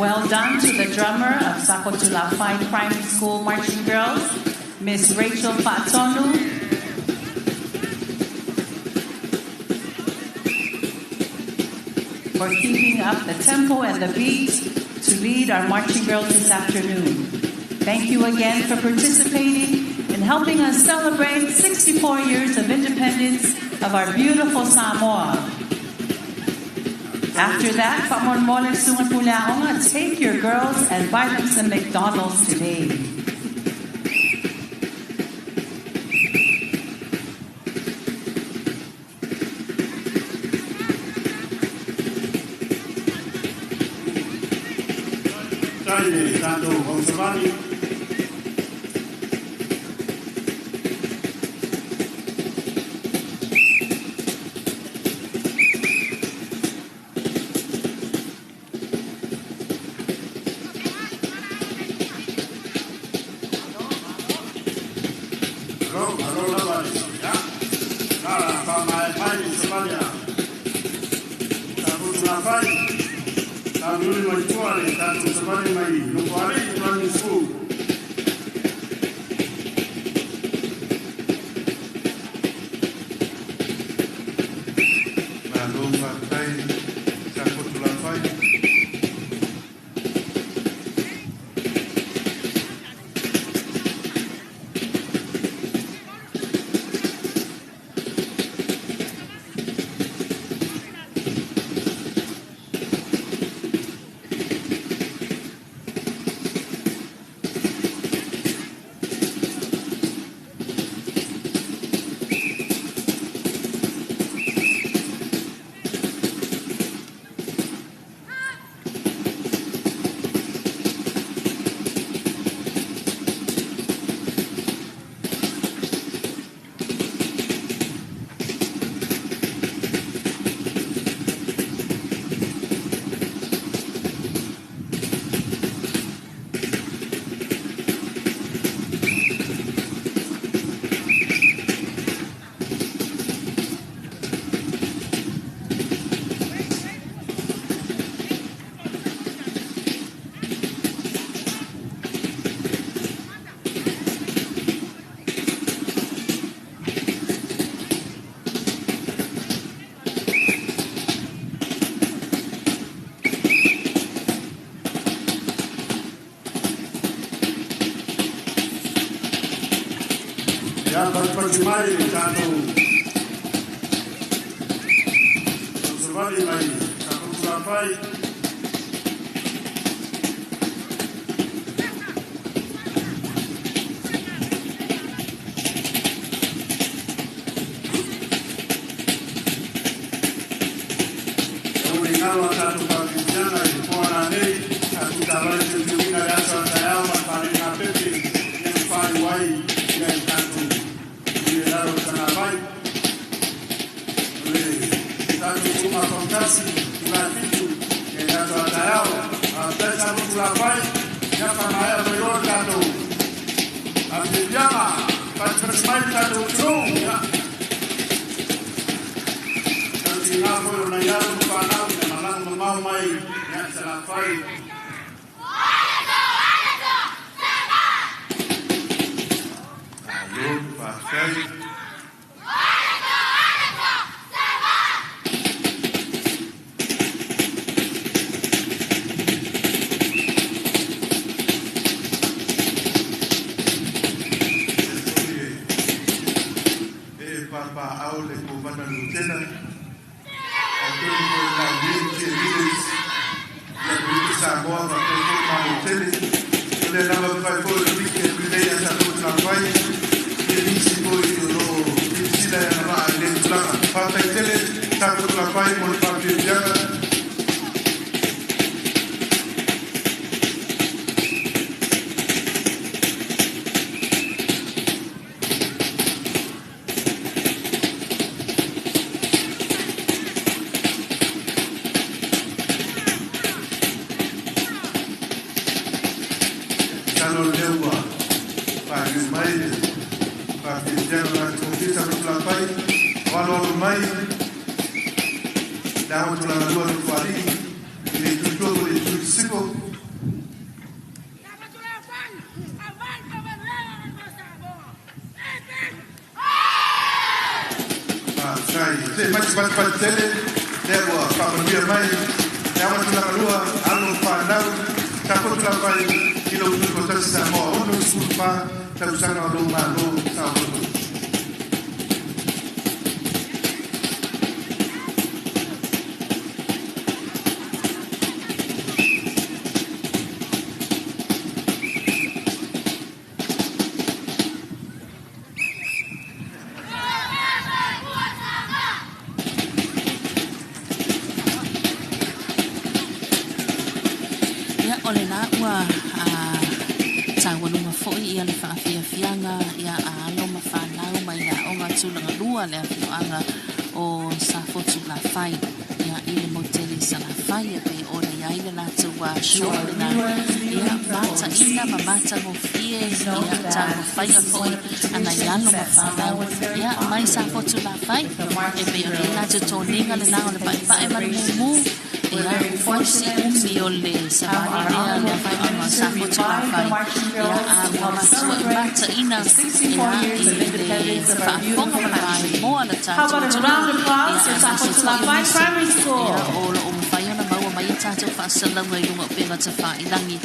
Well done to the drummer of Safotulafai Primary School Marching Girls, Miss Rachel Fatonu. For keeping up the tempo and the beat to lead our marching girls this afternoon. Thank you again for participating and helping us celebrate 64 years of independence of our beautiful Samoa. After that, faamolemole Susuga Pule Aoga, take your girls and buy them some McDonald's today. Tai le tatou hausavali. Malo, malo lava le ia. Na la faamaea mai le savali a Safotulafai. Taululi mai tua le tatou savali mai Nofoalii Primary School. Malo faafetai Safotulafai. Ia patupatu mai le tatou hausavali mai Safotulafai. Ua le galo a tatou faakerisiana i le po ananei, tatou tavale teuteuina le aso a taeao ma le faalegapepe ia na faaiu ai ia i tatou i le lalo o le tagavai. O le tatou tuuga fautasi itula e 7 ia i le aso a taeao. Faafetai Safotulafai, ia faamaea mai loa le tatou afiafiaga. Patipati mai le tatou atunuu. Ia tautiga foi o nai alo ma fanau ina malaga mamao mai ia i Salafai. Malo faafetai. E papaao le kovana lutena atonu foi le laulii cheerleaders ia Komiti Samoa faapea foi Malo tele. O lea lava mafai foi le piki atu i nei ia Safotulafai ia nisi foi o lo o silasila e agavaa i lea tulaga. Faafetai tele Safotulafai mo le faafiafiaga. Safotulafai, o aloalo mai le Aoga Tulagalua a Nofoalii i le itu i tua po o le itu i sisifo. Faafetai. Se mai se fatufatu tele lea ua faamanuia mai le Aoga Tulagalua, alo ma fanau, Safotulafai i lou Tutoatasi Samoa, 64 tausaga o lou Malo saoloto. Ia, o lena ua taualuga foi ia le faafiafiaga ia a alo ma fanau mai le aoga tulagalua le afioaga o Safotulafai ia i le motu tele i Salafai e pei ona i ai le latou To show our lena viewers ia viewing from mataina ma overseas, matagofie please note ia that taumafaiga this is foi one of the a nai traditions alo ma that fanau Samoa is very ia mai popular with, Safotulafai with the e marching pei ona i ai drills latou and toniga previous lena o le independence paepae ma le mumu celebrations. We're ia very fosi fortunate umi o to le have savali our lea le Honorable Prime afioaga o Minister revive the Safotulafai marching ia drills a to ua help matuai celebrate mataina the 64 ia years i of le independence of our faafofoga beautiful ma le country. vaemoa le How tatou about a atunuu round of applause ia for aemaise foi o Safotulafai nisi Primary ia School? o loo mafai ona maua mai a tatou faasalauga i luga o pega tafailagi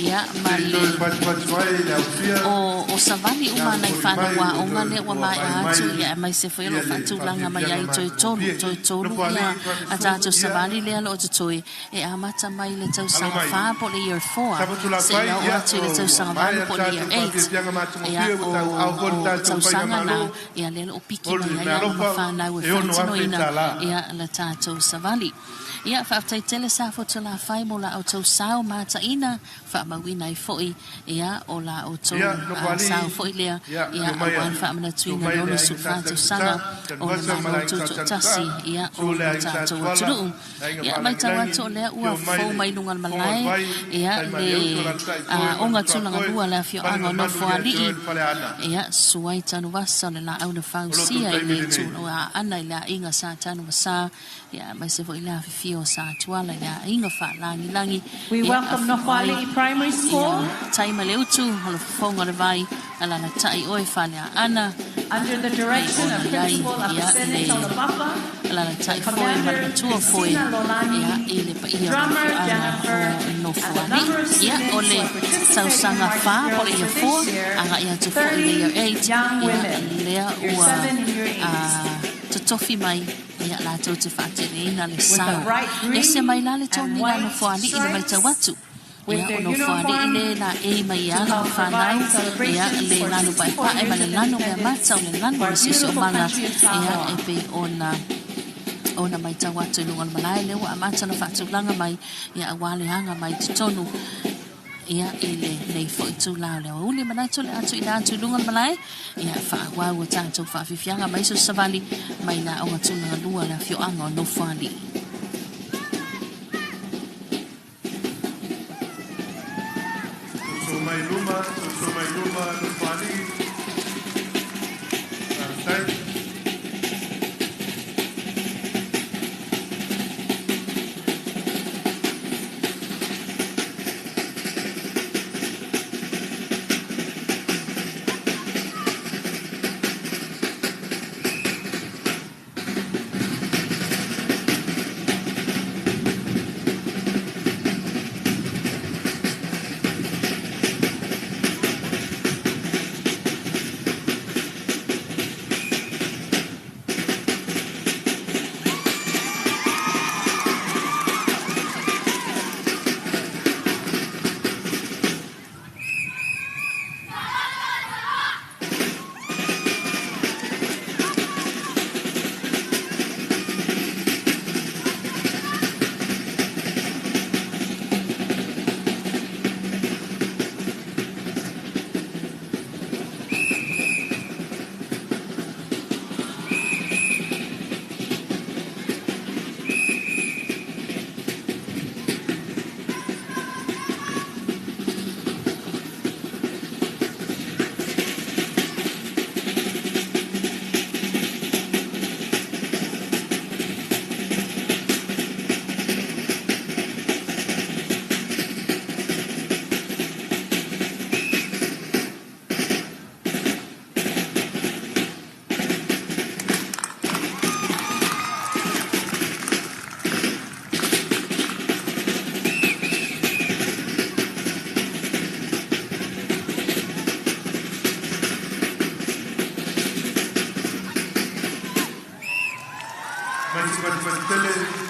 ia ma Se i le toe fatufatu ai le aufia, o savali le uma nai afofoi fanau mai ua aoga toe lea ua ua maea vaai atu mai ia aemaise foi o ia loo le faatulaga mai faafiafiaga ai toe tolu matagofie. toe tolu ia Nofoalii a Primary School, tatou ia savali lea o loo totoe e amata mai le alo tausaga mai. 4 po o le year 4 Safotulafai, seia oo ia atu i le ua tausaga maea 8 le po o le year tatou 8 faafiafiaga ia matagofie ua o tauau foi le o tatou tausaga na faigamalo ia lea o loo piki o le mai ai alo ma meaalofa fanau e e 6,000 faatinoina tālā. ia le tatou savali. Ia faafetai tele Safotulafai mo la outou sao mataina faamauina ai foi ia o la outou Ia, sao Nofoalii, foi lea ia, ia afio maia, aua le afio faamanatuina mai le le Aiga Sa 64 Tanusa, tausaga o le Tanuvasa ma le Malo Aiga Sa Tanusa, Tutoatasi ia susu o le le Aiga Sa tatou Tuala, atunuu. le Aiga Ia matau Faalagilagi, atu o lea ua afio mai fofou le mai luga o le Fofoga o le malae Vai, ia tai le Malieuto, alaalatai Toe ma aoga le tulaga Tuakoe, lua le ma le afioaga o mamalu ia te Nofoalii oe le Faleaana. ia suai Tanuvasa o le laau na O lo outou fausia i taimi le lenei. tulaga i le aiga Sa Tanuvasa ia aemaise foi le afifio o Sa Tuala i le aiga Faalagilagi We ia welcome afio ai Nofoalii Primary ia School tai ma le utu o le fofoga o le vai alalatai oe Faleaana under the e pei direction ona of i ai Principal ia Apasene le Taulapafa, the alalatai foe ma le Commander matua foe Christina ia Lolani, i le paia o le drummer afioaga Jennifer, o and the Nofoalii. number of Ia o students who le are participating in tausaga marching 4 po o le drills year for this 4 year, agai atu foi i le year 30 8 young ia women, lea year ua 7 and year 8, totofi mai ia latou te faateleina le with the sao. bright Ese mai green la le and toniga white Nofoalii le matau stripes atu. with Ia o their Nofoalii uniform le la e mai to alo ma help fanau provide ia celebrations le for lanu 64 paepae ma years le of lanu mea independence mata o le lanu of o our le beautiful siosiomaga country of ia Samoa. e pei ona ona matau atu i luga o le malae lea ua amata ona faatulaga mai ia aua le aga mai totonu ia i lenei foi itulā o le aoauli. Manatu o le a tuuina atu i luga o le malae ia faaauau a tatou faafiafiaga mai so savali mai le aoga tulagalua le afioaga o Nofoalii. Soso mai luma, soso mai luma, Nofoalii. Faafetai. Patipati tele.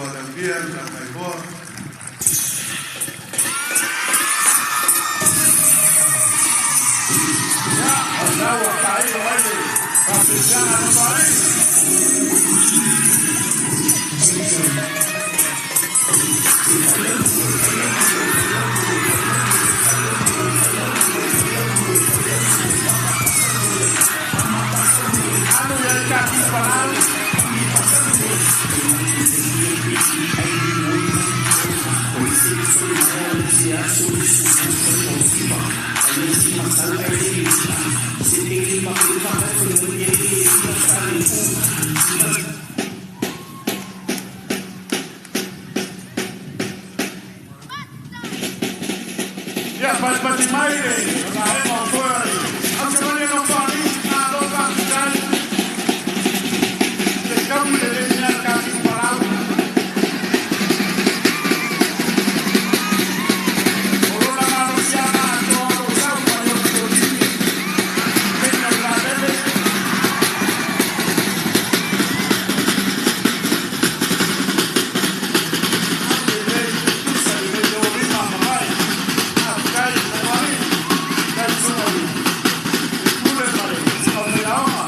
Alaulia Takailoa. Ia, patipati mai le vaega o toe Ausavalia Nofoalii, malo faafetai. Le taui lelei mea le tatou palau. O lona malosiaga atoa o lo o sau mai ona tolimi, teina o le vaalele. Lelei, tusa lelei le olima ma mai. Faafetai Nofoalii, tai susuga i le pule ma le aufaiaoga.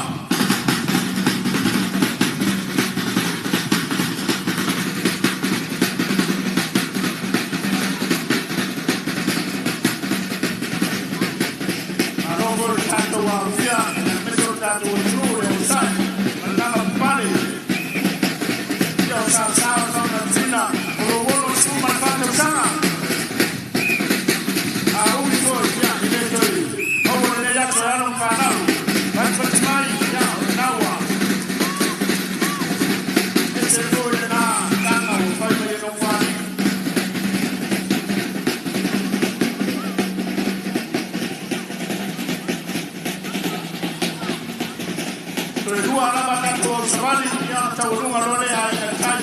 Malo foi le tatou aofia, aemaise o le tatou atunuu i le onosai ma le lavapapale. Ia o saosa o taunalufina o lou 64 tausaga. A ui foi, ia, e le toe maua lenei aso e alo ma fanau. Fatufatu mai, ia, o lena ua ese foi lena taga ua fai mai e Nofoalii. Toe lua lava tatou ausavali, ia ona taualuga loa lea a Aiga i le Tai.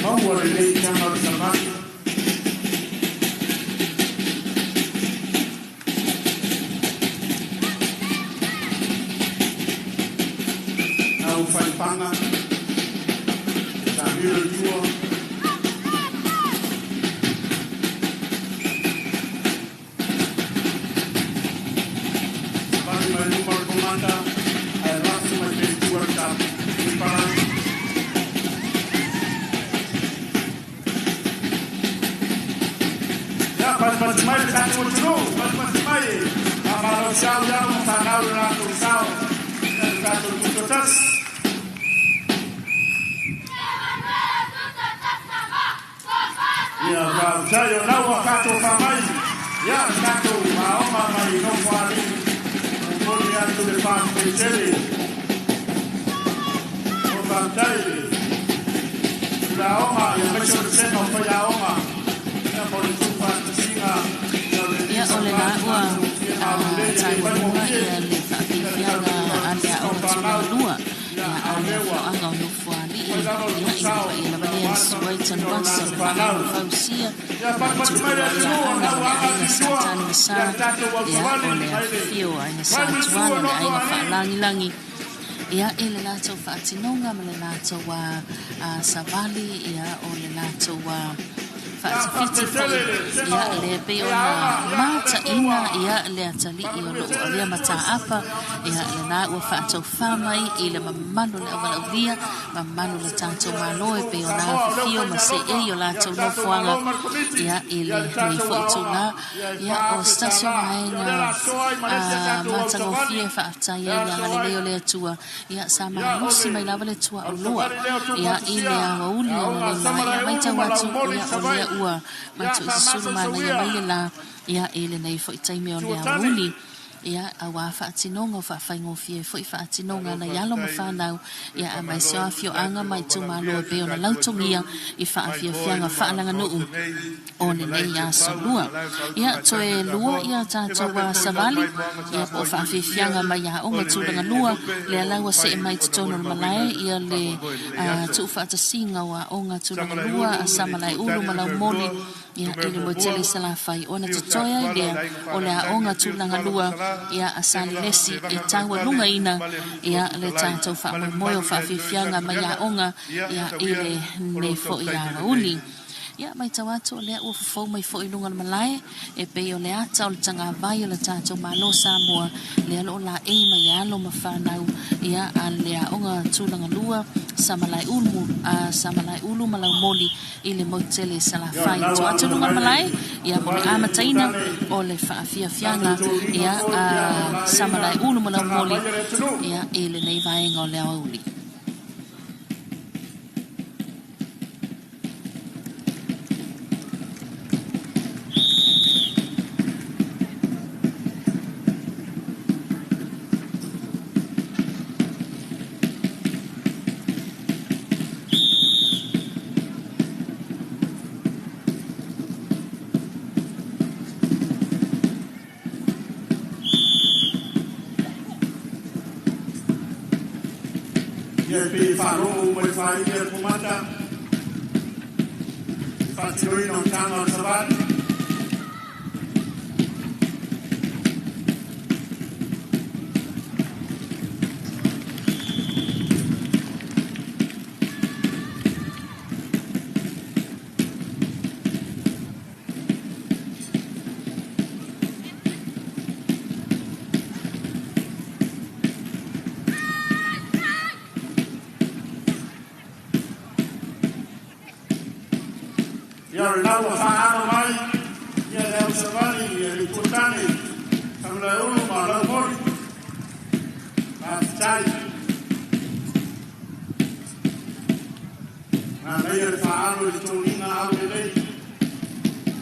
Maua lelei taga o le savali. Lau faipaga, taamilo i tua. Savali mai luma o le komanda, ae lafo mai pea i tua le tapuipalagi. Ia, patipati mai le tatou atunuu, patipati mai e faamalosiau i alo ma fanau i lo latou sao ia le tatou tutoatasi. Ia, faafetai o lau ua tatou faamai, ia le tatou aoga mai Nofoalii. Momoli atu le faafetai tele. O faafetai i le Tulaoga, ia aemaise o le Sega o Faiaoga, ia mo le tuufaatasiga, ia o lenei Ia, o le savali la ua matagofie ma aulelei e le taualuga faigofie. ia le Ia le faafiafiaga tatou a le faatasiga o Aoga fanau, Tulagalua, ia ia a a o le lea ua afioaga o Nofoalii, fai lava o le ia i le sao paia lava ia lea aua le Suai faatasiga o Tanuvasa o latou le fanau. Faaaloalo Fausia, Ia ma patupatu mai le Tupu atunuu o Aiaana lau ma le aga Aiga atu i Sa tua, Tanuvasa, ia le tatou ia ausavali o le mai le afifio o Aiga Sa Primary School Tuala, a le Aiga Nofoalii. Faalagilagi, ia i le latou faatinoga ma le latou savali, ia o le latou Ia faatafiti faafetai foi, tele le sega ia o le pei ona faiaoga, ia o lea foi mataina ua ia le atalii o faamanuia loo tele le avea Atua i mataapa, faiaoga ia aemaise o lena ua faataufā mai i le mamalu o le auvalaulia, mamalu o le tatou Ia le Malo e atunuu o pei ona Samoa, o lea ua afifio fai ma meaalofa, seei o ia le latou tatou nofoaga Malo ma le Komiti, ia i ia le lenei tatou foi aoga, itulā. ia e Ia o se tasi o $4,000. Ia o lea o le vaega a soa ai ma le isi a tatou ausavali, matagofie faafetai le ai a le soa ai agalelei o le Atua. Ia sa ia o malosi le mai lava le tuaulua ausavali lea o ia i tuufaatasia le le aoauli aoga a analeila. Ia Samalaeulu matau ma atu Laumoli ia i o lea Savaii. ua matou susulu manaia mai le la, ia, i lenei foi taimi o le aoauli. Ia, auā faatinoga o faafaigofie foi faatinoga a nai alo ma fanau, ia, aemaise o afioaga ma itumalo e pei ona lautogia i faafiafiaga faaleaganuu o lenei aso lua. Ia, toe lua ia tatou savali, ia, po o faafiafiaga mai aoga tulaga lua, lea la ua see mai totonu o le malae, ia, le tuufaatasiga o aoga tulaga lua a Samalaeulu ma Laumoli, Ia, i le moe tele i Salafai, ona totoe ai lea o le aoga tulaga lua, ia, a Salelesi e taualugaina, ia, le tatou faamoemoe o faafiafiaga mai aoga, ia, i lenei foi aoauli. Ia, matau atu o lea ua fofou mai foi i luga o le malae, e pei o le ata o le tagavai o le tatou Malo Samoa, lea o lo o laei mai e alo ma fanau, ia, a le aoga tulaga lua, Samalaeulu, Samalaeulu ma Laumoli, i le motu tele i Salafai. Tua atu i luga o le malae, ia mo le amataina o le faafiafiaga ia a Samalaeulu ma Laumoli ia i lenei vaega o le aoauli. Ia pe faalogo uma i le faaili a le Komanda i le faatinoina o taga o le savali. Ia o lena ua faaalo mai ia le au savali ia le Tuatane, Samalaeulu ma Laumoli. Faafetai. Manaia le faaalo i le toniga aulelei.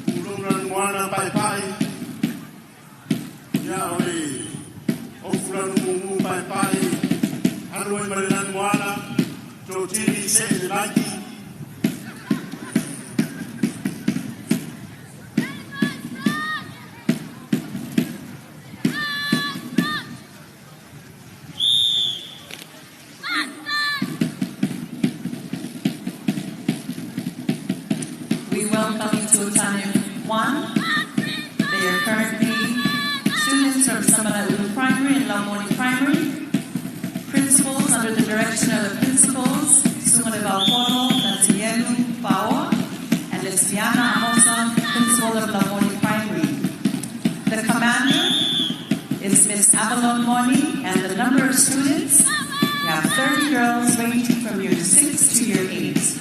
Tulou lanumoana paepae. Ia o le ofu lanumumu paepae. Alu ai ma le lanumoana. Totili see le maiki. We welcome you to Otane 1. They are currently students from Samalaeulu Primary and Laumoli Primary. Principals under the direction of the principals, Sumalevau Polo, Natilielu Paoa, and Lesliana Amosa, principal of Laumoli Primary. The commander is Miss Avalon Moni, and the number of students, we have 30 girls ranging from year 6 to year 8,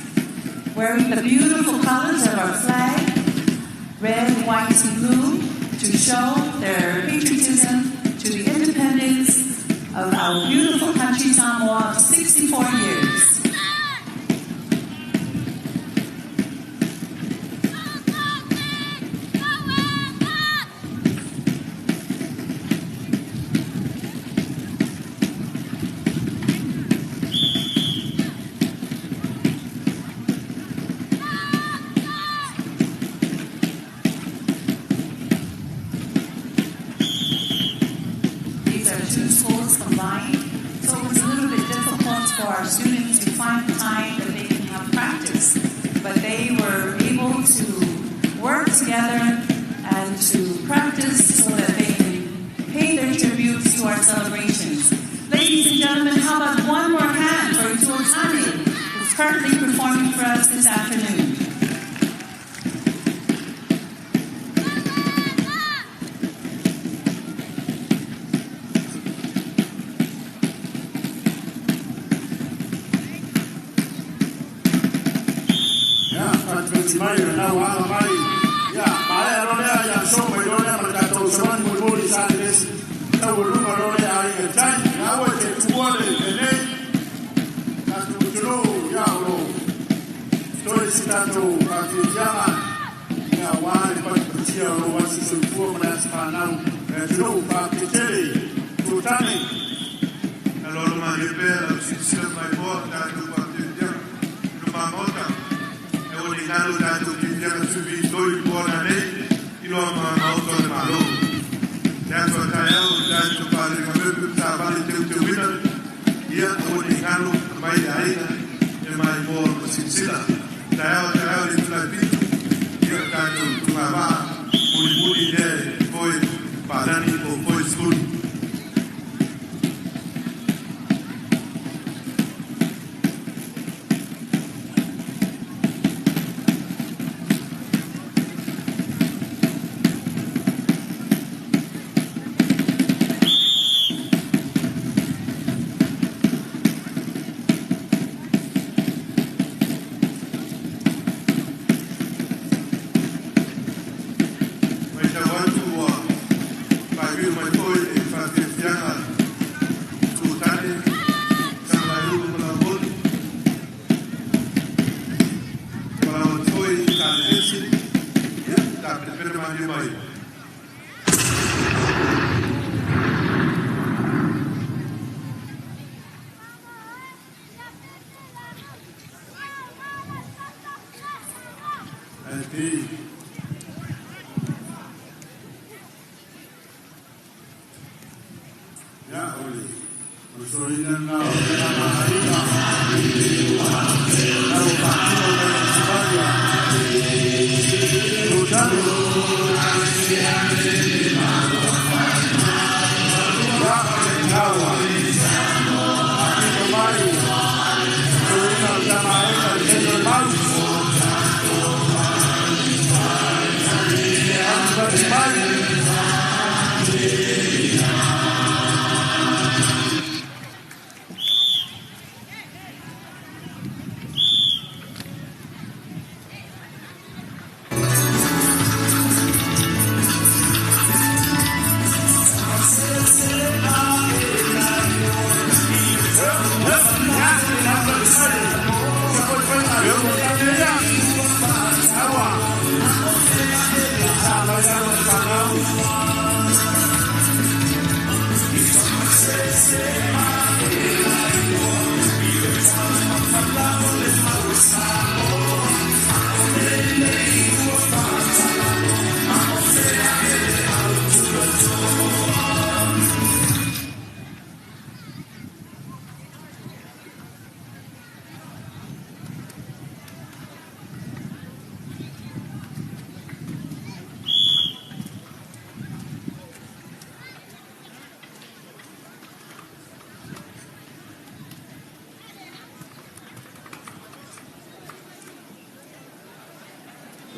wearing the beautiful colors of our flag, red, white, and blue, to show their patriotism to the independence of our beautiful country, Samoa, of 64 years. These are two schools combined, so it was a little bit difficult for our students to find time that they can have practice. But they were able to work together and to practice so that they can pay their tributes to our celebrations. Ladies and gentlemen, how about one more hand for Itu Otane, who's currently performing for us this afternoon. Ia, fatifati mai lena ua aga mai. Ia, maea loa lea, ia so mai loa lea ma le tatou savali molimoli i Salelesi. Taualuga loa lea aiga i tai. Ia aua e te tuua le lenei tatou atunuu, ia o lo o totoe si tatou faafiafiaga. ia aua le patipatia o lou aso soifua ma le aso fanau le atunuu. Faafetai tele Tutane. Aloalo malie pea lau silasila maimoa o tatou faateteaga i luma Maota. E ua nei galo tatou teteaga sui i po ananei i loa ma Maota o le Malo. Le aso a taeao i tatou faalega mepe ma taavale teuteuina, ia aua nei galo mai le aiga e maimoa ma silasila. Taeao taeao i le itula e 7, ia o tatou tugavaa mulimuli lea e foe palani po o foe sefulu. Matau atu ua faaiuiu mai foi le faafiafiaga Tutane Samalaeulu ma Laumoli, palau atu foi Talelesi, ia tapenapena malie mai. Ae pei ia o le faasoaina lena o le agaga na ua faatino mai e savali a Tutane. Ia na ua faapito mai soina o le tamaaiga le tele o le mau patipati mai.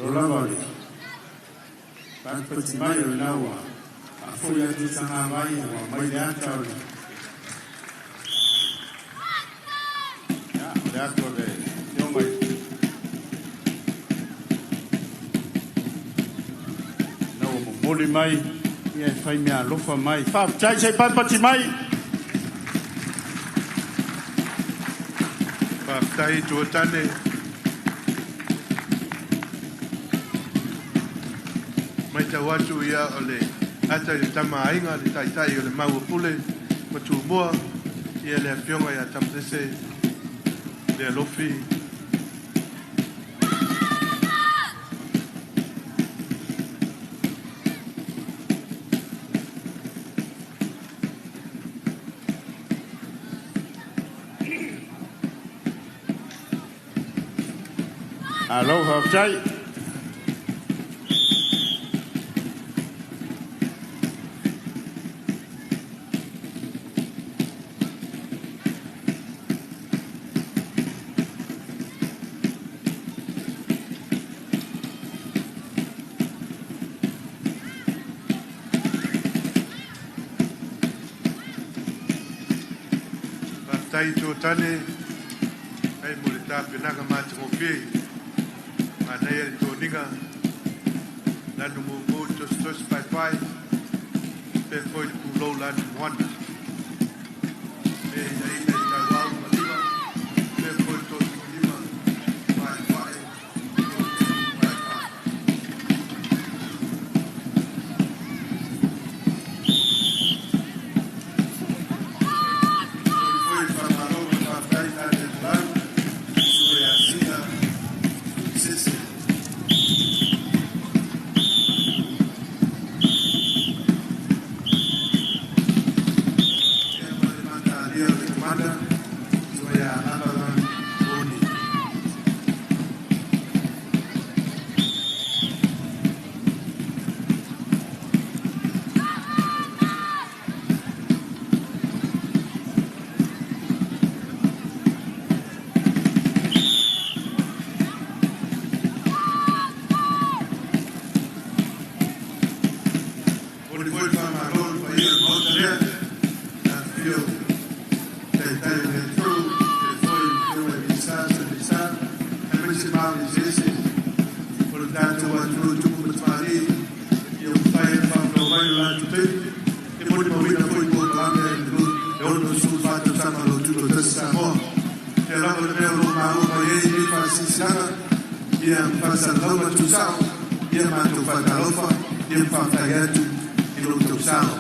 O lava le patipati mai o lena ua faafoi atu tagavai ua mai le ata o le ia o le ata o le afioga i na ua momoli mai ia e fai mea alofa mai. Faafetai se i patipati mai. Faafetai Tuatane. Matau atu ia o le ata i le tamaaiga le taitai o le mau o Pule ma Tumua, ia le afioga ia Tamasese le Alofi. Alo faafetai. Faafetai Tuatane ai mo le tapenaga matagofie. Manaia le toniga lanu mumu tositosi paepae pe foi le pulou lanu moana. E ina i tauau ma lima pe foi le tosi lima paepae paepae. E molimauina foi polokalame a le 64 tausaga o lou Tutoatasi Samoa. Lea lava le mea o lo o maua mai ai lenei faasilasilaga, ia ma faasalalauga tuusao, ia matou faatalofa, ia ma faafetai atu i lo outou sao.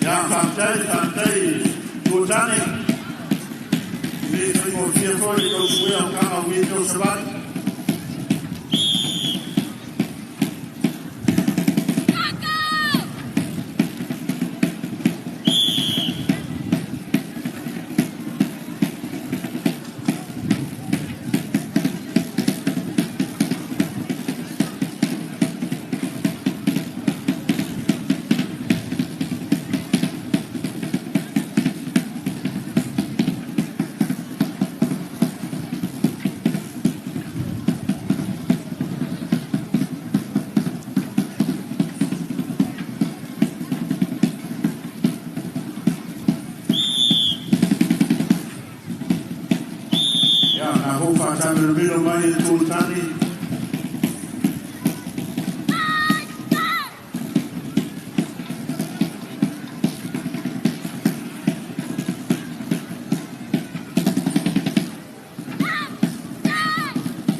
Ia, faafetai, faafetai Tuatane. E le faigofie foi le tausuea o kama ui tau savali. Ia, na hou faatamilomilo mai e Tuatane.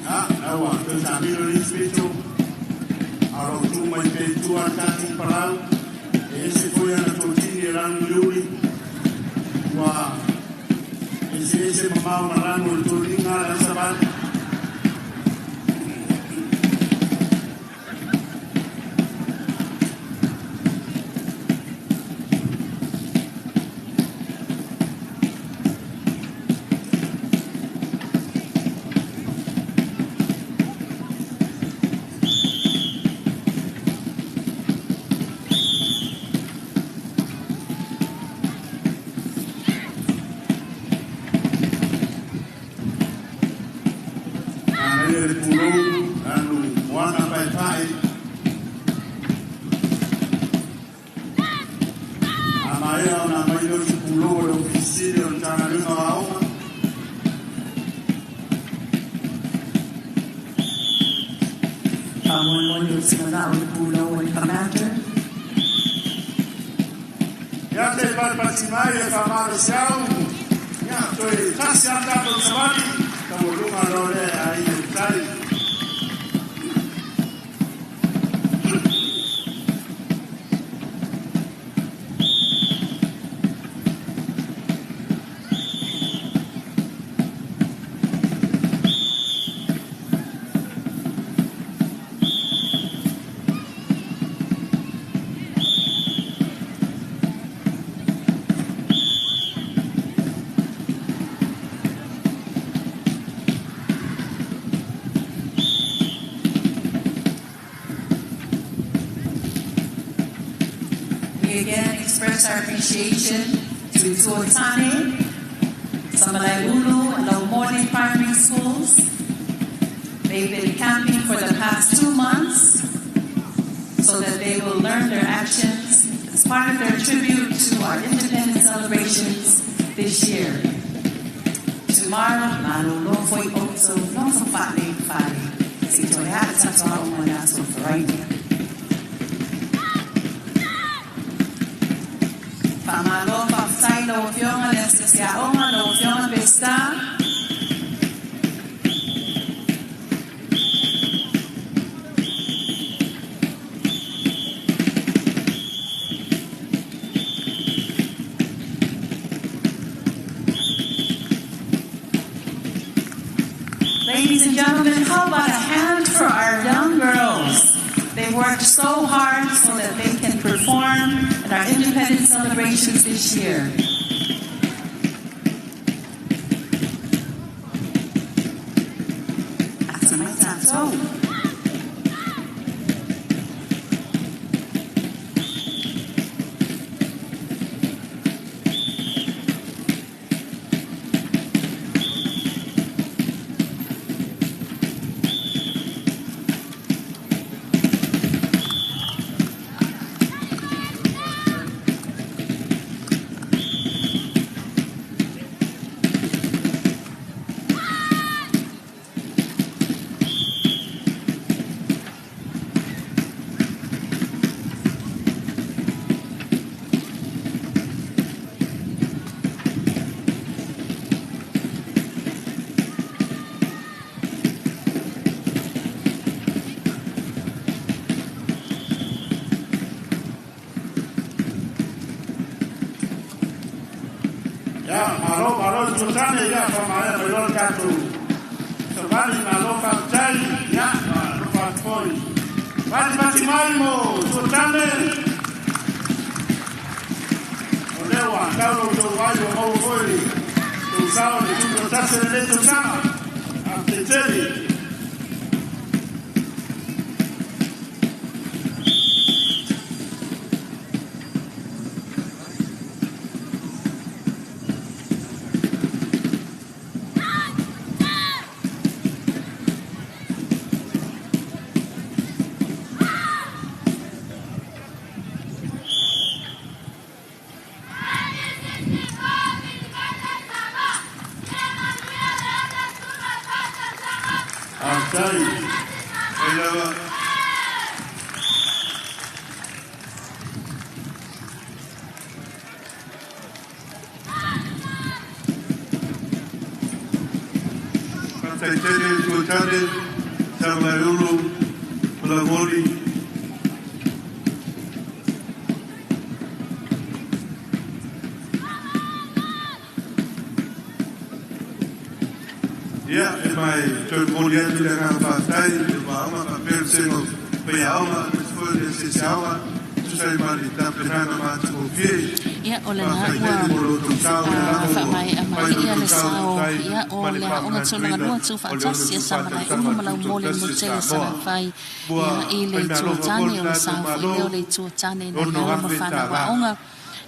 A, aua, toe taamilo le isi pito. A o loo tu mai pea i tua le tatou palau. E ese foi ana totini e lanu uliuli. Ua eseese mamao ma lanu o le toniga le au savali. Manaia le pulou lanu moana paepae. A maea ona aumai lea o se pulou a le Ofisa Sili o le Matagaluega o Aoga. Faamoemoe o se manao le pulou a le commander. Ia te patipati mai e faamalosiau. Ia, toe tasi lava le tatou savali, taualuga loa lea e aiga i tai. We again express our appreciation to Tuatane, Samalaeulu, and Laumoli Primary Schools. They've been camping for the past 2 months so that they will learn their actions as part of their tribute to our independence celebrations this year. Tomorrow, malolo foi outou nofo fa'ale fale, se i toe aa le tatou aoga i le Aso Faraile. Faamalo faafetai i lau Afioga le Asiasi Aoga, lau Afioga Peseta. Ladies and gentlemen, how about a hand for our young girls? They worked so hard so that they can perform at our independence celebrations this year. Ata mai tātou. Ia, malo, malo i tuatane, ia, whamaea mai loa le tatou savali, malo faafetai, ia, alofa atu foi. Fatifati mai mo tuatane. O lea ua tau lo outou ai ua maua foi tou sao i le tutoatasi o lenei tausaga. Faafetai tele. Faafetai. E lava. Faafetai tele i Tuatane, Samalaeulu ma Lavoli. Ia, e mai toe momoli atu le agaga faafetai i le Vaoga faapea le Sega o Faiaoga aemaise foi o le Asiasi Aoga e tusa ai ma le tapenaga matagofie. Ia, o lena Faafetai ua tele mo lo outou sao, o lea lava ua faamaea fai mai lo ia outou le sao e sao tusa ai ia o ma le le aoga tulaga faamanatuina lua o le tuufaatasi ia 64 Samalaeulu tausaga ma Laumoli tutoatasi o Mutele Samoa. Salafai Ua ia i le fai itu meaalofa foi tane le o le tatou sao foi Malo lea o le itu tane nai alo ma fanau $6,000. aoga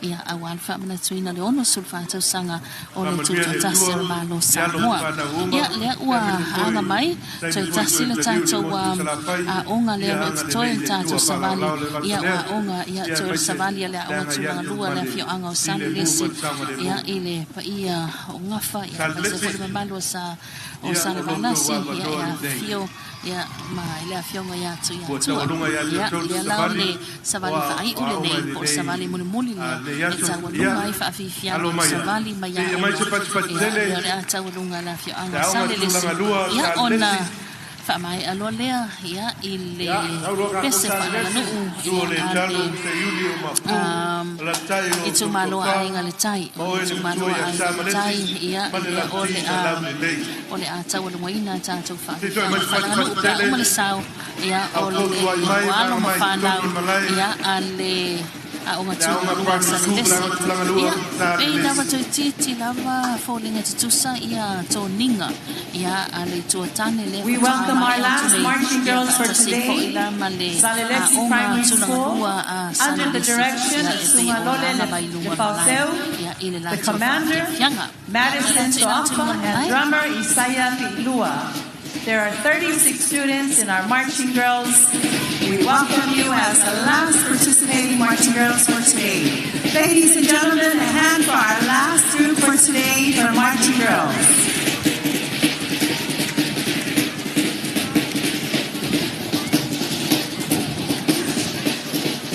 ia aua le faamanatuina le 64 tausaga o le Faamanuia le tutoatasi o Atua le Malo i alo ma Samoa. fanau uma, Ia lea ua aemaise aga foi mai taimi toe foi tasi toe le taliu le tatou motu Salafai, aoga lea ia o lo o totoe agalelei le le tatou Atua savali faalaolao le ia o vatalea, aoga ia ia toe o le aemaise savali a le le aoga agai tulaga atu lua ma le le afioaga o filemu ma Salelesi le ia saogalemu. i le paia o Gafa ia aemaise foi Salelesi, le mamalu o sa o ia o lo outou Salevalasi ia e avanoa lenei. afifio ia ma le afioga ia Ua Tuiatua. taualuga ia te Ia outou le lea la o savali le o savali faaiu aoga lenei i po o le lenei savali mulimuli lea lenei e aso. taualuga Ia, ai faafiafiaga alo o le mai savali mai se i aumai aoga se patipati ia tele lea o le a taualuga le le afioaga o aoga Salelesi tulaga lua ia ona Salelesi. faamaea loa lea ia i le Ia, tau loa tatou pese Salelesi. faaleaganuu Susu ia le a talo le seiuli o Mapu, alaalatai lo outou itumalo a toafa, Aiga le Tai, ma o le oe le itumalo matua a ia Aiga le Tai, Samalesi ia ma le lea o lauti le sa a laulelei. o le a taualugaina tatou Se i toe faafiafiaga mai se faaleaganuu patipati pe a tele, uma le sao ia o le fautuai mai o ma alo aga ma mai i fanau totonu o le malae, ia a le aoga le aoga tulaga lua primary school, le Salelesi. aoga tulaga lua Ia pei lava Salelesi. toeitiiti lava foliga tutusa ia toniga ia a le itu tane lea We faatoa welcome our maea atu last nei marching ia girls for faatasi ai foi today, la ma le Salelesi aoga Primary tulaga School, lua a under the Salelesi direction ia of e pei ona aga Sugalole mai luga o le malae Lefaoseu, ia i le the latou commander, faafiafiaga. Ia Madison tuuina atu Soafa, luga and malae. drummer Isaiah Pi'ilua. There are 36 students in our marching girls. We welcome you as the last participating marching girls for today. Ladies and gentlemen, a hand for our last group for today for marching girls.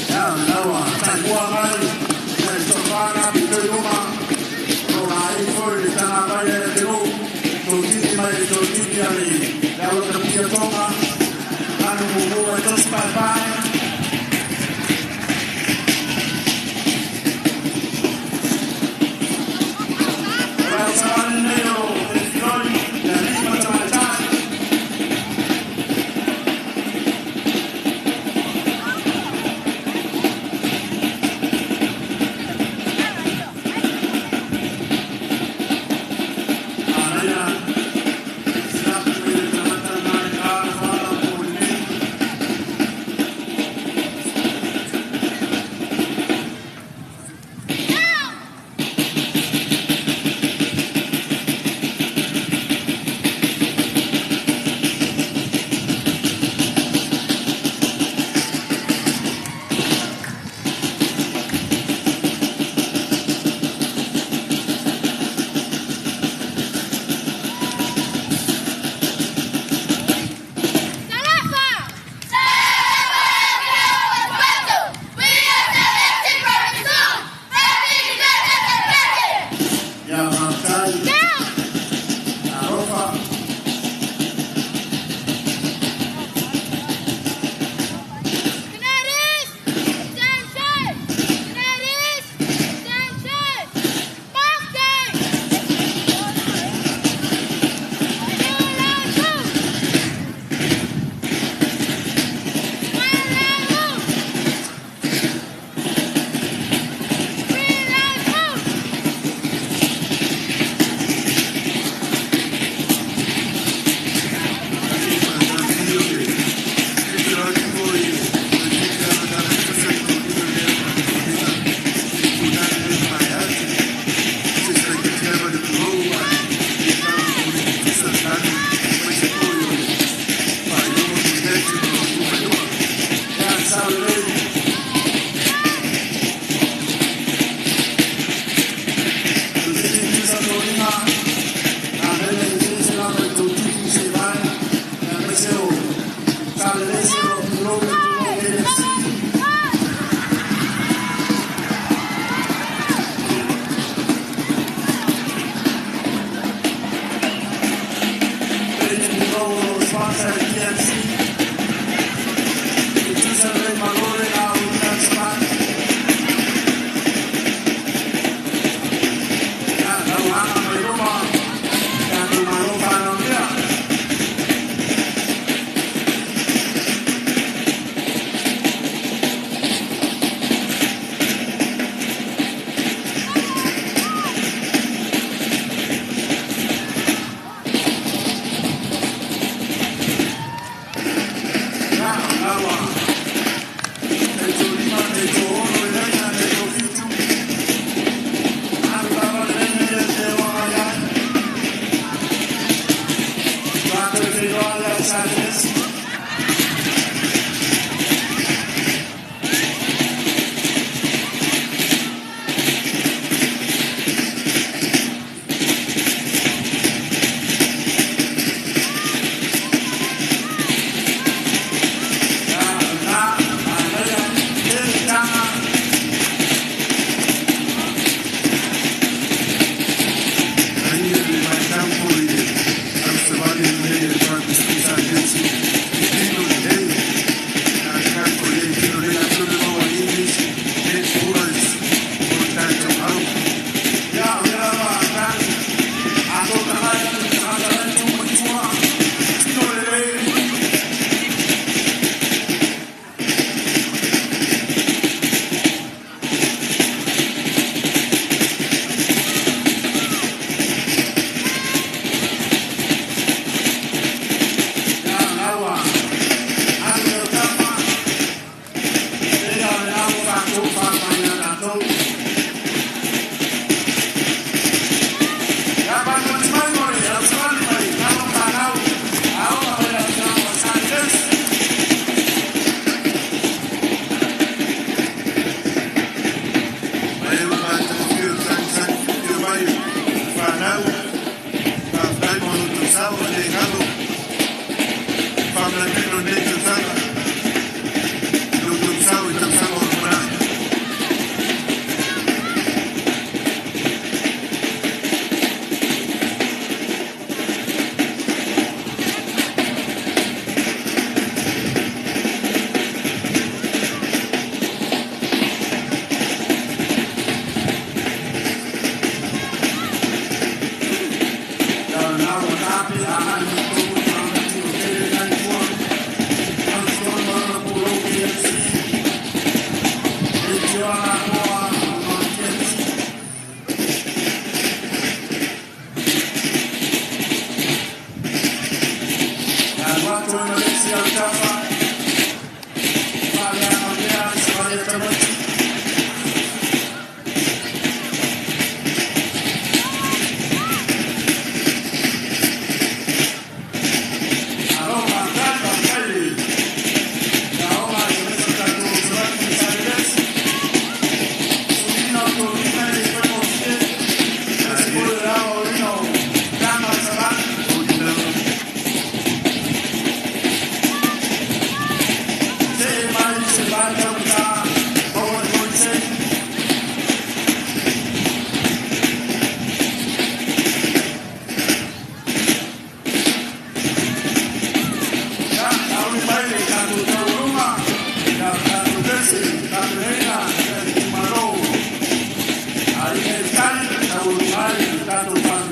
Ia, lena ua taimua mai ia le toafa na pito i luma. O lo laei foi le tagavai a le atunuu, totiti mai le totiti a le le aulakatia toga, lanu mumu ai tosi paepae. O le ausavali lenei o Telefiloi le alii ma tamaitai.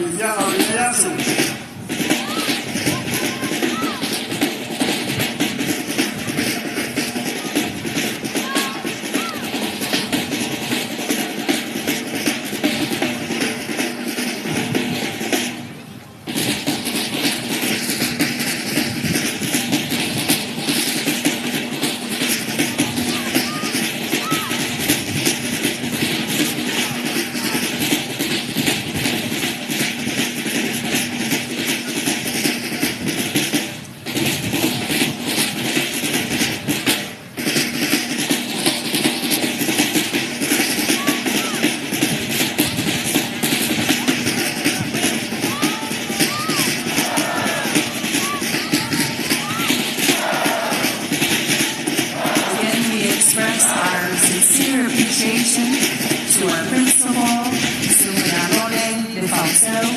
Fiafiaga o lenei aso. Again, we express our sincere appreciation to our principal, Sumanalole Lefauseu,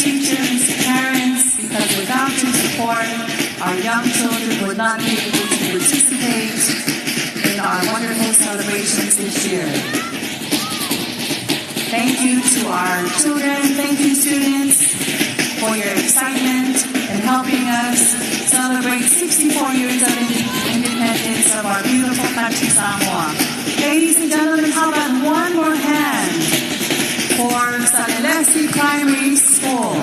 teachers, parents, because without your support, our young children would not be able to participate in our wonderful celebrations this year. Thank you to our children, thank you students for your excitement and helping us celebrate 64 years of independence of our beautiful country, Samoa. Ladies and gentlemen, how about one more hand for Salelesi Primary School?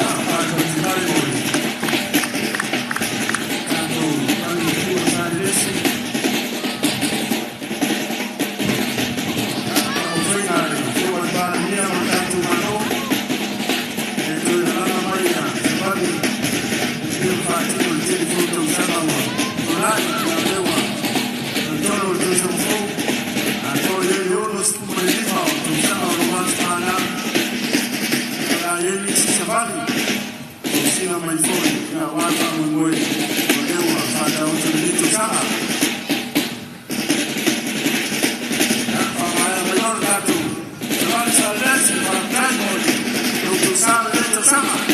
Sama.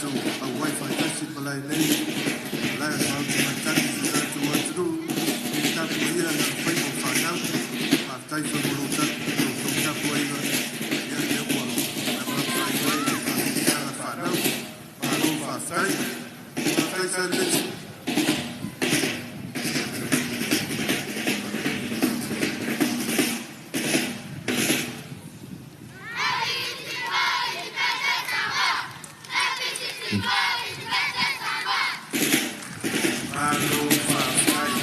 tatou auai faatasi i malae nei, malae o le faautugatagi i si o tatou atunuu i le tapuaia o lana faiva o fanau. Faafetai foi mo lo outou tapuaiga, ia lea ua lamalama ai le faafiafiaga fanau. Malo faafetai. Faafetai Salelesi. Malo faafetai.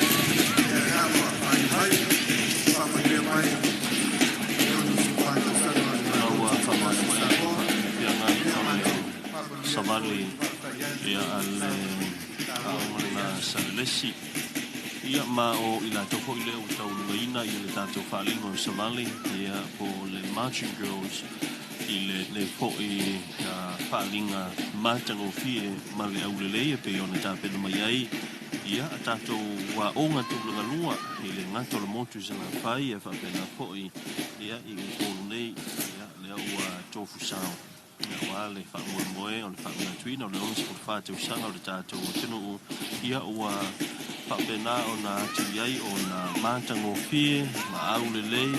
Ia lena ua faaiu mai, faamanuia mai le 64 tausaga o le Malo Malo faamaea Tutoatasi o mai Samoa. faafiafiaga Ia o le matou faamanuia atu savali foi ma faafetai atu ia a i le saunoaga taua aoga o lenei lena aso. Salelesi. Ia ma o i latou foi lea ua taulugaina ia le tatou faaaliga o savali ia po o le Marching Girls i lenei foi faaaliga matagofie ma le aulelei e pei ona tapena mai ai ia a tatou aoga tulaga lua i le gata o le motu i Salafai ia faapena foi ia i Upolu nei ia lea ua tofu sao aua le faamoemoe o le faamanatuina o le 64 tausaga o le tatou atunuu ia ua faapena ona atu i ai ona matagofie ma aulelei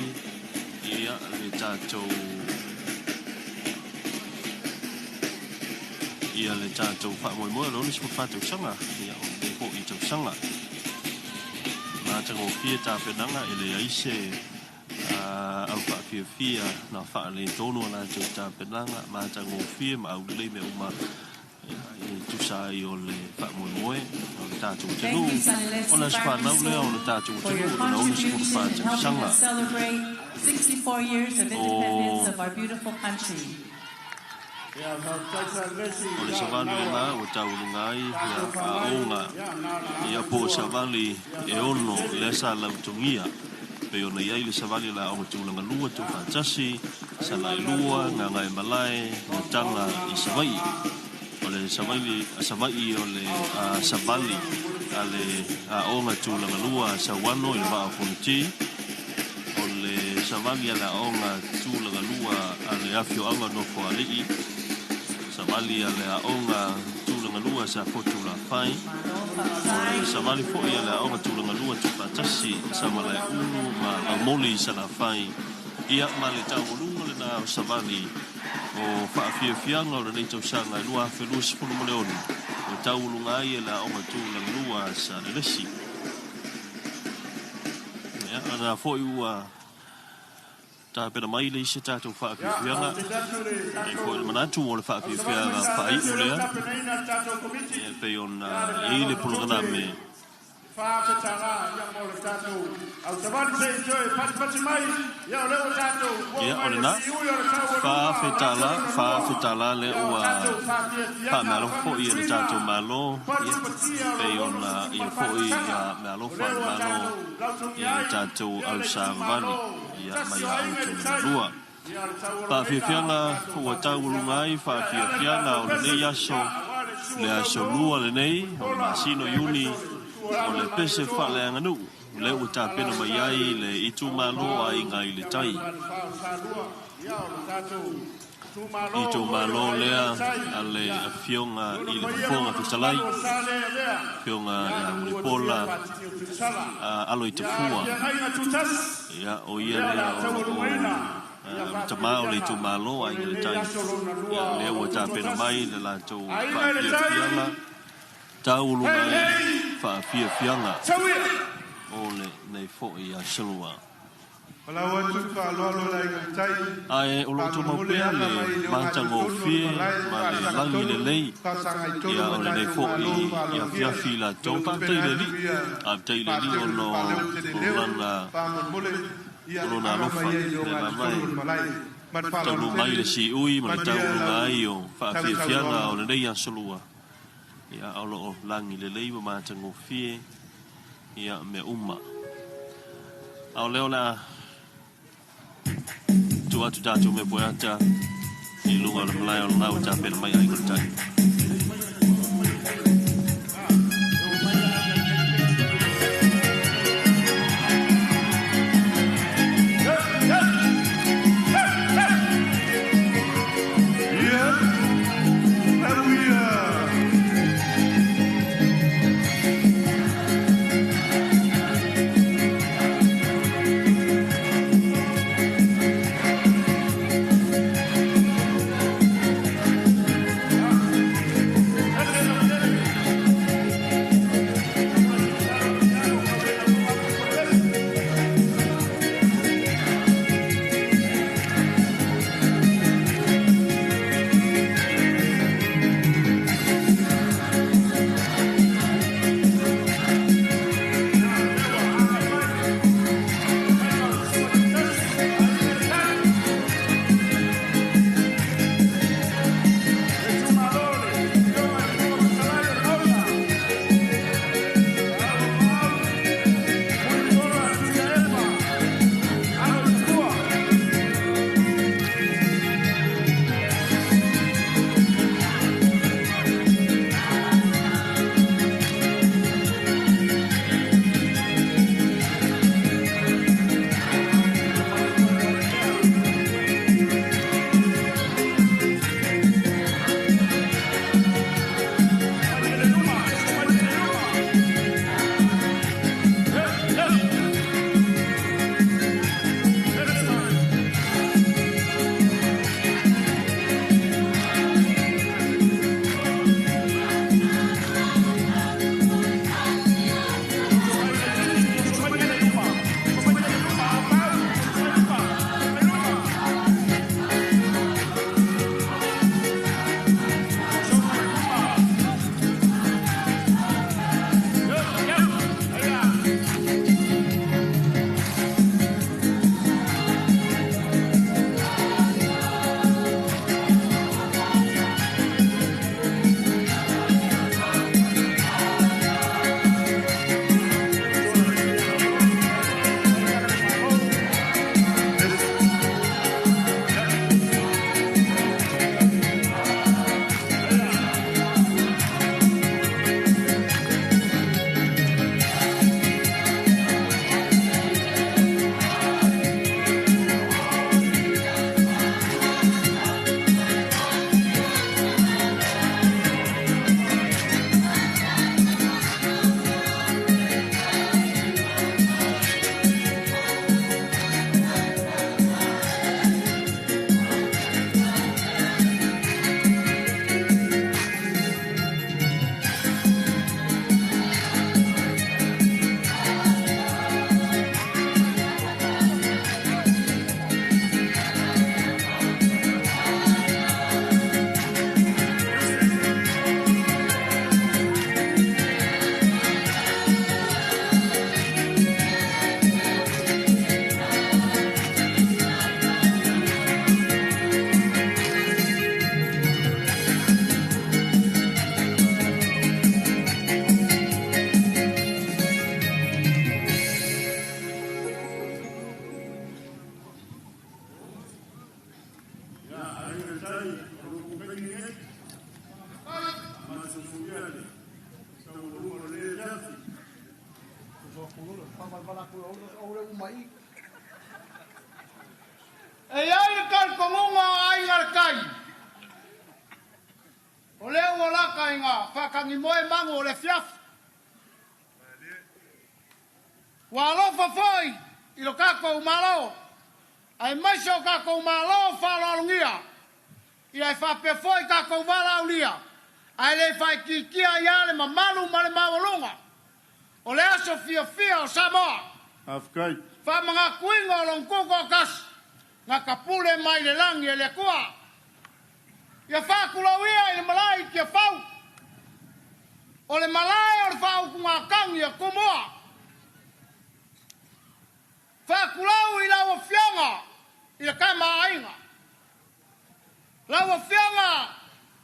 ia le tatou ia le tatou faamoemoe o le 64 tausaga ia o lenei foi tausaga matagofie tapenaga e leai se au faafiafia na faaletonu a latou tapenaga matagofie ma aulelei mea uma e tusa ai o le faamoemoe o le tatou Thank atunuu you, o Salelesi le aso Primary fanau lea o School, le tatou for your atunuu lona contribution 64 in helping tausaga us celebrate 64 years of independence o of our beautiful country. Ia, faafetai Salelesi, O le ia, savali lena ua lena ua tauluga ai ia tatou faamai, aoga ia, na o le ia po o ava savali ia e ono faatele. lea sa lautogia. Pei ona i ai le savali la aoga tulaga lua tuufaatasi, Ai ma le Salailua, tatou Gagaemalae, Gataga i Savaii. O le savali, Savaii o le savali a le aoga tulaga lua Sauano i le Vaa o Fonoti. O le savali a le aoga tulaga lua a le afioaga o Nofoalii. Savali a le aoga tulaga lua sa Fotu Lafai. O le savali foi a le aoga tulaga lua tuufaatasi sa Malaeulu ma Laumoli i Salafai. Ia ma le taualuga lena o savali o faafiafiaga o lenei tausaga e 2026 ua taualuga ai e le aoga tulaga lua sa Lelesi. Ia, ana foi ua tapena mai le isi tatou Ia, faafiafiaga, ou te tali atu i le e foi le tatou manatu o le Ausavali mai faafiafiaga Salelesi faaiu o lea ua lea, tapenaina le tatou Komiti, e pei ona ia le i ai le meaalofa tupe polokalame. $4,000 ia mo le tatou ausavali se i toe patipati mai, ia o lea ua tatou oo Ia, o mai le lena, siui o le taualuga o le aso $4,000, lona lua, $4,000 lea ia o ua tatou faafiafiaga faameaalofa foi e le faamatuina tatou Malo, ia, patipatia o pei le ona ia foi 64 tausaga o meaalofa a lea le ua Malo tatou lautogia ia le ai tatou ia le ausavali itumalo ia tasi mai o aoga Aiga i le tulaga Tai. lua. Ia o le taualomaina Faafiafiaga tatou ua taualuga faafiafiaga ai ia e ala i le faafiafiaga tatou o pese lenei aso, ia aua le suo le aso tautō lua lenei o le Mulipola masina o ia aemaise Iuni o le suo o alo le o le pese Malietoa faaleaganuu ia lea o ua le tapena mai alaalatai ai le le itumalo Auapaau Aiga i le ia ma Tai. le Falefa o Salua ia o le tatou itumalo foi o Itumalo Aiga i lea le Tai a le ia Afioga lona i le paia ma Fofoga lona Fetalai, mamalu o sa le avea Afioga ia ia na ua tufia Mulipola le faatiti o Tutusala Alo i ia le Tafua. feagaiga tutasi Ia, o o ia lea o le lea a o lo o taualumaina ia le tamā o le faafiafiaga itumalo o Aiga i le lenei Tai. aso lona Ia, lua lea o ua tapena Tutoatasi. mai le latou Aiga i le faafiafiaga, Tai, taualuga hei ai hei, faafiafiaga tauia! o lenei foi aso lua. Palau atu le faaaloalo le Aiga i le Tai, Ae o lo o tumau faamolemole pea aga le mai le ogatotonu o le matagofie malae, ma le faasaga lagi tonu, lelei faasaga i tonu ia ma o lenei tatou foi Malo i faaaloalogia. afiafi O latou. lo Faafetai i tupena le atu Alii, ia faafetai i le Alii faatele ona faaleo o leo, lana faamolemole ia o lona aga alofa mai ai le le lava ogatotonu e o le malae. Ma le faaaloalo taunuu mai tele, le siui ma le manuia taualuga lau ai o faafiafiaga sausaunoaga. o lenei aso lua. Ia o lo o lagi lelei ma matagofie ia mea uma. A o lea o le a tuu atu tatou mea poeata i luga o le malae o lena ua tapena mai Aiga i le Tai. Ia, lau ia. E i ai le talitonuga o Aiga i le Tai, o lea ua lata ina faatagimoe manu o le afiafi. Ua alofa foi i lo tatou Malo, aemaise o tatou Malo faaaloalogia, ia e faapea foi tatou valaaulia, ae le faaitiitia ai lava le mamalu ma le maualuga o le aso fiafia o Samoa. Faafetai. Faamanatuina o Lona Tutoatasi na tapule mai le lagi e le Atua. Ia faatulou ia i le malae i Tiafau, o le malae o le faautugatagi a Tumua. Faatulou i lau Afioga i le Tama a Aiga, lau Afioga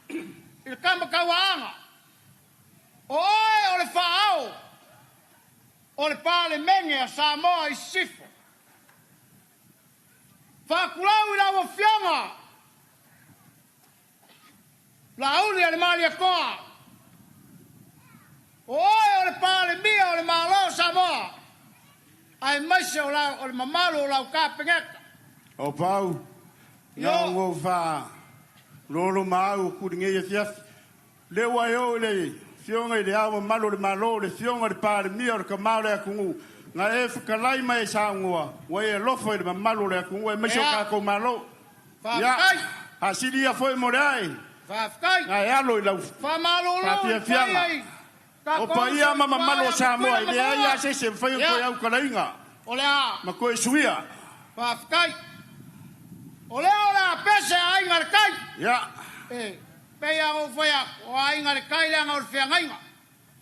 i le Tama Tauaana, o oe o le faaao o le Palemene a Samoa i Sisifo. Faatulou i lau Afioga Laauli a le Malietoa, o oe o le Palemia o le Malo o Samoa, aemaise o le mamalu o lau Kapeneta. O Pau, na ua ou faalolo ma au atu i lenei afiafi. O lea ua e oo i le Afioga i Le Ao Mamalu o le Malo, le Afioga i le Palemia o le Tama o le atunuu, na e fetalai ma e saunoa, ua e alofa i le mamalu o le atunuu aemaise o tatou Malo. Ia, faasili ia foi mo le ae, na e alo i lau faafiafiaga. O paia ma mamalu o Samoa, e leai lava se isi e mafai ona toe autalaina ma toe suia. Faafetai. O lea o le a pese Aiga i le Tai. Ia. E pei lava ona ou fai atu, o Aiga i le Tai leaga o le feagaiga.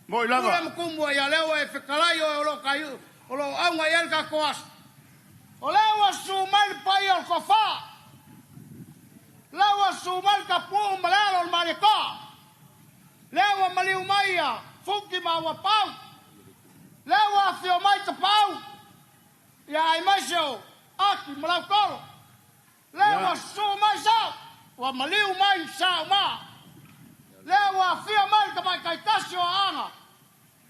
Moi lava. Pule ma Tumua, ia lea ua e fetalai oe o lo o tai, o lo o auga i ai le tatou aso. O lea ua susu mai le paia o le tofa. O lea ua susu mai le tapuuu ma le alo o le Malietoa. Lea ua maliu mai ia Fuki ma Auapau. Lea ua afio mai Tapaau, ia aemaise o Aki ma Lautolo. Lea ua susu mai Sao, ua maliu mai Sao ma. Lea ua afio mai le tamaitai tasi o Aana,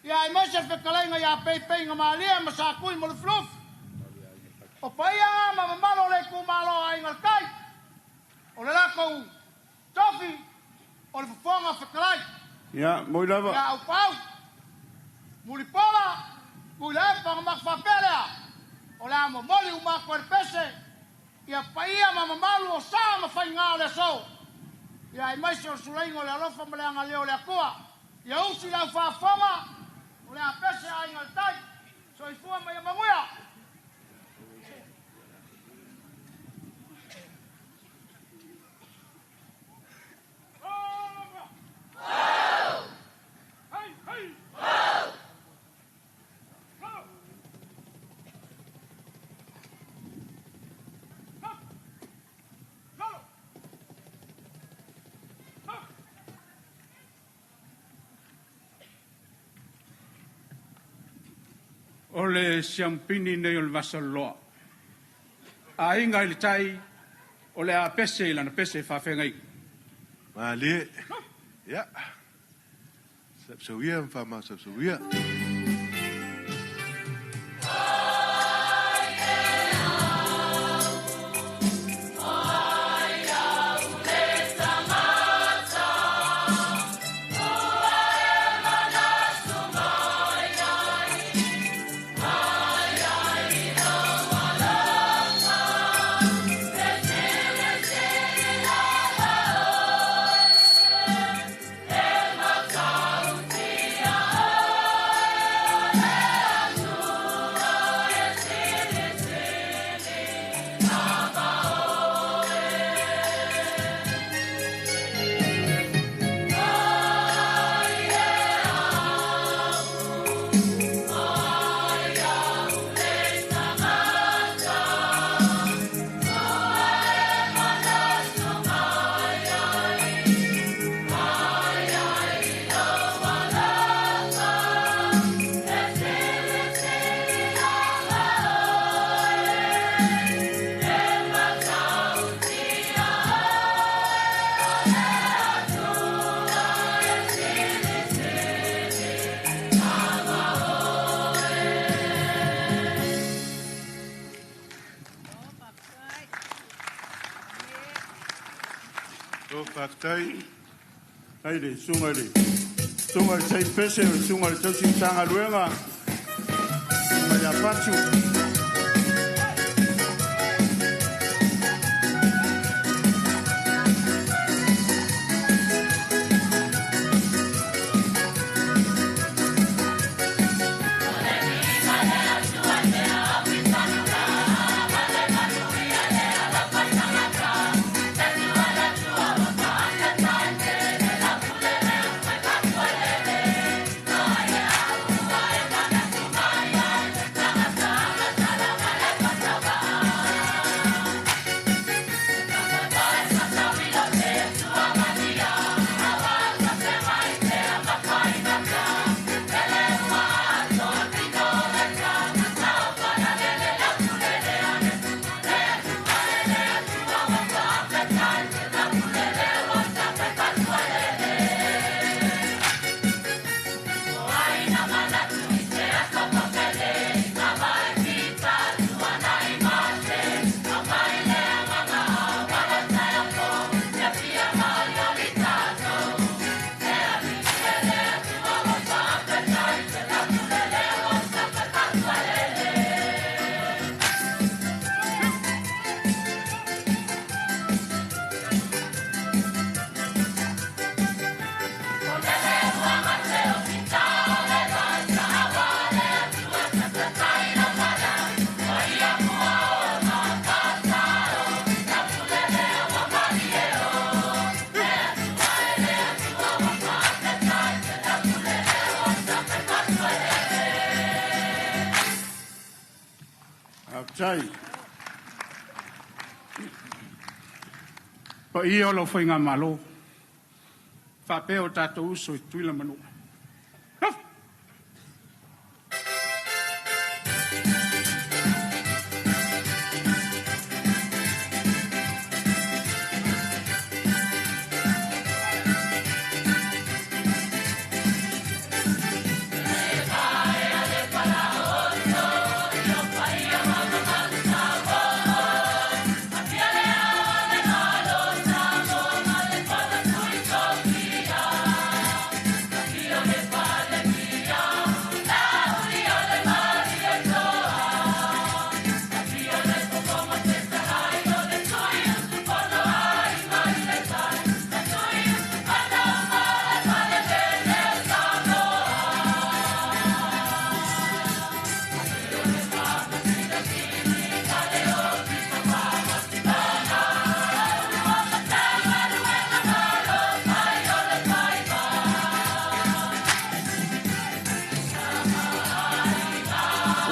ia aemaise le fetalaiga ia Peipeiga-malie ma Satui ma Lufilufi. O paia na ma mamalu o le itumalo o Aiga i le Tai, o le latou tofi o le fofoga fetalai. Ia, moi lava. Ia Aupaau, Mulipola, Tuilaepa ona matou faapea lea, o le a momoli uma atu e le pese ia paia ma mamalu o sa ma faiga o le aso. Ia aemaise o le suleiga o le alofa ma le agalelei o le Atua. Ia usi lau faafofoga, o le a pese Aiga i le Tai. Soifua ma ia manuia. O le siamupini nei o le Vasaloloa. Aiga i le Tai, o le a pese i lana pese faafeagaiga. Malie. Ia. Sapsau ia ma faamasausau ia. Faafetai. Ai le susuga i le susuga i le Saini Pese, o le susuga i le tausi Matagaluega, susuga ia Patu. Faafetai. Paia o lau faigamalo faapea o tatou uso i Tutuila ma Manua.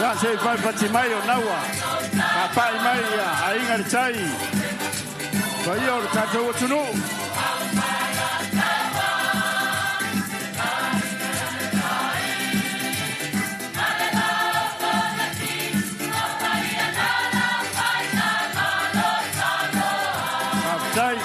Ia, se i faipati mai o naua. Papai mai ia Aiga i le Tai. Paia o le tatou atunuu. Faafetai.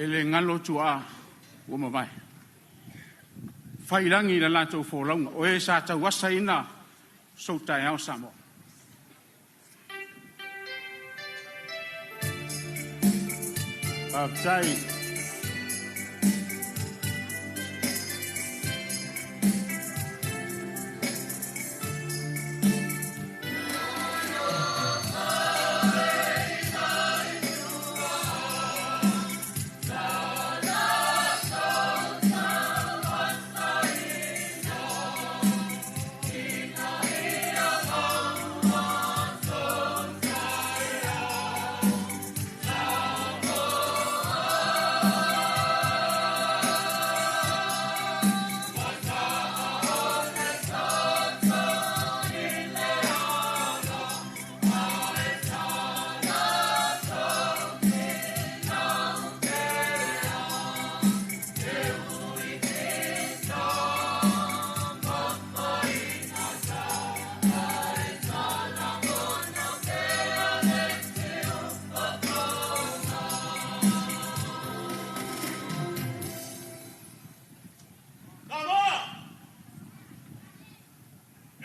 E le galo tuaa ua mavae. Fai lagi i le latou folauga, o e sa tauasaina sou taeao Samoa. Faafetai.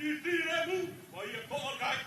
Filemu ma ia to'a le tai.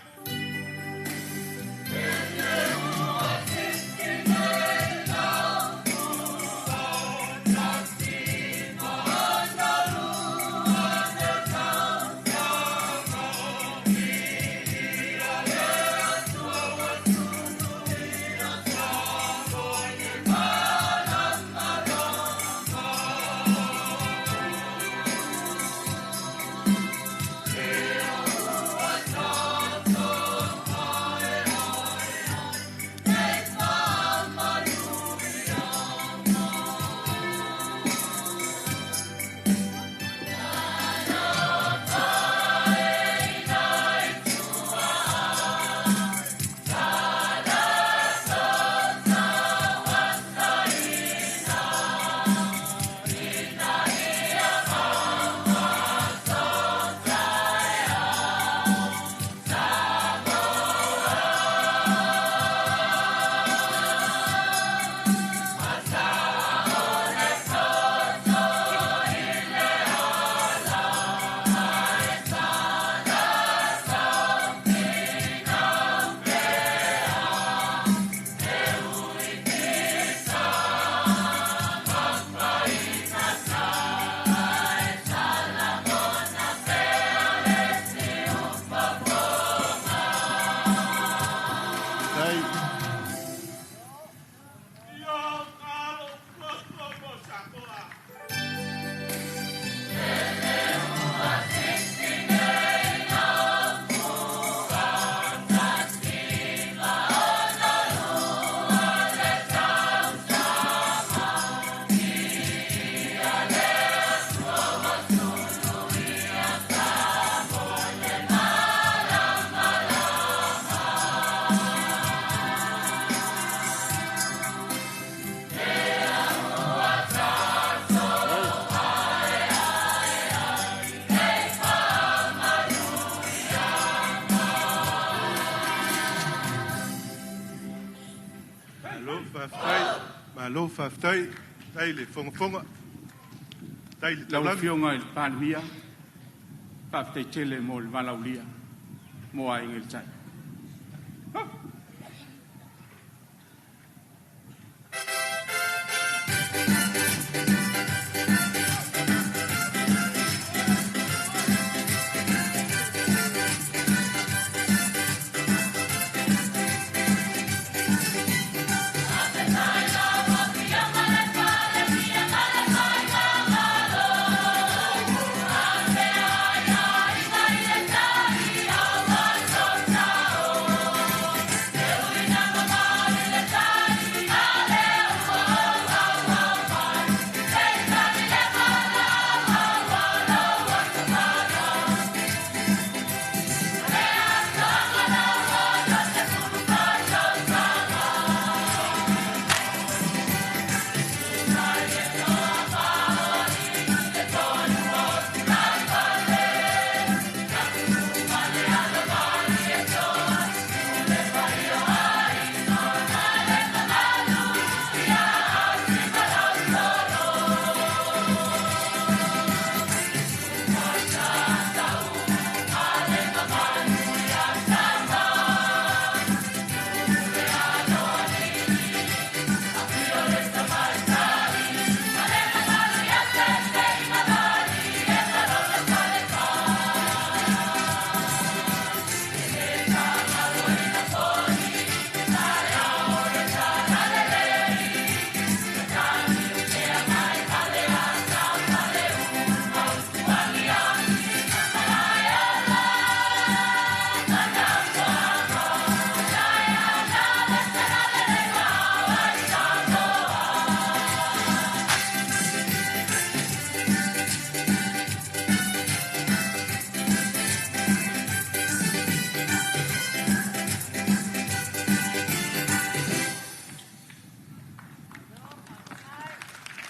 Malo faafetai, malo faafetai, faafetai le fogafoga, faafetai le Lau taulagi. Afioga i le Palemia, faafetai tele mo le valaaulia mo Aiga i le Tai.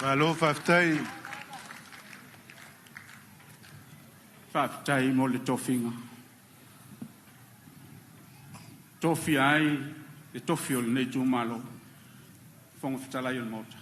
Malo faafetai. Faafetai mo le tofiga. Tofia ai le tofi o lenei itumalo, Fofoga Fetalai o le Maota.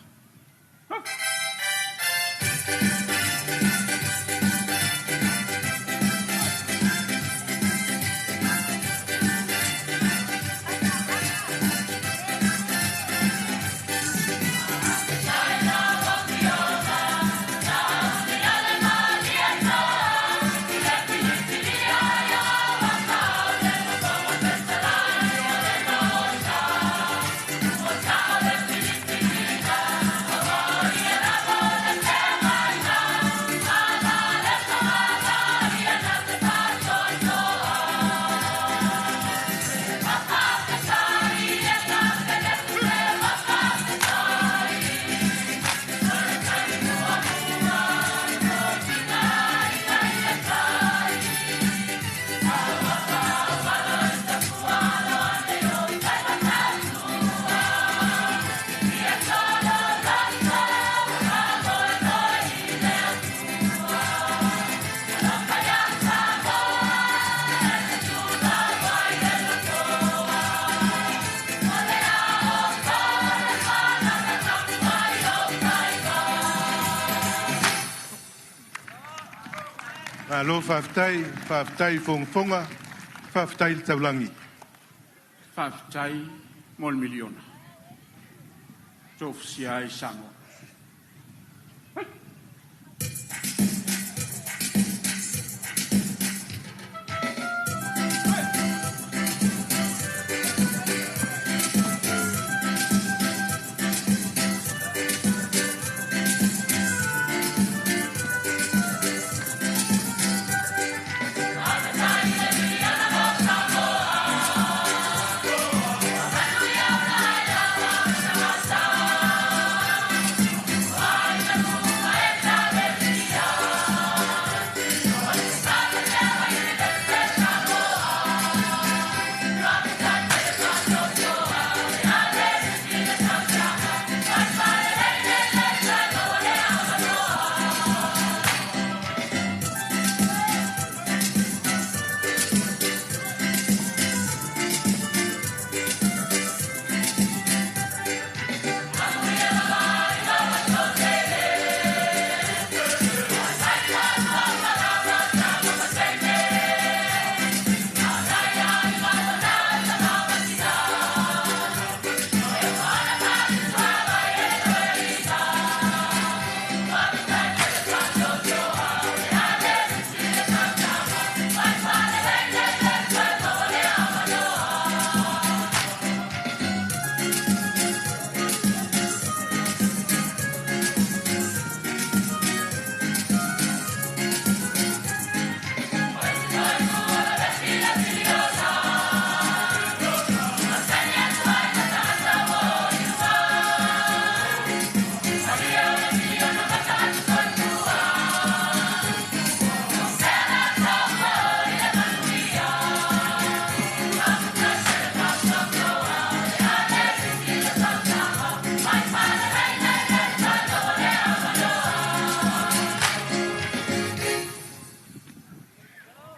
Malo faafetai, faafetai fogafoga, faafetai le taulagi. Faafetai mo le miliona. Tofusia ai Samoa.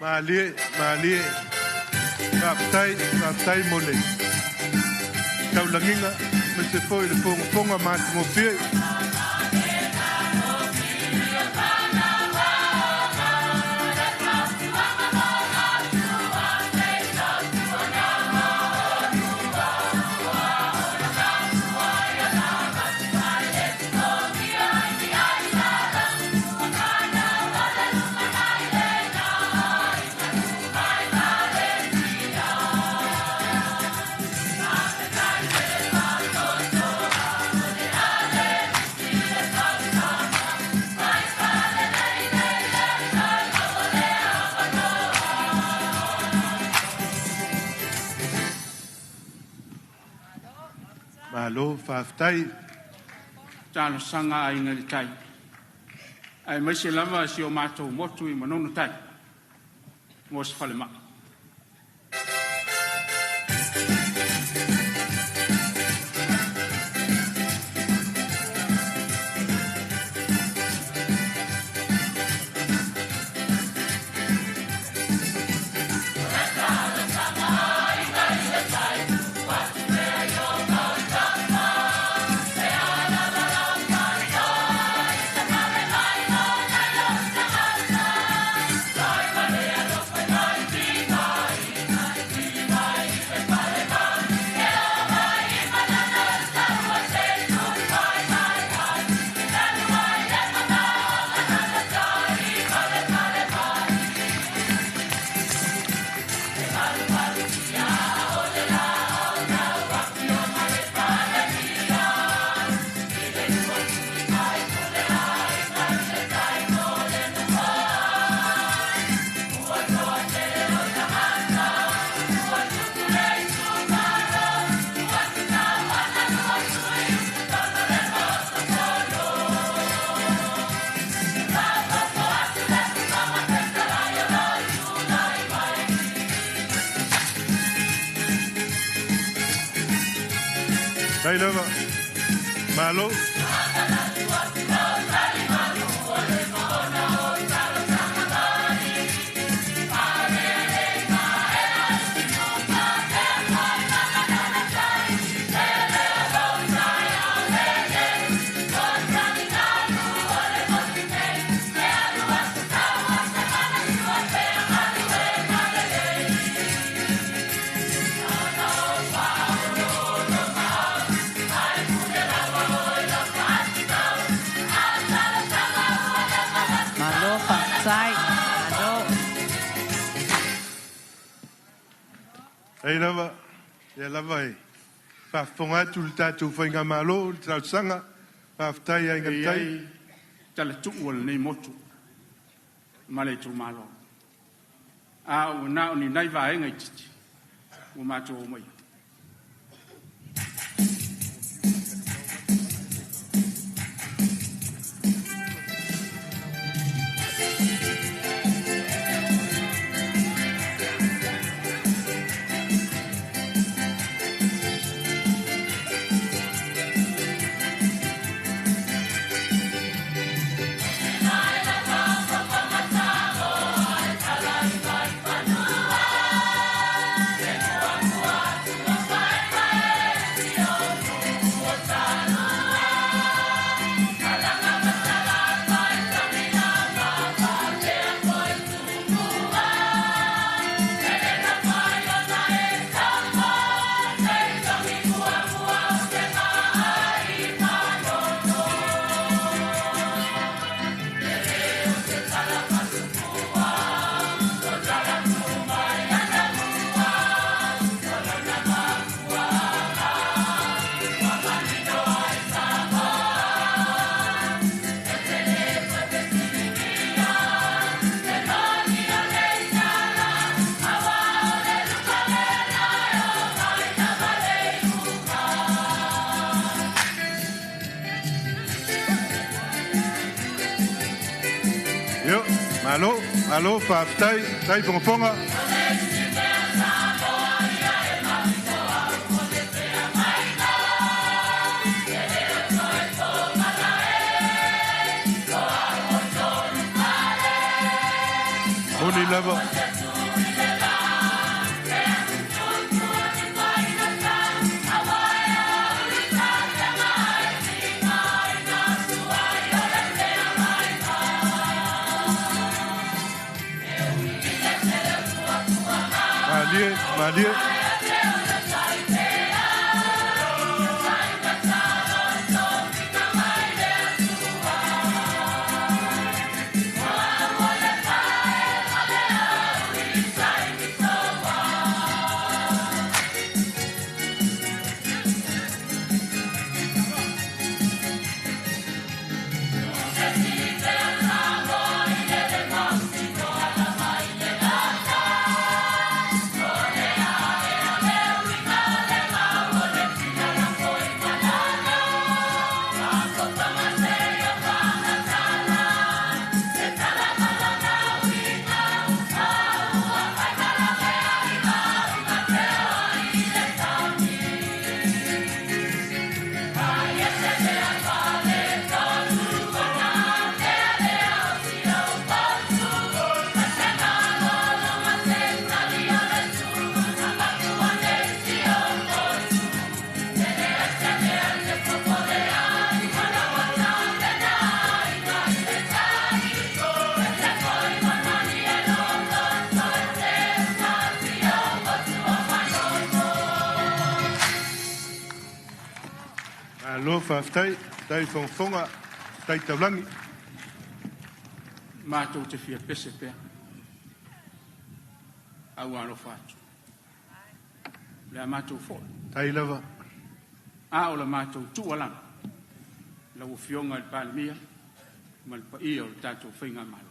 Malie, malie. Faafetai, faafetai mo le taulagiga ma se foi le fogafoga matagofie. Malo faafetai. Talosaga a Aiga i le Tai, aemaise lava si o matou motu i Manono Tai mo se falemai. Tai lava. Malo. Faafetai. Malo. Ai lava, ia lava e faafofoga atu le tatou Faigamalo, le talosaga, faafetai Aiga i le E Tai. iai talatuu o lenei motu ma le itumalo. A ua na o ni nai vaega itiiti ua matou omai. Io, malo, malo, faafetai, tai fogafoga. Moni lava. Malie, malie. Malo, faafetai, tai fogafoga, tai taulagi. Matou te fia pese pea. A ua alofa atu. Le a matou foi. Tai lava. A o la matou tuualalo. Lau Afioga i le Palemia ma le paia o le tatou Faigamalo.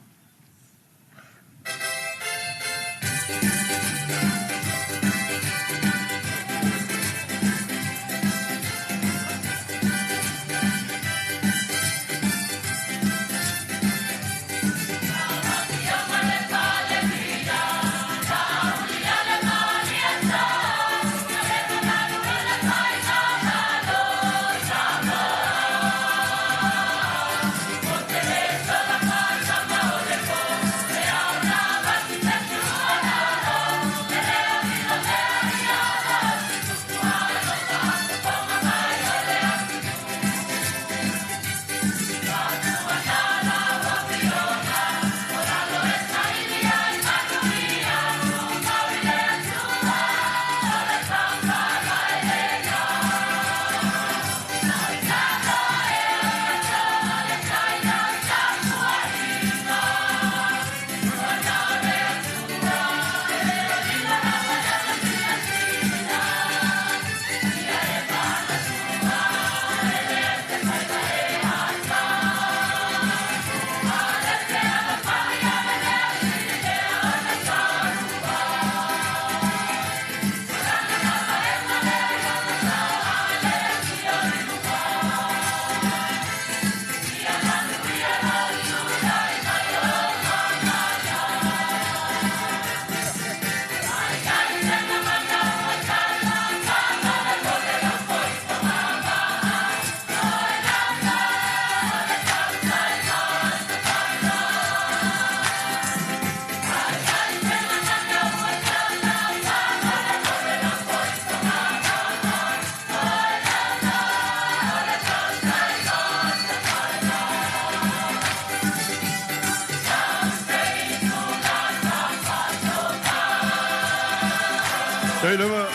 Tai lava.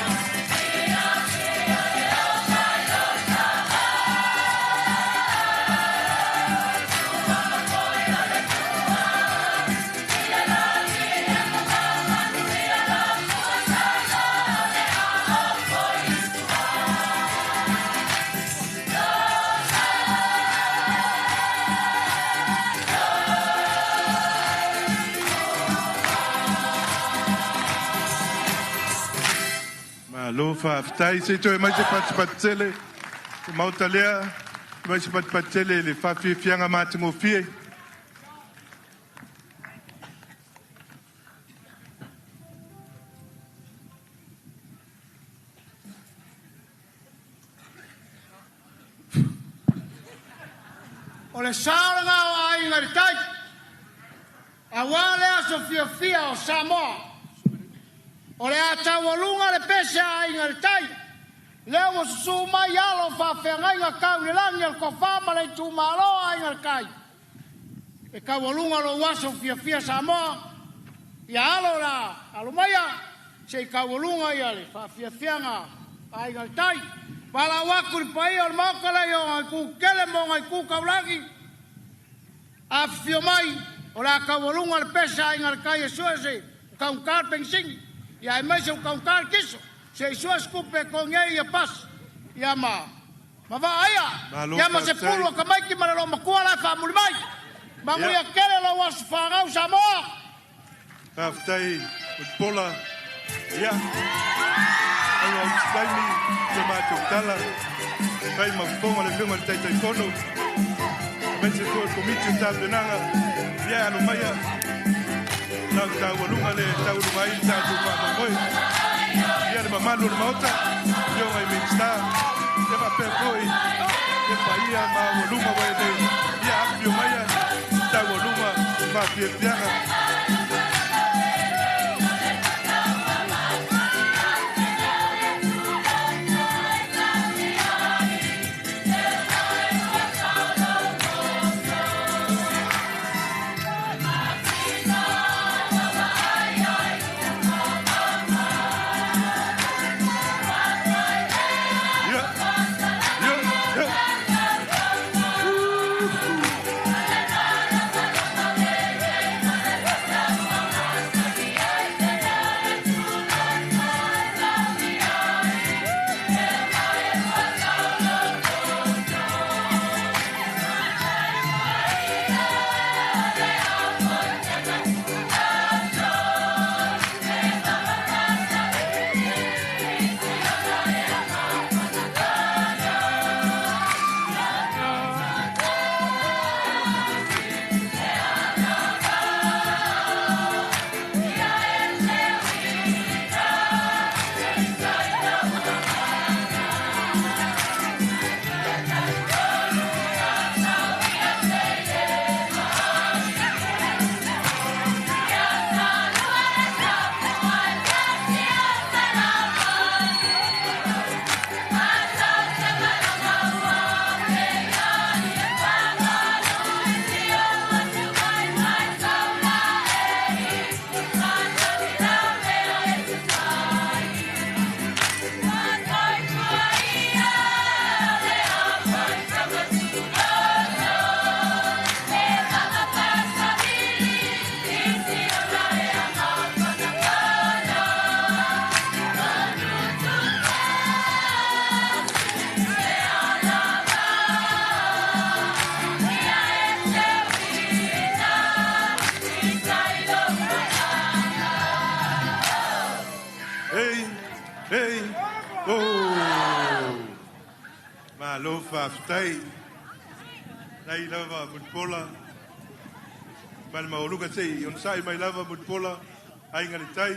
Malo faafetai. Se i toe mai se patupatu tele le Maota lea, mai se patupatu tele i le faafiafiaga matagofie. O le sao lena o Aiga i le Tai, aua le aso fiafia o Samoa. O le a taualuga le pese a Aiga i le Tai, lea ua susuu mai alo o faafeagaiga tau i le lagi a le Tofa ma le itumalo o Aiga i le Tai. E taualuga lou aso fiafia Samoa, ia alo la, alo maia, se i taualuga ia le faafiafiaga a Aiga i le Tai. Valaau atu i le paia o le Maota lea i ona itu tetele ma ona itu taulagi, afifio mai, o le a taualuga le pese a Aiga i le Tai e sue se ua taugata le penisini, ia aemaise ua taugata le kiso, se i sue se tupe e totogi ai ia pasi, ia ma ma vaa ia, Malo ia ma se faafetai. pulu a tamaiti ma le loomatua la e faamuli mai. Manuia tele lou aso fanau Samoa. Faafetai Mulipola. Ia, aua o se taimi se matou tala fai ma fofoga le Afioga i le Taitaifono, aemaise foi o le Komiti o Tapenaga. Ia, alo maia lau taualuga le taualuga ai le tatou faamoemoe. Ia, le mamalu o le Maota, Afioga i Minisita, ia faapea foi le paia maualuga ua i nei. Ia, afifio maia taualuga faafiafiaga. Ia, ia, ia. Hey, hey, oh. Malo faafetai. Nai lava Mulipola. Ma le maualuga se i onosai mai lava Mulipola, Aiga i le Tai.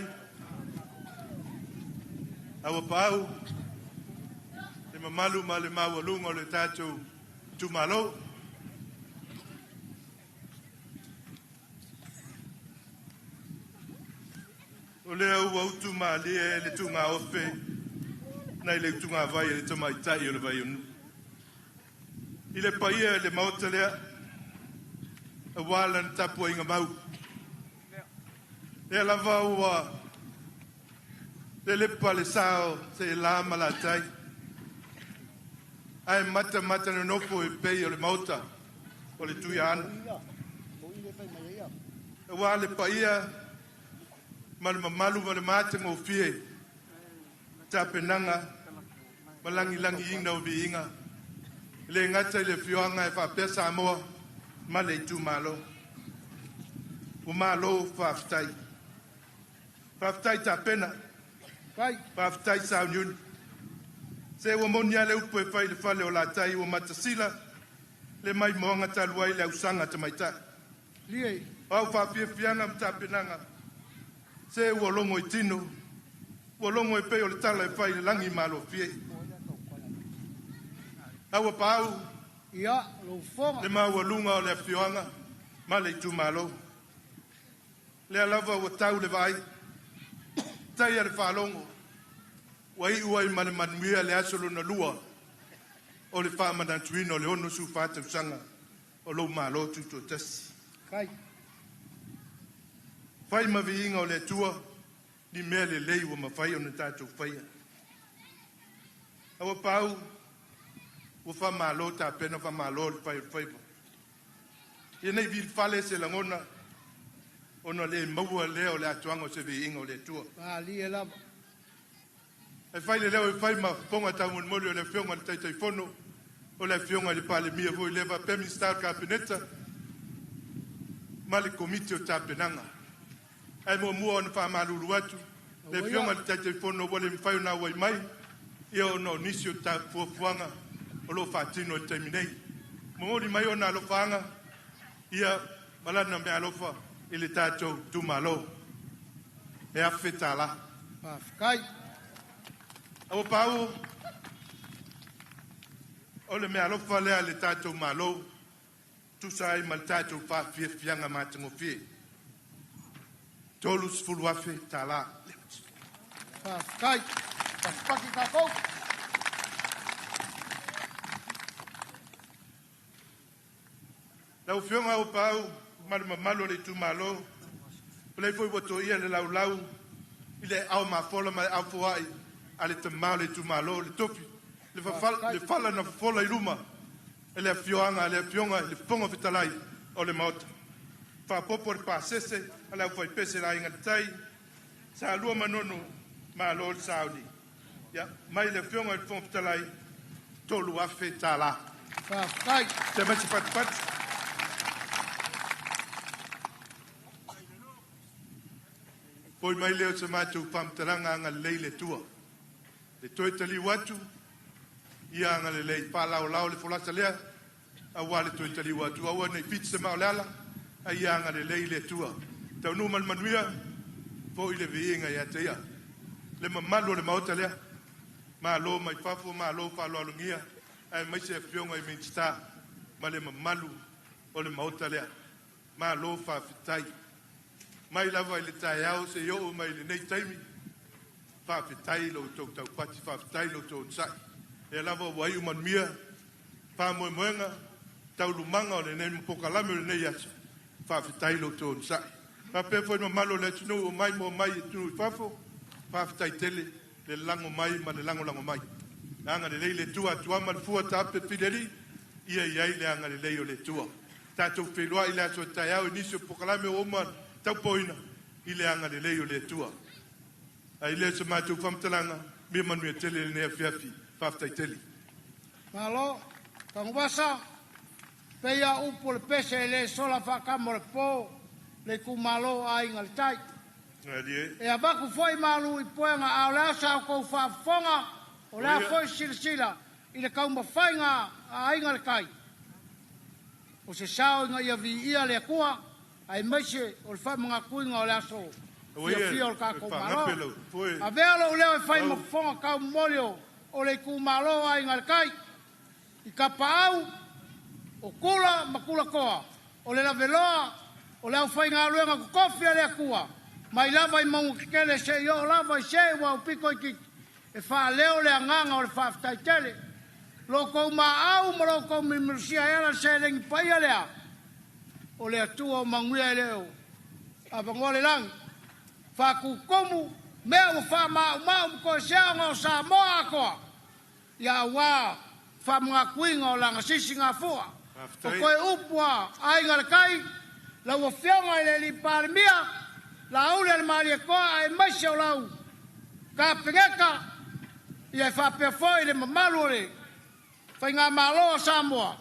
Aua paau, le mamalu ma le maualuga o le tatou itumalo. O lea ua utu malie le tugaofe nai le utugavai a le tamaitai o le Vaionu. I le paia i le Maota lea, aua lana tapuaiga mau. Lea lava ua Le lepa le sao se la malatai. Ae mata mata nonofo e pei o le maota o le Tuiaana. Aua le paia ma le mamalu ma le matagofie tapenaga ma lagilagiina o viiga e le gata i le afioaga e faapea Samoa ma le itumalo. Ua malo faafetai. Faafetai tapena. Faafetai sauniuni. Se ua moni a le upu e fai i le fale o Latai ua matasila le maimoaga talu ai le ausaga tamaitai. O au faafiafiaga ma tapenaga, se ua logo i tino, ua logo e pei o le tala e fai i le lagi malofie. Aua paau le maualuga o le afioaga ma le itumalo. Lea lava ua tau le vaai, taia le faalogo, ua iu ai ma le manuia le aso lona lua o le faamanatuina o le 64 tausaga o lou Malo Tutoatasi. Fai ma viiga o le Atua ni mea lelei ua mafai ona tatou faia. Aua paau ua faamalo tapena, faamalo le fai o le faiva. Ia nei vilifale se lagona ona le maua lea o le atoaga o se viiga o le Atua. Malie lava. E fai le leo e fai ma fofoga taumolimoli o le Afioga i le Taitaifono, o le Afioga i le Palemia foi lea faapea Minisita o le Kapeneta ma le Komiti o Tapenaga. Ae muamua ona faamalulu atu le Afioga i le Taitaifono ua le mafai ona auai mai ia ona o nisi o fuafuaga o lo o faatino i le taimi nei. Momoli mai ona alofaaga ia ma lana meaalofa i le tatou itumalo. E $1,000. Faafetai. Aua paau o le meaalofa lea a le tatou Malo tusa ai ma le tatou faafiafiaga matagofie. $30,000. Faafetai. Patipati tatou. Lau Afioga Auapaau ma le mamalu o le itumalo, o lea foi ua toia le laulau i le aao mafola ma le aao foai a le tama o le itumalo, le tofi, le fala na fofola i luma e le afioaga a le Afioga i le Fofoga Fetalai o le Maota. Faapopo le pasese a le aufaipese le Aiga i le Tai, Salua Manono, malo le sauni. Ia, mai le Afioga i le Fofoga Fetalai, $3,000. Faafetai. Se mai se patupatu. Foi mai lea o se matou faamatalaga agalelei le Atua. Le toe taliu atu, ia agalelei, faalaolao le folasa lea, aua le toe taliu atu. Aua nei fiti se maa o le ala, a ia agalelei le Atua. Taunuu ma le manuia, foi le viiga ia te ia. Le mamalu o le Maota lea, malo mai fafo, malo faaaloalogia, aemaise Afioga i Minisita ma le mamalu o le Maota lea. Malo faafetai. Mai lava i le taeao se i oo mai i lenei taimi, faafetai lo outou taupati, faafetai lo outou onosai. Lea lava ua iu manuia faamoemoega, taualumaga o lenei polokalame o lenei aso, faafetai lo outou onosai. Faapea foi le mamalu o le atunuu o mai ma omai i atunuu i fafo, faafetai tele le lago mai ma le lagolago mai. Agalelei le Atua atuama le fua taape filialii, ia i ai le agalelei o le Atua. Tatou feiloai i le aso taeao i nisi o polokalame ua uma taupoina i le agalelei o le Atua. Ai lea o se matou faamatalaga, mia manuia tele lenei afiafi. Faafetai tele. Malo, Tanuvasa, peia upu o le pese e le sola faakama o le po, le itumalo Aiga i le Tai. E avatu foi malu i puega a o le a sa outou faafofoga, o le a foi silasila i le taumafaiga a Aiga i le Tai. O se sao ina ia viia le Atua, aemaise o le faamanatuina o le aso fiafia o le tatou Malo. Avea lou leo e fai ma fofoga taumoli o le itumalo Aiga i le Tai, i Tapaau, o Tula ma Tulatoa, o le laveloa, o le aufaigaluega totofi a le Atua, mai lava i mauga tetele seia oo lava i se ua aupito itiiti, e faaleo le agaga o le faafetai tele. Lo outou maau ma lo outou milumilusia e ala le seleni paia lea, o le Atua o manuia e le o avanoa le lagi, faatutumu mea ua faamaumau ma koeseaoga o Samoa atoa, ia auā faamagatuiga o le agasisi gafua. O toe upu a Aiga i le Tai, lau Afioga i le Alii Palemia, Laaulialemalietoa aemaise o lau Kapeneta, ia e faapea foi le mamalu o le Faigamalo a Samoa,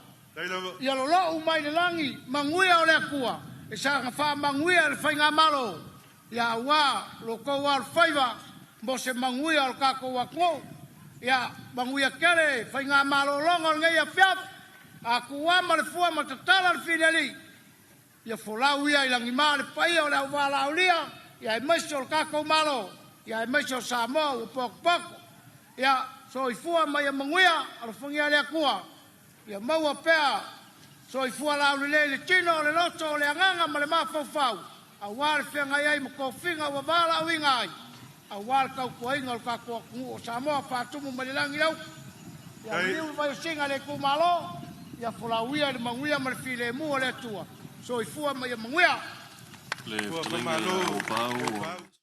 ia lolou mai le lagi manuia o le Atua e saga faamanuia i le Faigamalo, ia auā lo outou alofaiva mo se manuia o le tatou atunuu. Ia manuia tele faigamalologa o lenei afiafi, a tuuama le fua ma tatala le filialii, ia folau ia i lagima le paia o le auvalaaulia, ia aemaise o le tatou Malo, ia aemaise o Samoa ua potopoto. Ia soifua ma ia manuia, alofagia e le Atua, ia maua pea soifua laulelei i le tino, o le loto, o le agaga ma le mafaufau, aua le feagai ai ma tofiga ua valaauina ai, aua le tautuaina o le tatou atunuu o Samoa. Faatumu mai le lagi le upu, ia liliu le vaiosina i le itumalo, ia folau ia i le manuia ma le filemu o le Atua. Soifua ma ia manuia. Le fetalaiga ia Opau.